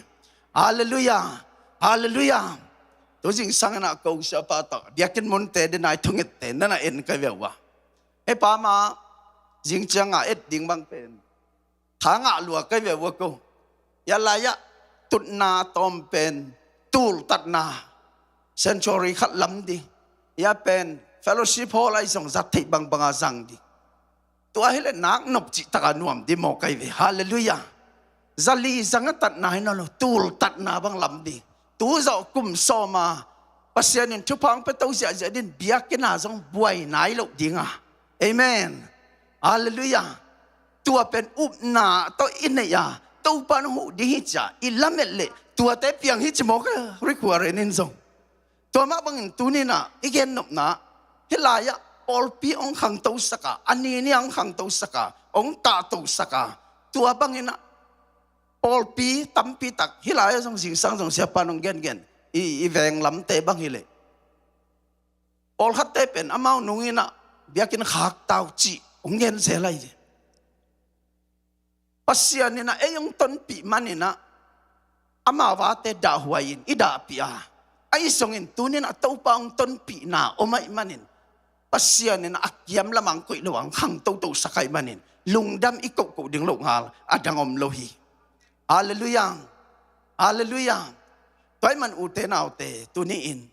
Halleluiah. Halleluiah. Tu zingsang inah ko siapa tak biakinn munte denai thongette nana en kai ve uh a. Ei pama zingcianga et ding bang pen tha ngah lua kai ve uh a ko. Ia lai-ah tutna tawm pen tultatna sanctuary khat lam ding. Ia pen fellowship hall ai zong zat theih bangbanga zang ding. Tua hileh nak nop cihtaka nuam ding maw kai ve. Halleluiah. Zali zanga tatna hi nawn lo, tultatna bang lam ding. Tu zawh kum sawma Pasian in thupha hong pia to ziahziah din biakinn-a zong buai nai loh dinga. Amen. Halleluiah. Tua pen upna tawh i neih a Topa nong huh ding hi cia i lamet leh tuate piang hi ci maw ka Rick Warren in zong. Tua mah bangin tuninah i gennopna hih lai-ah pawlpi hong khangtosaka, a nini hong khangtosaka, hong tahtosaka, tua banginah pawlpi tampi tak hih lai-ah zong zingsang zong siapa nong gengen i, i veng lamte bang hileh pawlkhatte pen amau nunginah biakinn khak tau cih hong gen zel ai ve. Pasian inah ei hong tonpih maninah amau vate dahhuai in i dahpih a, ahi zongin tuninah Topa hong tonpihna om aih manin Pasian inah a kiam lamang koih lo ang khang totosak aih manin lungdam i kohkoh ding lo ngal a dang om lo hi. Halleluiah. Halleluiah. Tua aih man ute naute tuni-in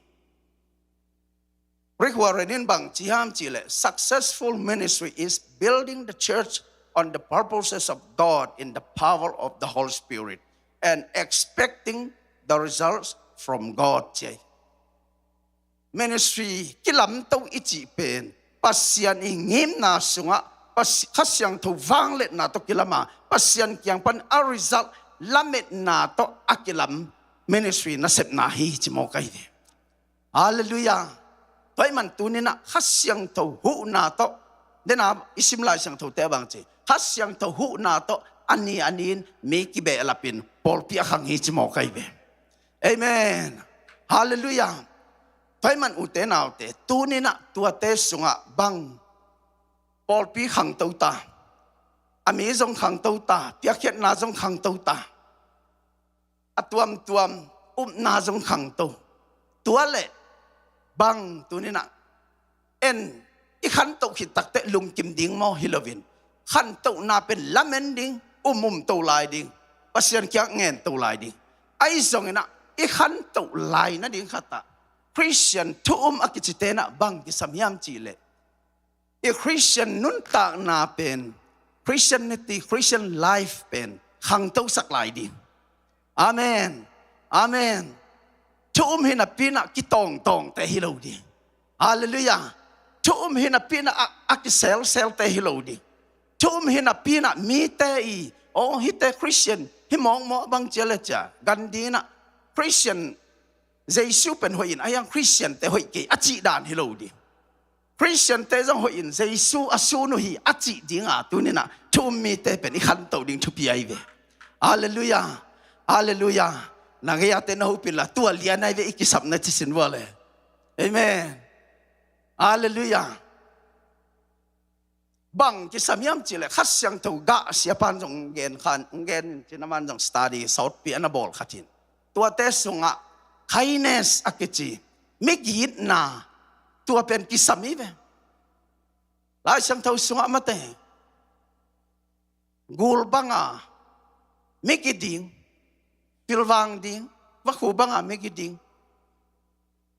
Rick Warren in bang ci hiam cihleh, successful ministry is building the church on the purposes of God in the power of the Holy Spirit and expecting the results from God, ci ai. Ministry kilamto i cih pen Pasian i ngimna sungah Pasi- Kha Siangtho vangliatna tawh kilama Pasian kiang pan a result lametna tawh a kilam ministry nasepna hi ci maw kai ve. Halleluiah. Tua aih man tuninah Kha Siangtho huhna tawh, dena i sim Lai Siangthote a bang ci, Kha Siangtho huhna tawh a ni a ni-in mi kibehlapin pawlpi a khang hi ci maw kai ve. Amen. Halleluiah. Tua aih man ute naute tuninah tuate sungah bang pawlpi khangto ta, a mi zong khangto ta, piakkhiatna zong khangto ta, a tuamtuam upna zong khangto. Tua leh bang tuninah en i khantoh khit takteh lungkim ding maw hi loin khantohna pen lamen ding, umum to lai ding, Pasian kiang ngen to lai ding. Ahi zonginah i khantoh lai nading khatah Christian thu um a kicite inah bang kisam hiam cihleh i Christian nuntakna pen Christianity, Christian life pen khangtosak lai ding. Amen. Amen. Thu um hi napinah kitawngtawngte hi lo ding. Halleluiah. Thu um hi napinah a, a kiselselte hi lo ding. Thu um hi napinah mite i, aw hihte Christian hi mawkmawk bang cia le cia gan dinah Christian Jesu pen hoih in a hiang Christiante hoih kei a cih dan hi lo ding. Christiante zong hoih in Jesu a sun uh hi a cih dinga tuninah thu um mite pen i khantoh ding thupi ai ve. Halleluiah. Halleluiah. Na gei-ate na hupin la tua lian ai ve i kisapna cisin vua le. Amen. Halleluiah. Bang kisam hiam cihleh Kha Siangtho gah siapan zong gen khan gen cinaman zong study sawtpi ana bawl khatin tuate sungah kindness a kici migitna tua pen kisam hi ve. Lai Siangtho sungah mate gul banga migi ding, pilvang ding, vakhu banga migi ding,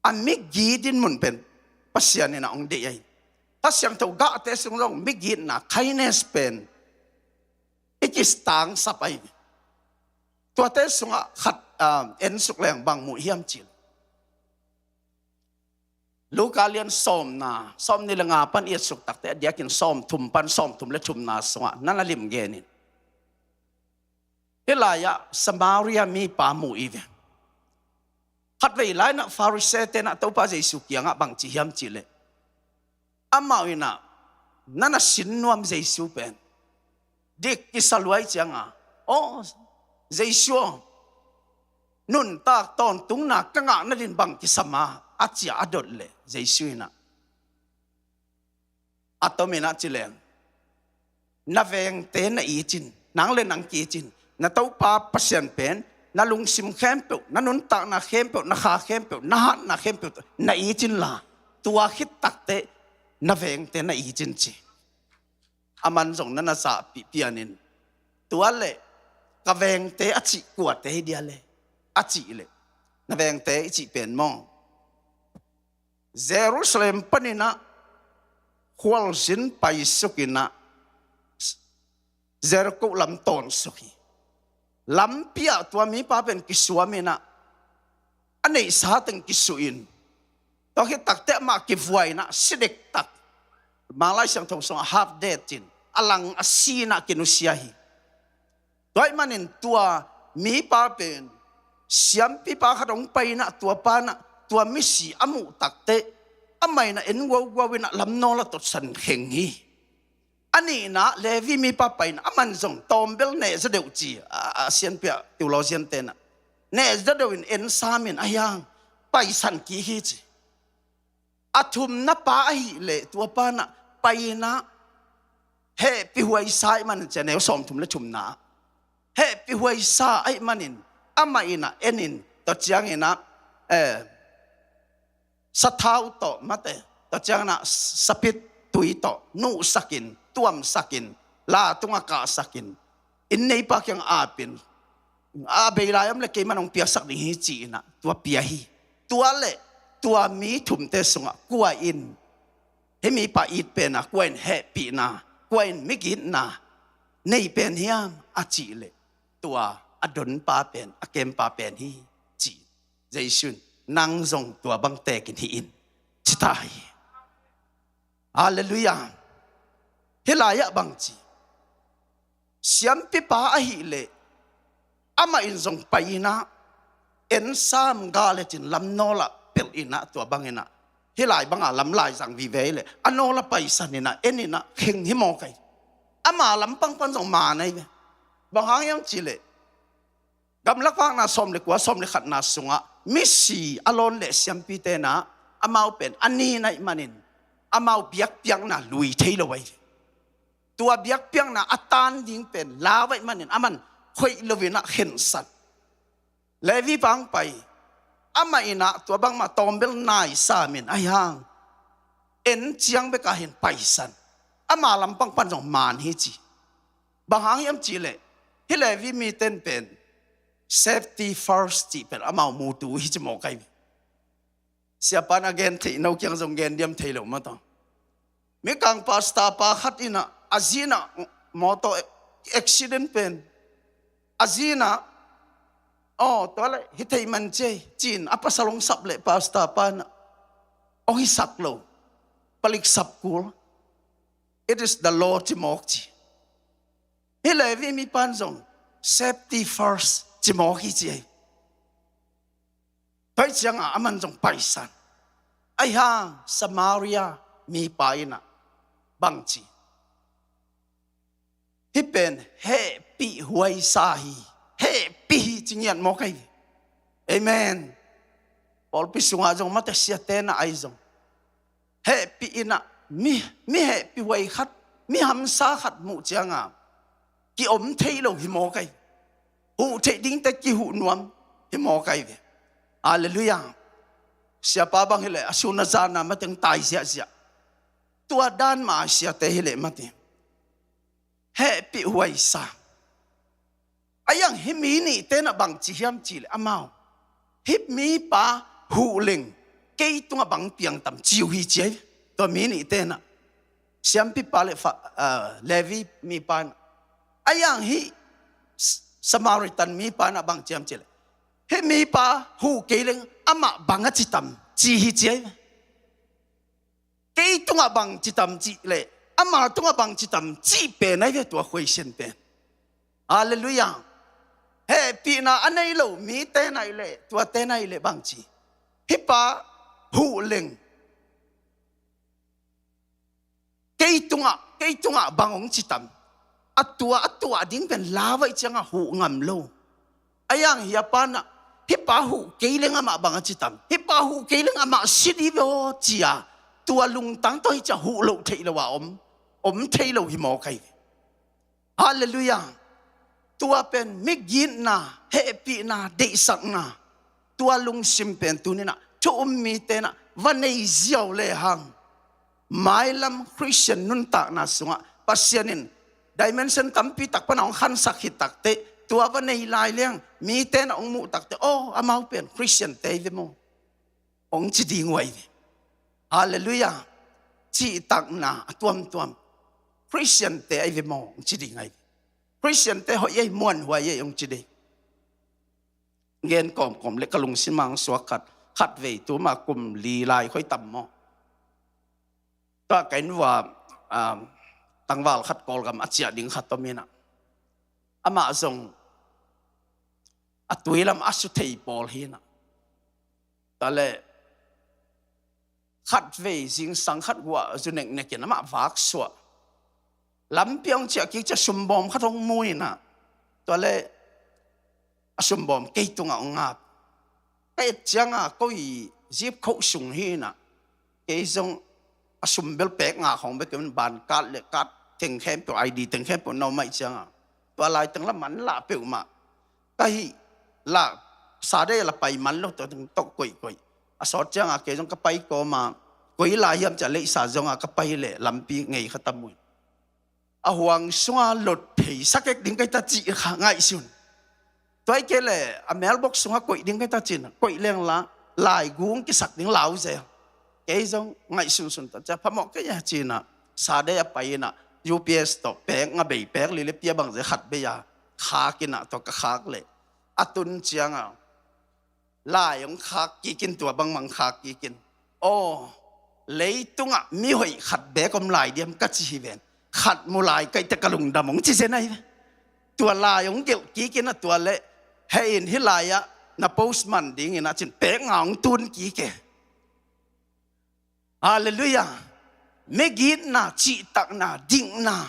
a migi din mun pen Pasian inah hong deih ai. Kha Siangtho gahte sung zong migitna kindness pen i kistang sap ai. Tuate sungah khat ah, en suk leng bang muh hiam cil. Luka lian sawmna, sawmni le nga pan i et suk takte a diakin sawmthum pan sawmthum le thumna sungah nana lim genin. Hih lai-ah Samaria mipa mu i ve. Khatvei lai-inah Pharisee tenah Topa Jesu kiangah bangci hiam cihleh, amau inah nana sin nuam Jesu pen dik kisa luai cianga, aw Jesu aw, nuntak tawntungna ka ngah nadin bang kisam a, a ci a dot leh Jesu in ah, a tomin ah ci leng, na vengte na it in, nang le nang ki it in, na Topa Pasian pen na lungsim khempeuh, na nuntakna khempeuh, na kha khempeuh, na hatna khempeuh na it inla, tua khit takteh na vengte na it in ci. Aman zong na na zahpih pianin, tua leh ka vengte a cih kuate hi dia le, a cih leh, na vengte i cih pen maw, Jerusalem panin ah khualzin paisuk in ah Jericho lam tawnsuk hi. Lampi ah tua mipa pen kisuam in ah, a neihsa teng kisuh in, tua khit takteh amah kivua in ah si dektak, Mangkam Lai Siangtho sungah half dead cin, a lang a si in ah kinusia hi. Tua ahih manin tua mipa pen siampipa khat hong pai in ah, tua pa in ah tua misi a muh takteh amah in ah en guauguau in ah lamnawl ah totsan kheng hi. A nihna, Levi mipa pai in ah, aman zong tawmbel nehza deuh ci, a, a sianpi ah theologian te in ah, nehza deuh in en sam in, ahi hang paisan kik hi ci. A thumna pa ahih leh tua pa in ah pai in ah, hehpih huaisa ahih manin, ci a, neu sawmthum le thumna, hehpih huaisa ahih manin amah in ah en in, tua ciangin ah, eh, sathau tawh mate, tua ciangin ah sapit tui tawh nuhsak in, tuamsak in, la tungah kahsak in, inn neipa kiang ap in, a bei lai om leh keiman hong piaksak ding hi ci in ah tua pia hi. Tua leh tua mi thumte sungah kua in hih mipa it pen a, kua in hehpihna, kua in migitna nei pen hiam a cih leh, tua a donpa pen, a kempa pen hi ci. Jesu in, nang zong tua bang tekin hih in, ci ta hi. Halleluiah. Hih lai-ah bang ci, siampipa ahih leh amah in zong pai in ah, en sam ga le cin lamnawl ah pelh in ah, tua bang in ah, hih lai bang a lam laizang vive leh a nawl ah paisan in ah, en in ah kheng hi mawk ai. Ama lampang pan zong man ai ve. Bang hang hiam cih leh, Gamlak Vakna sawm le kua, sawm le khatna sungah misi a lawn le siampite in ah, amau pen a nin ahih manin amau biakpiakna lui thei lo ai. Tua biakpiakna a tan ding pen lau ahih manin aman khoih lo in ah khensat. Levi pa hong pai, amah in ah tua bangmah tawmbel nai sam in, ahi hang en ciang bek ah hin paisan. Ama lampang pan zong man hi ci. Bang hang hiam cih leh, hih Levi mite in pen safety first cih pen amau mutu hi ci mawk ai. Siapa in a gen theih, no kiang zong gen diam thei lo mah tawh. Mikang pastor pa khat in ah, a zi in ah motor accident pen, a zi in ah, aw, tua leh hi thei man ci ei, ci in a pasal hong sap leh pastor pa in ah, hong hisak lo, palik sap kul. It is the law ci mawk ci. Hih Levi mipa in zong safety first ci mawk hi ci ei. Tua ahih ciangah aman zong paisan. Ahi hang Samaria mipa in ah bang ci, hih pen hehpih huaisa hi, hehpih hi ci ngiat mawk ai. Amen. Pawlpi sungah zong mate siate in ah ahi zong, hehpih in ah, mi, mi hehpih huai khat, mi hamsa khat muh ciangah kiom thei lo hi mawk ai. Huh theih dingte kihuh nuam hi mawk ai ve. Halleluiah. Siapa bang hi leh a sun a zan a mateng tai ziahziah. Tua dan mah a siate hi leh mate, hehpih huaisa. Ahi hang hih mi nihte in ah bang ci hiam cih leh amau, hih mipa huh leng kei tungah bang piang tam ci uh hi ci ei. Tua mi nihte in ah, siampipa le fa-, ah, Levi mipa in ah. Ahi hang hih S-, Samaritan mipa in ah bang ci hiam cih leh, hih mipa huh kei leng amah bang a ci tam ci hi ci ei. Kei tungah bang ci tam cih leh ama tungah bang ci tam cih pen ai ve tua question pen. Halleluiah. Hehpihna a nei lo mite in ah leh, tuate in ah leh bang ci, hih pa huh leng kei tungah, kei tungah bang hong ci tam. A tua, a tuah ding pen lau ahih ciangah huh ngam lo. Ahi hang hih a pa in ah Hih pa huh kei leng amah bang a ci tam, hih pa huh kei leng amah si dih ve aw, ci-a tua lungtang tawh hi ciah huh loh theih lo a om, om thei lo hi mawk ahi ve. Halleluiah. Tua pen migitna, hehpihna, deihsakna, tua lungsim pen tuni-in ah thu um mite in ah va nei ziau lehang, mailam Khristian nuntakna sungah Pasian in dimension tampi tak pan a hong khansak hi takteh, tua va nei lai leng mite in ah hong muh takteh, aw, amau pen Khristiante ahi ve maw, hong ci ding uh ahi ve. Halleluiah. Cihtakna a tuamtuam, Khristiante ahi ve maw, hong ci ding ahi ve. Khristiante hoih ahi, muanhuai ahi, hong ci ding. Gen kawmkawm le ka lungsim ah hong suak khat, khatvei tuma kum li lai khoi tam maw, tua ka inn uah, um, tangval khat Kawlgam a ciah ding khat om in ah, amah zong a tui lam a su thei pawl hi in ah, tua leh khatvei zingsang khat guah zu neknek in amah vak suah. Lampi ah hong ciah kik ciah sumbawm khat hong mu in ah, tua leh a sumbawm kei tungah hong ngap. Ka et ciangin ko i zip khoh sung hi in ah, kei zong a sum bel pek nga khawng bek in, ban card le card teng khempeuh, I D teng khempeuh na om ahih ciangin, tua laiteng lam man lah peuhmah. Ka hih lah, sa dei a la pai man lo, tua teng tawh koihkoih. A sawt ciangin kei zong ka pai kawm a, koi lai hiam ci-a leisa zongin ka pai leh lampi ngei khat a mu in, a huang sungah lot phei sak ek ding ka hi ta cih kha ngaihsun. Tua hi kei leh a mailbox sungah koih ding ka hi ta ci-in, koih leng lah laigu hong kisak ding lau zel. Kei zong ngaihsunsun ta ciah, phamawh kei a ci-in ah, sa dei a pai in ah, U P S tawh pek nga bei, pek li le pia bang zel khat bei a khak in ah, tua ka khak leh a tun ciangin lai hong khak kik in, tua bangmah hong khak kik in, aw, leitungah mi hoih khat beek om lai diam ka ci hi ven, khat mu lai ka hih teh ka lungdam, hong ci zen ahi ve. Tua lai hong gelh kik in ah, tua leh heh in, hih lai-ah na post man ding in ah ci-in pek nga hong tun kik e. Halleluiah. Migitna, cihtakna, dikna,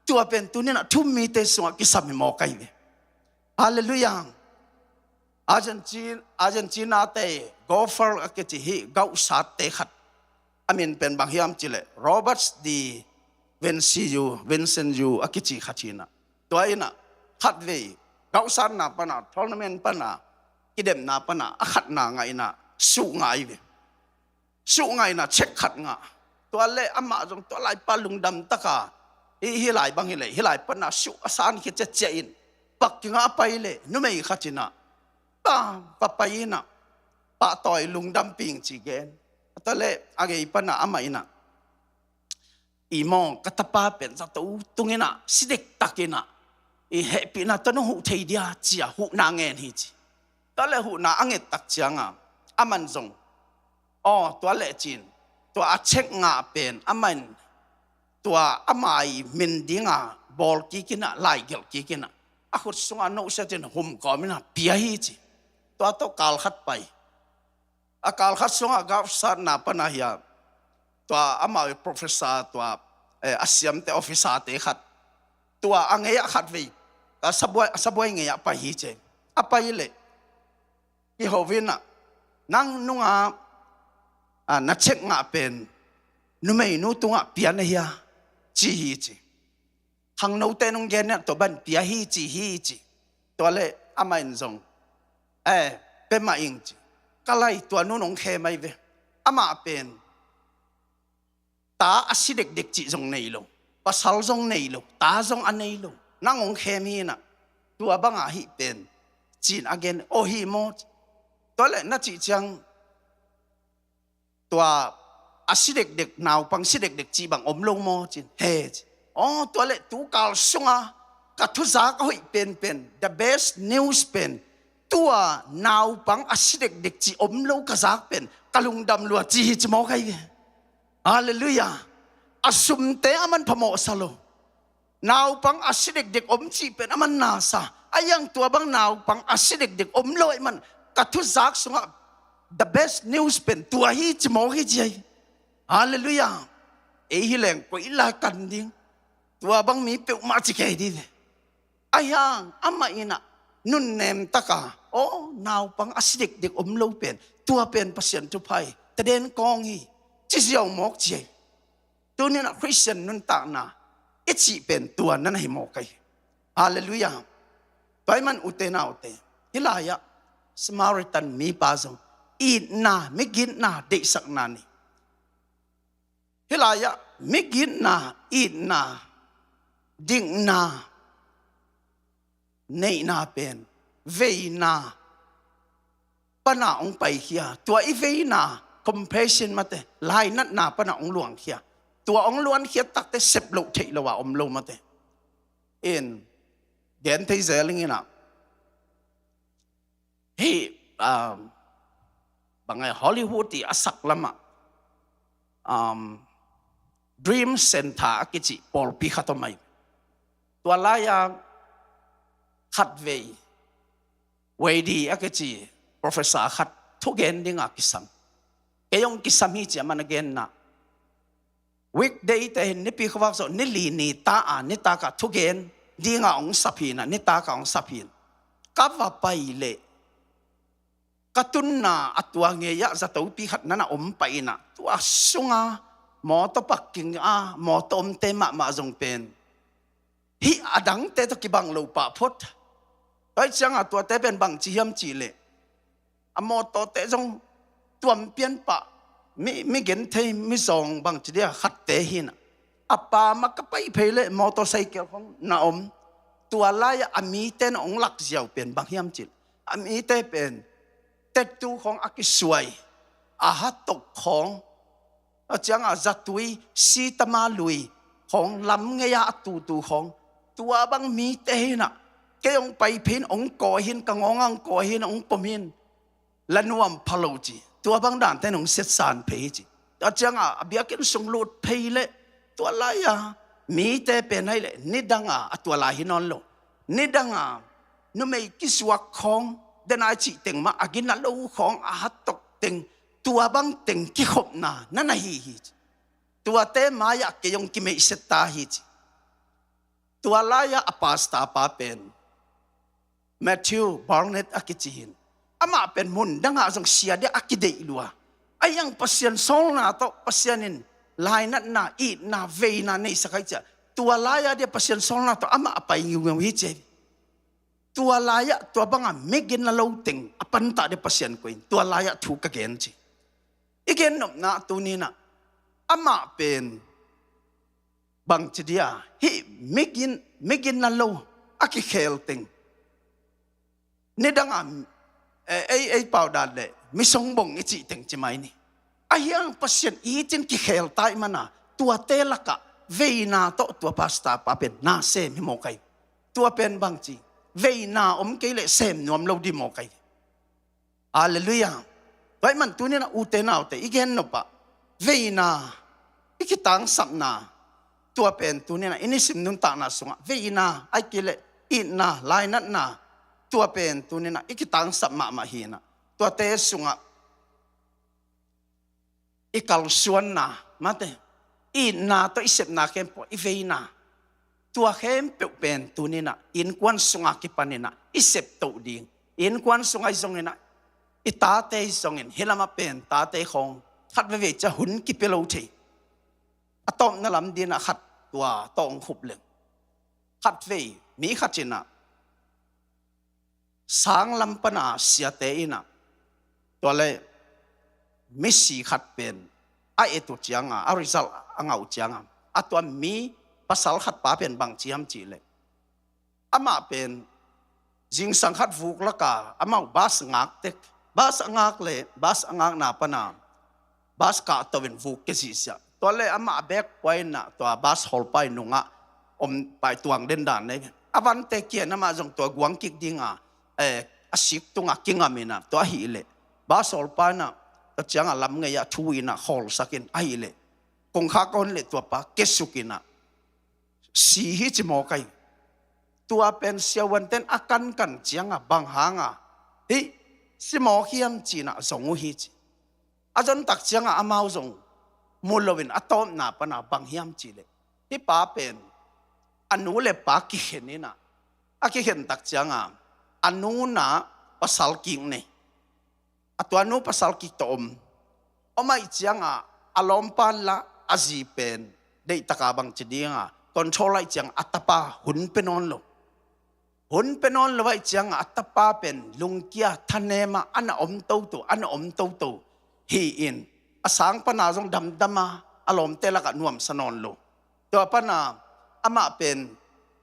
tua pen tuni-in ah thu um mite sungah kisam hi mawk ahi ve. Halleluiah. Argentina, Argentina te golfer a kici hi, gauhsatte khat, a min pen bang hiam cih leh Robert de Vincent, Vincent a kici khat hi in ah, tua in ah khatvei gauhsatna pan a, tournament pan a, kidemna pan a, a khatna ngah in ah suh ngah ahi ve. Suh ngah in ah check khat ngah. Tua leh amah zong tua lai pan lungdam takin, hih, hih lai bang hi leh, hih lai pan a suh a san khit ciah ciah in, pak kingah a pai leh numei khat in ah, pa, pa pai in ah, pahtawi lungdampih ing ci gen. Tua leh a gei pan a amah in ah, i maw, ka tapa pen zato tung in ah si dektak in ah, i hehpihna tawh nong huh thei dia, ci-a huhna ngen hi ci. Tua leh huhna a nget tak ciangin amah in zong, aw, tua leh ci-in, tua a check ngah pen amah in tua ama i min dingin bawl kik in ah, laigelh kik in ah, a khut sungah nohsiat in hum kawm in ah pia hi ci. Tua tawh kal khat pai. A kal khat sungah gauhsatna pan a hi a, tua amau i professor, tua, eh, a siamte, officerte khat, tua a gei-ah khatvei, a sabuai, a sabuai gei-ah pai hi ci. A pai leh kiho in ah, nang nung a, a, na check ngah pen numeinu tungah pia na hia, ci hi ci. Khangnote nong gen in ah tua bang pia hi ci, hi ci. Tua leh amah in zong, eh, pia mah ing ci. Ka lai, tua nu in hong khem ahi ve. Amah pen ta a si dekdek cih zong nei lo, pasal zong nei lo, ta zong a nei lo, nang hong khem hi in ah, tua bang ahi pen, ci-in a gen, aw, hi maw ci. Tua leh na cih ciang, tua a si dekdek, naupang si dekdek cih bang om lo maw ci-in, he ci. Aw, tua leh tu kal sungah ka thuzak a hoih penpen, the best news pen, tua naupang a si dekdek cih om lo ka zak pen ka lungdam lua, ci hi ci mawk ahi ve. Halleluiah. A sumte amah in phamawh sa lo. Naupang a si dekdek om cih pen amah in na sa. Ahi zongin tua bang naupang a si dekdek om lo ahih manin ka thuzak sungah the best news pen tua hi ci mawk hi ci ahi. Halleluiah. Ei hi leng koi lai kan ding, tua bang mi peuhmah ci kei dih ve. Ahi zongin amah in ah nunnem taka, aw, naupang a si dikdik om lo pen, tua pen Pasian thupha hi, taden kawng hi, ci ziau mawk ci hi. Tuninah Khristian nuntakna i cih pen tua na na hi mawk hi. Halleluiah. Tua ahih man ute naute, hih lai-ah Samaritan mipa zong itna, migitna deihsakna nei. Hih lai-ah migitna, itna, dikna neihna pen veina pana hong paikhia. Tua i veina, compassion mate, lainatna pana hong luangkhia. Tua hong luankhia takte sep loh theih lo a om lo mate. In gen thei zel ing inah, hih, um, bang e, Hollywood i a sak lamah, um, Dream Center a kici pawlpi khat om ahi. Tua lai-a khatvei Wei Di a kici professor khat thugen dinga kisam. Kei hong kisam hi ci a man a genna. Weekday te hin nipi khuavak zawh nili ni ta a, nitakah thugen dinga hong sap hi inah, nitakah hong sap hi in. Ka va pai leh ka tunna a tua ngei-ah zatopi khat na na om pah inah, tua sunga mawtaw parking a mawtaw omte mahmah zong pen hih a dangte tawh kibang lo pah phot. Tua ahih ciangah tuate pen bangci hiam cihleh, a mawtawte zong tuam pian pah, mi, mi genthei, mi zawng bangci dia khatte hi inah, a pam ah ka pai phei leh mawtawsaikel khong na om. Tua lai-ah a mite na hong lak ziau pen bang hiam cihleh, a mite pen tattoo khong a kisuai, a hatok khong, a ciangah zatui, sitama lui khong, lam ngei-a a tutu khong, tua bang mite hi inah, kei hong pai phei in hong kawi hi in, ka ngawng ah hong kawi hi in, hong pom hi in, la nuam pha lo ci. Tua bang dante in hong siatsan phei hi ci. A ciangah a biakinn sung lut phei leh tua lai-a mite pen ahih leh nidanga, a tua lai hi nawn lo, nidanga numei kizuak khong, denai cih teng mah a gina lo khong, a hatok teng, tua bang teng kikhopna na na hi hi ci. Tuate mai-ah kei hong kimeihset ta hi ci. Tua lai-ah a pastor pa pen Matthew Barnett a kici hi in, amah pen mun dangah zong sia dia a kideih lua. Ahi hang Pasian sawlna tawh Pasian in lainatna, itna, veina neisak hi ci a, tua lai-ah dia Pasian sawlna tawh amah a pai ngiungeu hi ci hi. Tua lai-ah tua banga migitna lo teng a pantah dia Pasian koih in, tua lai-ah thu ka gen ci. I gennopna tuninah, amah pen bangci dia hih migin, migitna lo a kikhel teng, nidanga, eh, ei, ei pau dan leh misongbong i cih teng ci mai ni. Ahi hang Pasian it in kikhel ta ahih mana, tuate lakah veina tawh tua pastor pa pen na sem hi mawk hi. Tua pen bangci, veina om kei leh sem nuam lo ding mawk hi. Halleluiah. Tua ahih man tuninah ute naute, i gennopah veina, i kitangsapna, tua pen tuninah i nisim nuntakna sungah veina, ahih kei leh itna, lainatna, tua pen tuninah i kitangsap mahmah hi inah, tuate sungah i kalsuanna mate, i itna tawh i sepna khempeuh, i veina, tua khempeuh pen tuninah innkuan sunga kipaninah i septoh ding. Innkuan sungah i zonginah, i tate i zongin, hih lamah pen tate khong khat veivei ciah hun kipia lo thei. A tawpna lam dinah khat tua tawh hong khup leng, khatvei mi khat inah sanglam pana siate inah, tua leh misi khat pen a et uh cianga, a result a ngah uh cianga, a tua mi pasal khat pa pen bangci hiam cihleh, amah pen zingsang khat vuk laka amau bus ngak tek, bus a ngak leh, bus a ngakna pana bus kahto in vuk kia zihziah. Tua leh amah a bag pua inah tua bus hawlpa i nungah om pai tuang den dan nei. A vante kia in amah zong tua guang kik dinga, eh, a sik tungah kingam inah, tua ahih leh bus hawlpa inah tua ciangah lam ngei-ah thu inah khawlsak in, ahih leh kongkhak a hon leh tua pa kiasuk inah si hi ci mawk hi. Tua pen siavuanten a kankan cianga bang hanga hih si mawk hiam cinah zong uh hi ci. A zontak cianga amau zong mu loin a tawpna pana bang hiam cihleh, hih pa pen a nu le pa kikhen inah, a kikhentak cianga A nu na pasal kik nei. A tua nu pasal kik tawh om. Om ahih ciangah a lawmpa la a zi pen deihtaka bang ci dingah control ahih ciangah a tapa hun pe nawn lo. Hun pe nawn lo ahih ciangah a tapa pen lungkia thanema a na om toto, a na om toto hi-in a sang pana zong damdama a lawmte lakah nuamsa nawn lo. Tua pana amah pen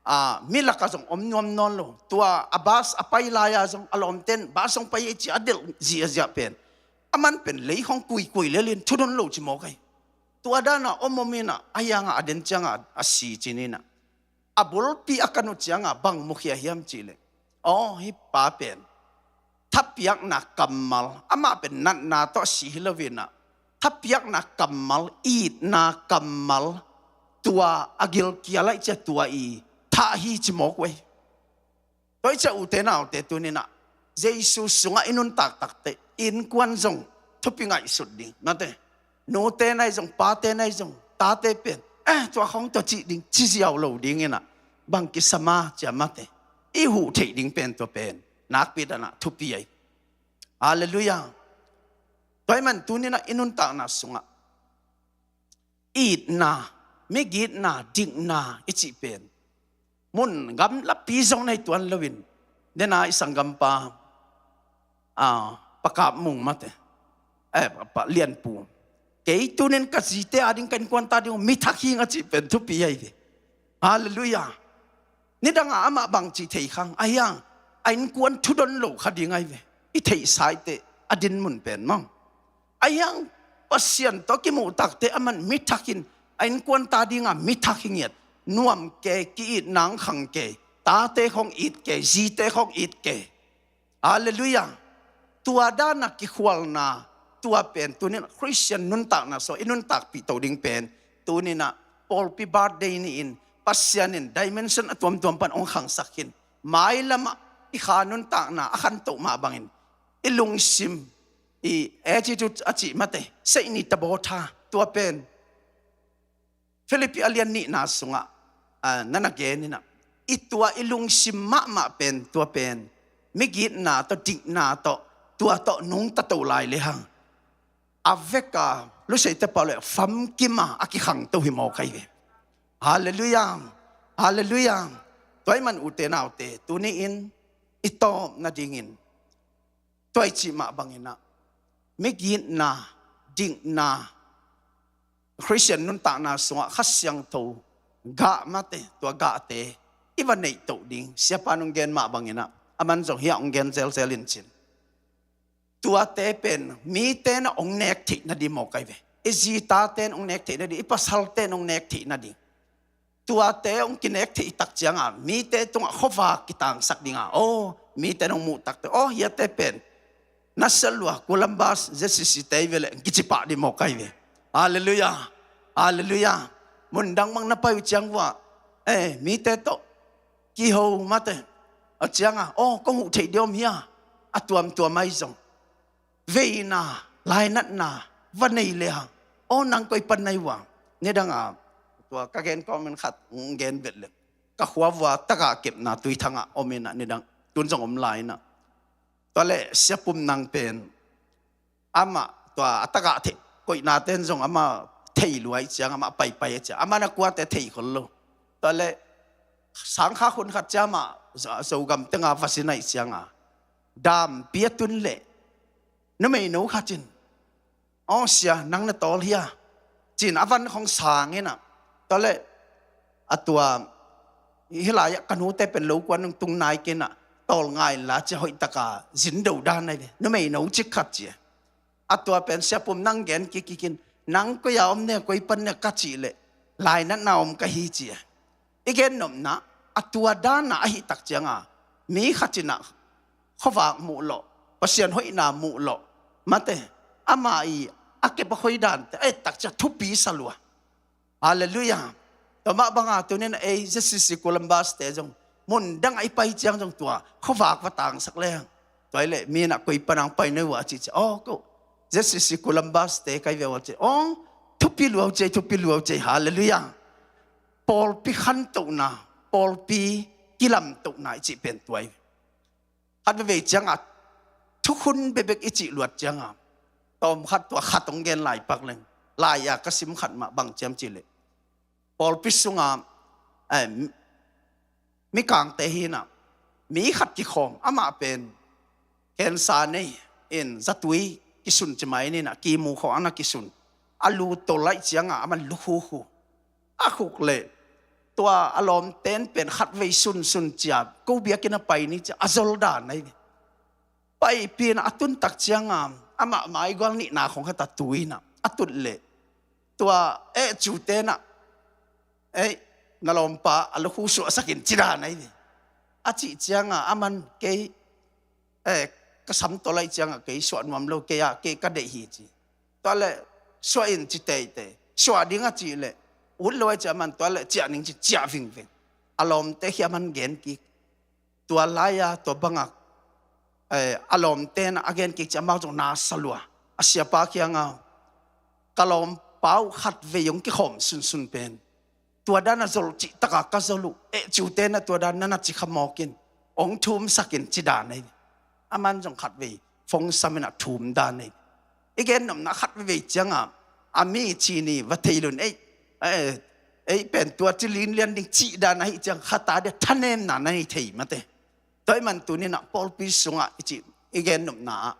a, mi lakah zong om nuam nawn lo. Tua a bas a pai lai-a zong a lawmten bas zong pai ei ci a delh ziahziah pen a man pen lei khong kuikui lelin thudon lo ci mawk ai. Tua dana om om inah a hiangah a den ciangah a si cin inah a bulpi a kan uh ciangah bang mukhia hiam cihleh, aw, hih pa pen thapiakna kammal, amah pen natna tawh a si hi lo inah thapiakna kammal, itna kammal, tua a gilkial ahih ciah tua i thah hi ci mawk uh ei. Tua ahih ciah ute naute tuninah Jesu sungah i nuntak takteh innkuan zong thupi ngaihsut ding, mate. Nute nai zong, pate nai zong, tate pen, eh, tua khong tua cih ding, ci ziau lo dinginah bang kisam a cia, mate. I huh theih ding pen tua pen nakpi danah thupi ai. Halleluiah. Tua ahih man tuninah i nuntakna sungah itna, migitna, dikna i cih pen mun gamlapi zong nei tuan loin, nena i sanggampa, a, Pa Kap Mung, mate, eh, Pa Lianpu, kei tunin ka zite ading, ka innkuan ta ding uh mi thak hing a cih pen thupi ai ve. Halleluiah. Nidangah amah bangci thei khang a hiang, a innkuan thudon lo kha ding ai ve. I theihsa iteh a dinmun pen maw. A hiang, Pasian tawh kimuh takteh a man mi thak in, a innkuan ta dinga mi thak hi ngiat. Nuam ke, ki-itna ang khang ke, tate khong it ke, zite khong it ke. Halleluiah. Tua dana kikhualna, tua pen tuninah Khristian nuntakna sungah i nuntakpih to ding pen tuninah pawlpi birthday ni-in Pasian in dimension a tuamtuam pan hong khangsak khin. Mailamah i kha nuntakna a khantoh mah bangin i lungsim, i attitude a cih, mate, seihni tabawtha, tua pen Philippi a lian nihna sungah, a, na na gen inah, i tua i lungsim mahmah pen tua pen migitna tawh, dikna tawh, tua tawh nungta to lai lehang a veka luseite pau le famkima a kikhangto hi mawk ai ve. Halleluiah. Halleluiah. Tua ahih man ute naute, tuni-in i tawp nadingin tua i cih mah banginah migitna, dikna, Khristian nuntakna sungah Kha Siangtho gah, mate, tua gahte i va neih toh ding. Siapa nung gen mah banginah a man zong hiah hong gen zelzel in cin. Tuate pen mite na hong nek theih nading mawk ai ve. I zitate na hong nek theih nading, i pasalte na hong nek theih nading. Tuate hong kinek theih tak cianga mite tungah khuavak kitangsak dinga, aw, mite na hong muh takte, aw, hiate pen na sialua Columbus Z C C te hi ve leh kici pah ding mawk ai ve. Halleluiah. Halleluiah. Mundang bang na pai uh ciang vua, eh, mite tawh kiho, mate, a cianga, aw, kong huh theih ding om hia, a tuamtuam ahi zong veina, lainatna va nei lehang, aw, nang koi pan na hi ua? Nidanga tua ka gen kawmin khat hong gen vet leng, ka khua vua tagah kepna Tuithangah om inah, nidang tun zong om lai inah. Tua leh Sia Pum Nang pen amah tua a tagah thei, koihnate in zong amah thei lua ahih ciang, amah paipai ahih ciang, amah na kuate thei khol lo. Tua leh sangkha hun khat ciang amah Zo-, Zogam tenga va sin ahih cianga dampi a tun leh numeino khat in, aw, sia, nang na tawl hia, ci-in a van khong sang inah. Tua leh a tua, hih lai-ah ka nute pen lo kuan hong tung nai kei inah, tawl ngai inla, ci-a hoihtaka zin do dan ai ve. Numeino cik khat ci-a, a tua pen Sia Pum Nang gen kikik in, nang koi-a om ne, koi pan ne ka cih leh lainatna om ka hi, ci-a. I gen nopna, a tua dana ahih tak cianga mi khat inah khuavak muh lawh, Pasian hoihna muh lawh, mate, amah i a kep a khoi dante a et tak ciang thupi sa lua. Halleluiah. Tua mah banga tunin ei Z C C Columbus te zong mundang a i pai ciang zong tua khuavak va tangsak leng, tua hi leh mi inah koi pan nang pai na hi ua, a cih ciang, aw, ko Z C C Columbus te ka hi ve ua, ci. Aw, thupi lua uh, ci, thupi lua uh, ci. Halleluiah. Pawlpi khantohna, pawlpi kilamtohna i cih pen tua hi. Khat veivei ciangah thukhun bekbek i cih luat ciangah tawmkhat tua khat hong gen lai pak leng, lai-a ka sim khat mah bang ciam cihleh, pawlpi sungah, eh, mikangte hinah mi khat kikhawm, amah pen cancer nei in zatui kisun ci mai ninah, kimu khawng a na kisun, a lu tol laih ciangah aman lukhukhu. A khuk leh tua a lawmten pen khat vei sunsun cia, ko biakinn a pai ni cia, a zol dan ahi ve. Paipih inah a tuntak cianga amah maigual nihna khong khata tu inah a tut leh tua eh cu tenah, "Ei, na lawmpa a lukhu suahsak in," ci dan ahi ve. A cih cianga aman, "Kei, eh, ka samtol ahi cianga kei suah nuam lo, kei ah kei ka deih hi," ci. Tua leh, "Suah in," ci teitei. Suah ding a cih leh, ut lo ahi ciah aman tua leh ciah ning ci, ciah vingveng. A lawmte khi aman gen kik. Tua lai-a tua bangah, eh, a lawmte na a gen kik ciah amau zong na sa lua. A siapa kiangah, "Ka lawmpa uh khat vei hong kikhawm sunsun pen tua dan a zol cih taka ka zol uh, eh, cute na tua dan na na ci kha mawk in, hong thumsak in," ci dan ahi. Aman zong khat vei phone sam inah thum dan ahi. I gen nopna khat veivei ciangah a mi ci ni va thei lun, "Ei, eh, ei pen tua ci linlian ding," cih dan ahi ciang khata dia thanemna na nei thei mate. Tua ahih man tuninah pawlpi sungah i cih, i gen nopna ah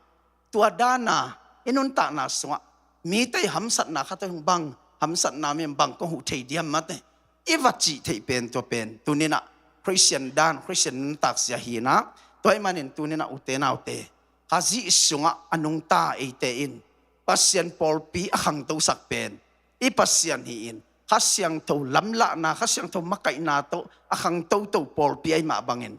tua dana i nuntakna sungah mite hamsatna khat hong bang, hamsatna mi bang kong huh thei diam mate. I va cih theih pen tua pen tuninah Khristian dan, Khristian nuntak sia hinah. Tua ahih manin tuninah ute naute, Khazih sungah a nungta eite in Pasian pawlpi a khangtosak pen i Pasian hi-in, Kha Siangtho lamlahna, Kha Siangtho makaihna tawh a khangtoto pawlpi ahi mah bangin,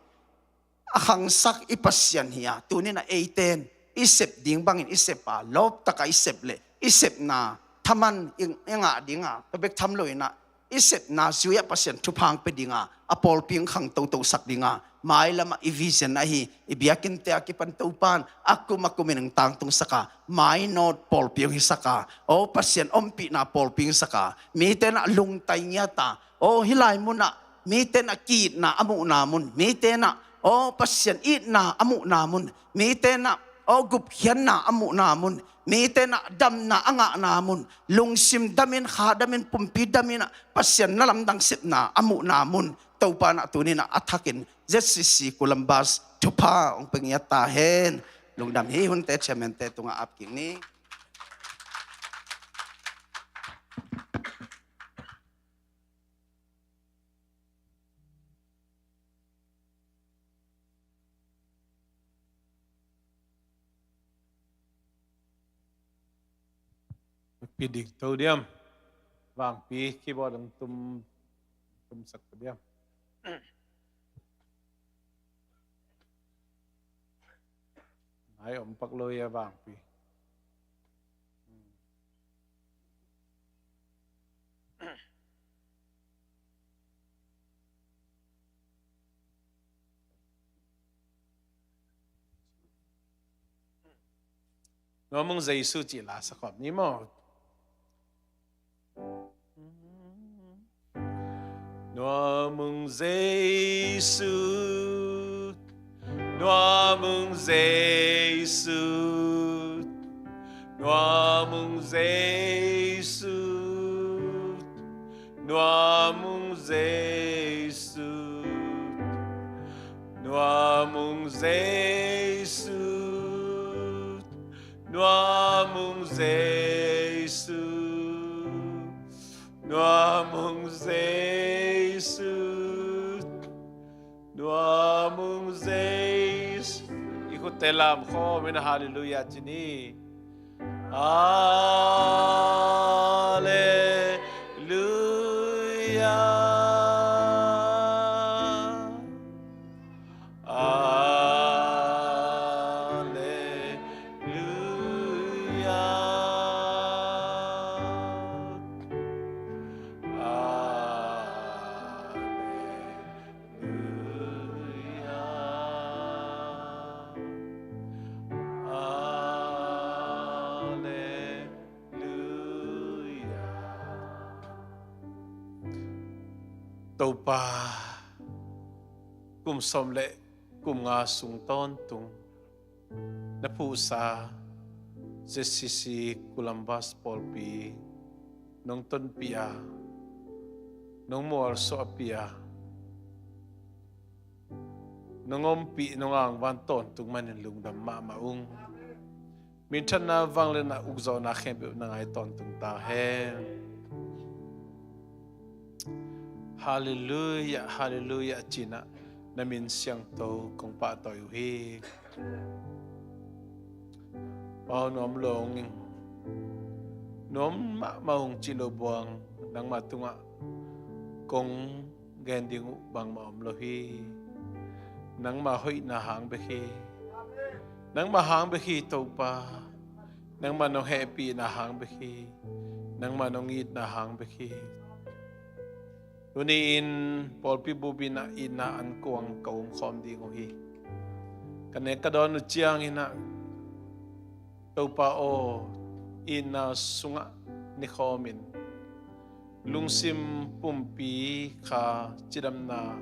a khangsak i Pasian hi-a, tuninah eiten i sep ding bangin i sep a, lawptaka i sep leh i sepna thaman i, i ngah dinga, tua bek tham loinah i sepna zui-ah Pasian thupha hong pia dinga, a pawlpi hong khangtotosak dinga, mailamah i vision ahi, i biakinnte a kipan Topan a kum a kumin hong tangtungsak a, mainawt pawlpi hong hisak a, aw Pasian ompihna pawlpi hong hisak a, mite nah lungtai ngiat a, aw hih lai munah mite nah ki-itna a muhna mun, mite nah, aw Pasian itna a muhna mun, mite nah, aw gupkhiatna a muhna mun, mite nah damna a ngahna mun, lungsim damin, kha damin, pumpi damin ah Pasian na lamdang sepna a muhna mun, Topa nah tuninah a thakin Z C C Columbus thupha hong pia ngiat ta hen. Lungdam hi. Hunte chairman-te tungah ap kik ni. Pi ding to diam. Vangpi keyboard ang tum, tumsak to diam. Ai om pak lo ya vangpi. Nuamung Jesu ci la sa khawm ni maw. Nuamung Jesu, nuamung Jesu, nuamung Jesu, nuamung Jesu, nuamung Jesu, nuamung Jesu, nuamung Jesu, nuamung Jesu. I khutte lam khawm in halleluya ci ni. Halleluya. Alleluia. Alleluia. Alleluia. Topa, kum sawm le kum nga sung tawntung na phuhsa Z C C Columbus pawlpi nong tonpih a, nong mualsuahpih a, nong ompih, nong angvan tawntung manin lungdam mahmah ung. Minthanna, vangliatna, ukzawhna khempeuh na ngai tawntung ta hen. Halleluiah, halleluiah cinah na min siangtho kong pahtawi uh hi. Pau nuam lo ung ing. Nuam mahmah ung cih lo buang nangmah tungah kong gen ding uh bangmah om lo hi. Nangmah hoihna hang bek hi. Nangmah hang bek hi Topa. Nangmah nong hehpihna hang bek hi. Nangmah nong itna hang bek hi. Tuni-in pawlpi bupin ah itna ankuang ka umkhawm ding uh hi. Ka nek ka dawn uh ciangin ah Topa aw, itna sungah nikhawmin lungsim pumpi kha cidamna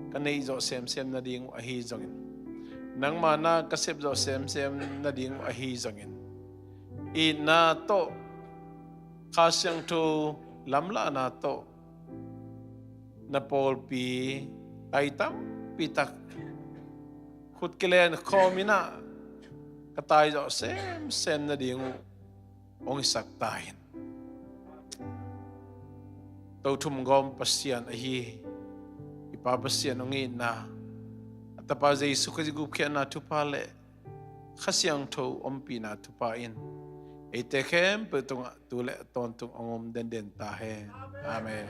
ka neih zawh semsem nading uh ahi zongin, nangma na ka sep zawh semsem nading uh ahi zongin, itna tawh, Kha Siangtho lamlahna tawh na pawlpi ai tampi tak khut kilen khawm in ah ka tai zawh semsem nading uh hong hisak ta in. Tothum gawm Pasian ahi i Pa Pasian hong itna, a Tapa Jesu Khazih gupkhiatna thupha le Kha Siangtho ompihna thupha in eite khempeuh tungah tu le tawntung hong om denden ta hen. Amen.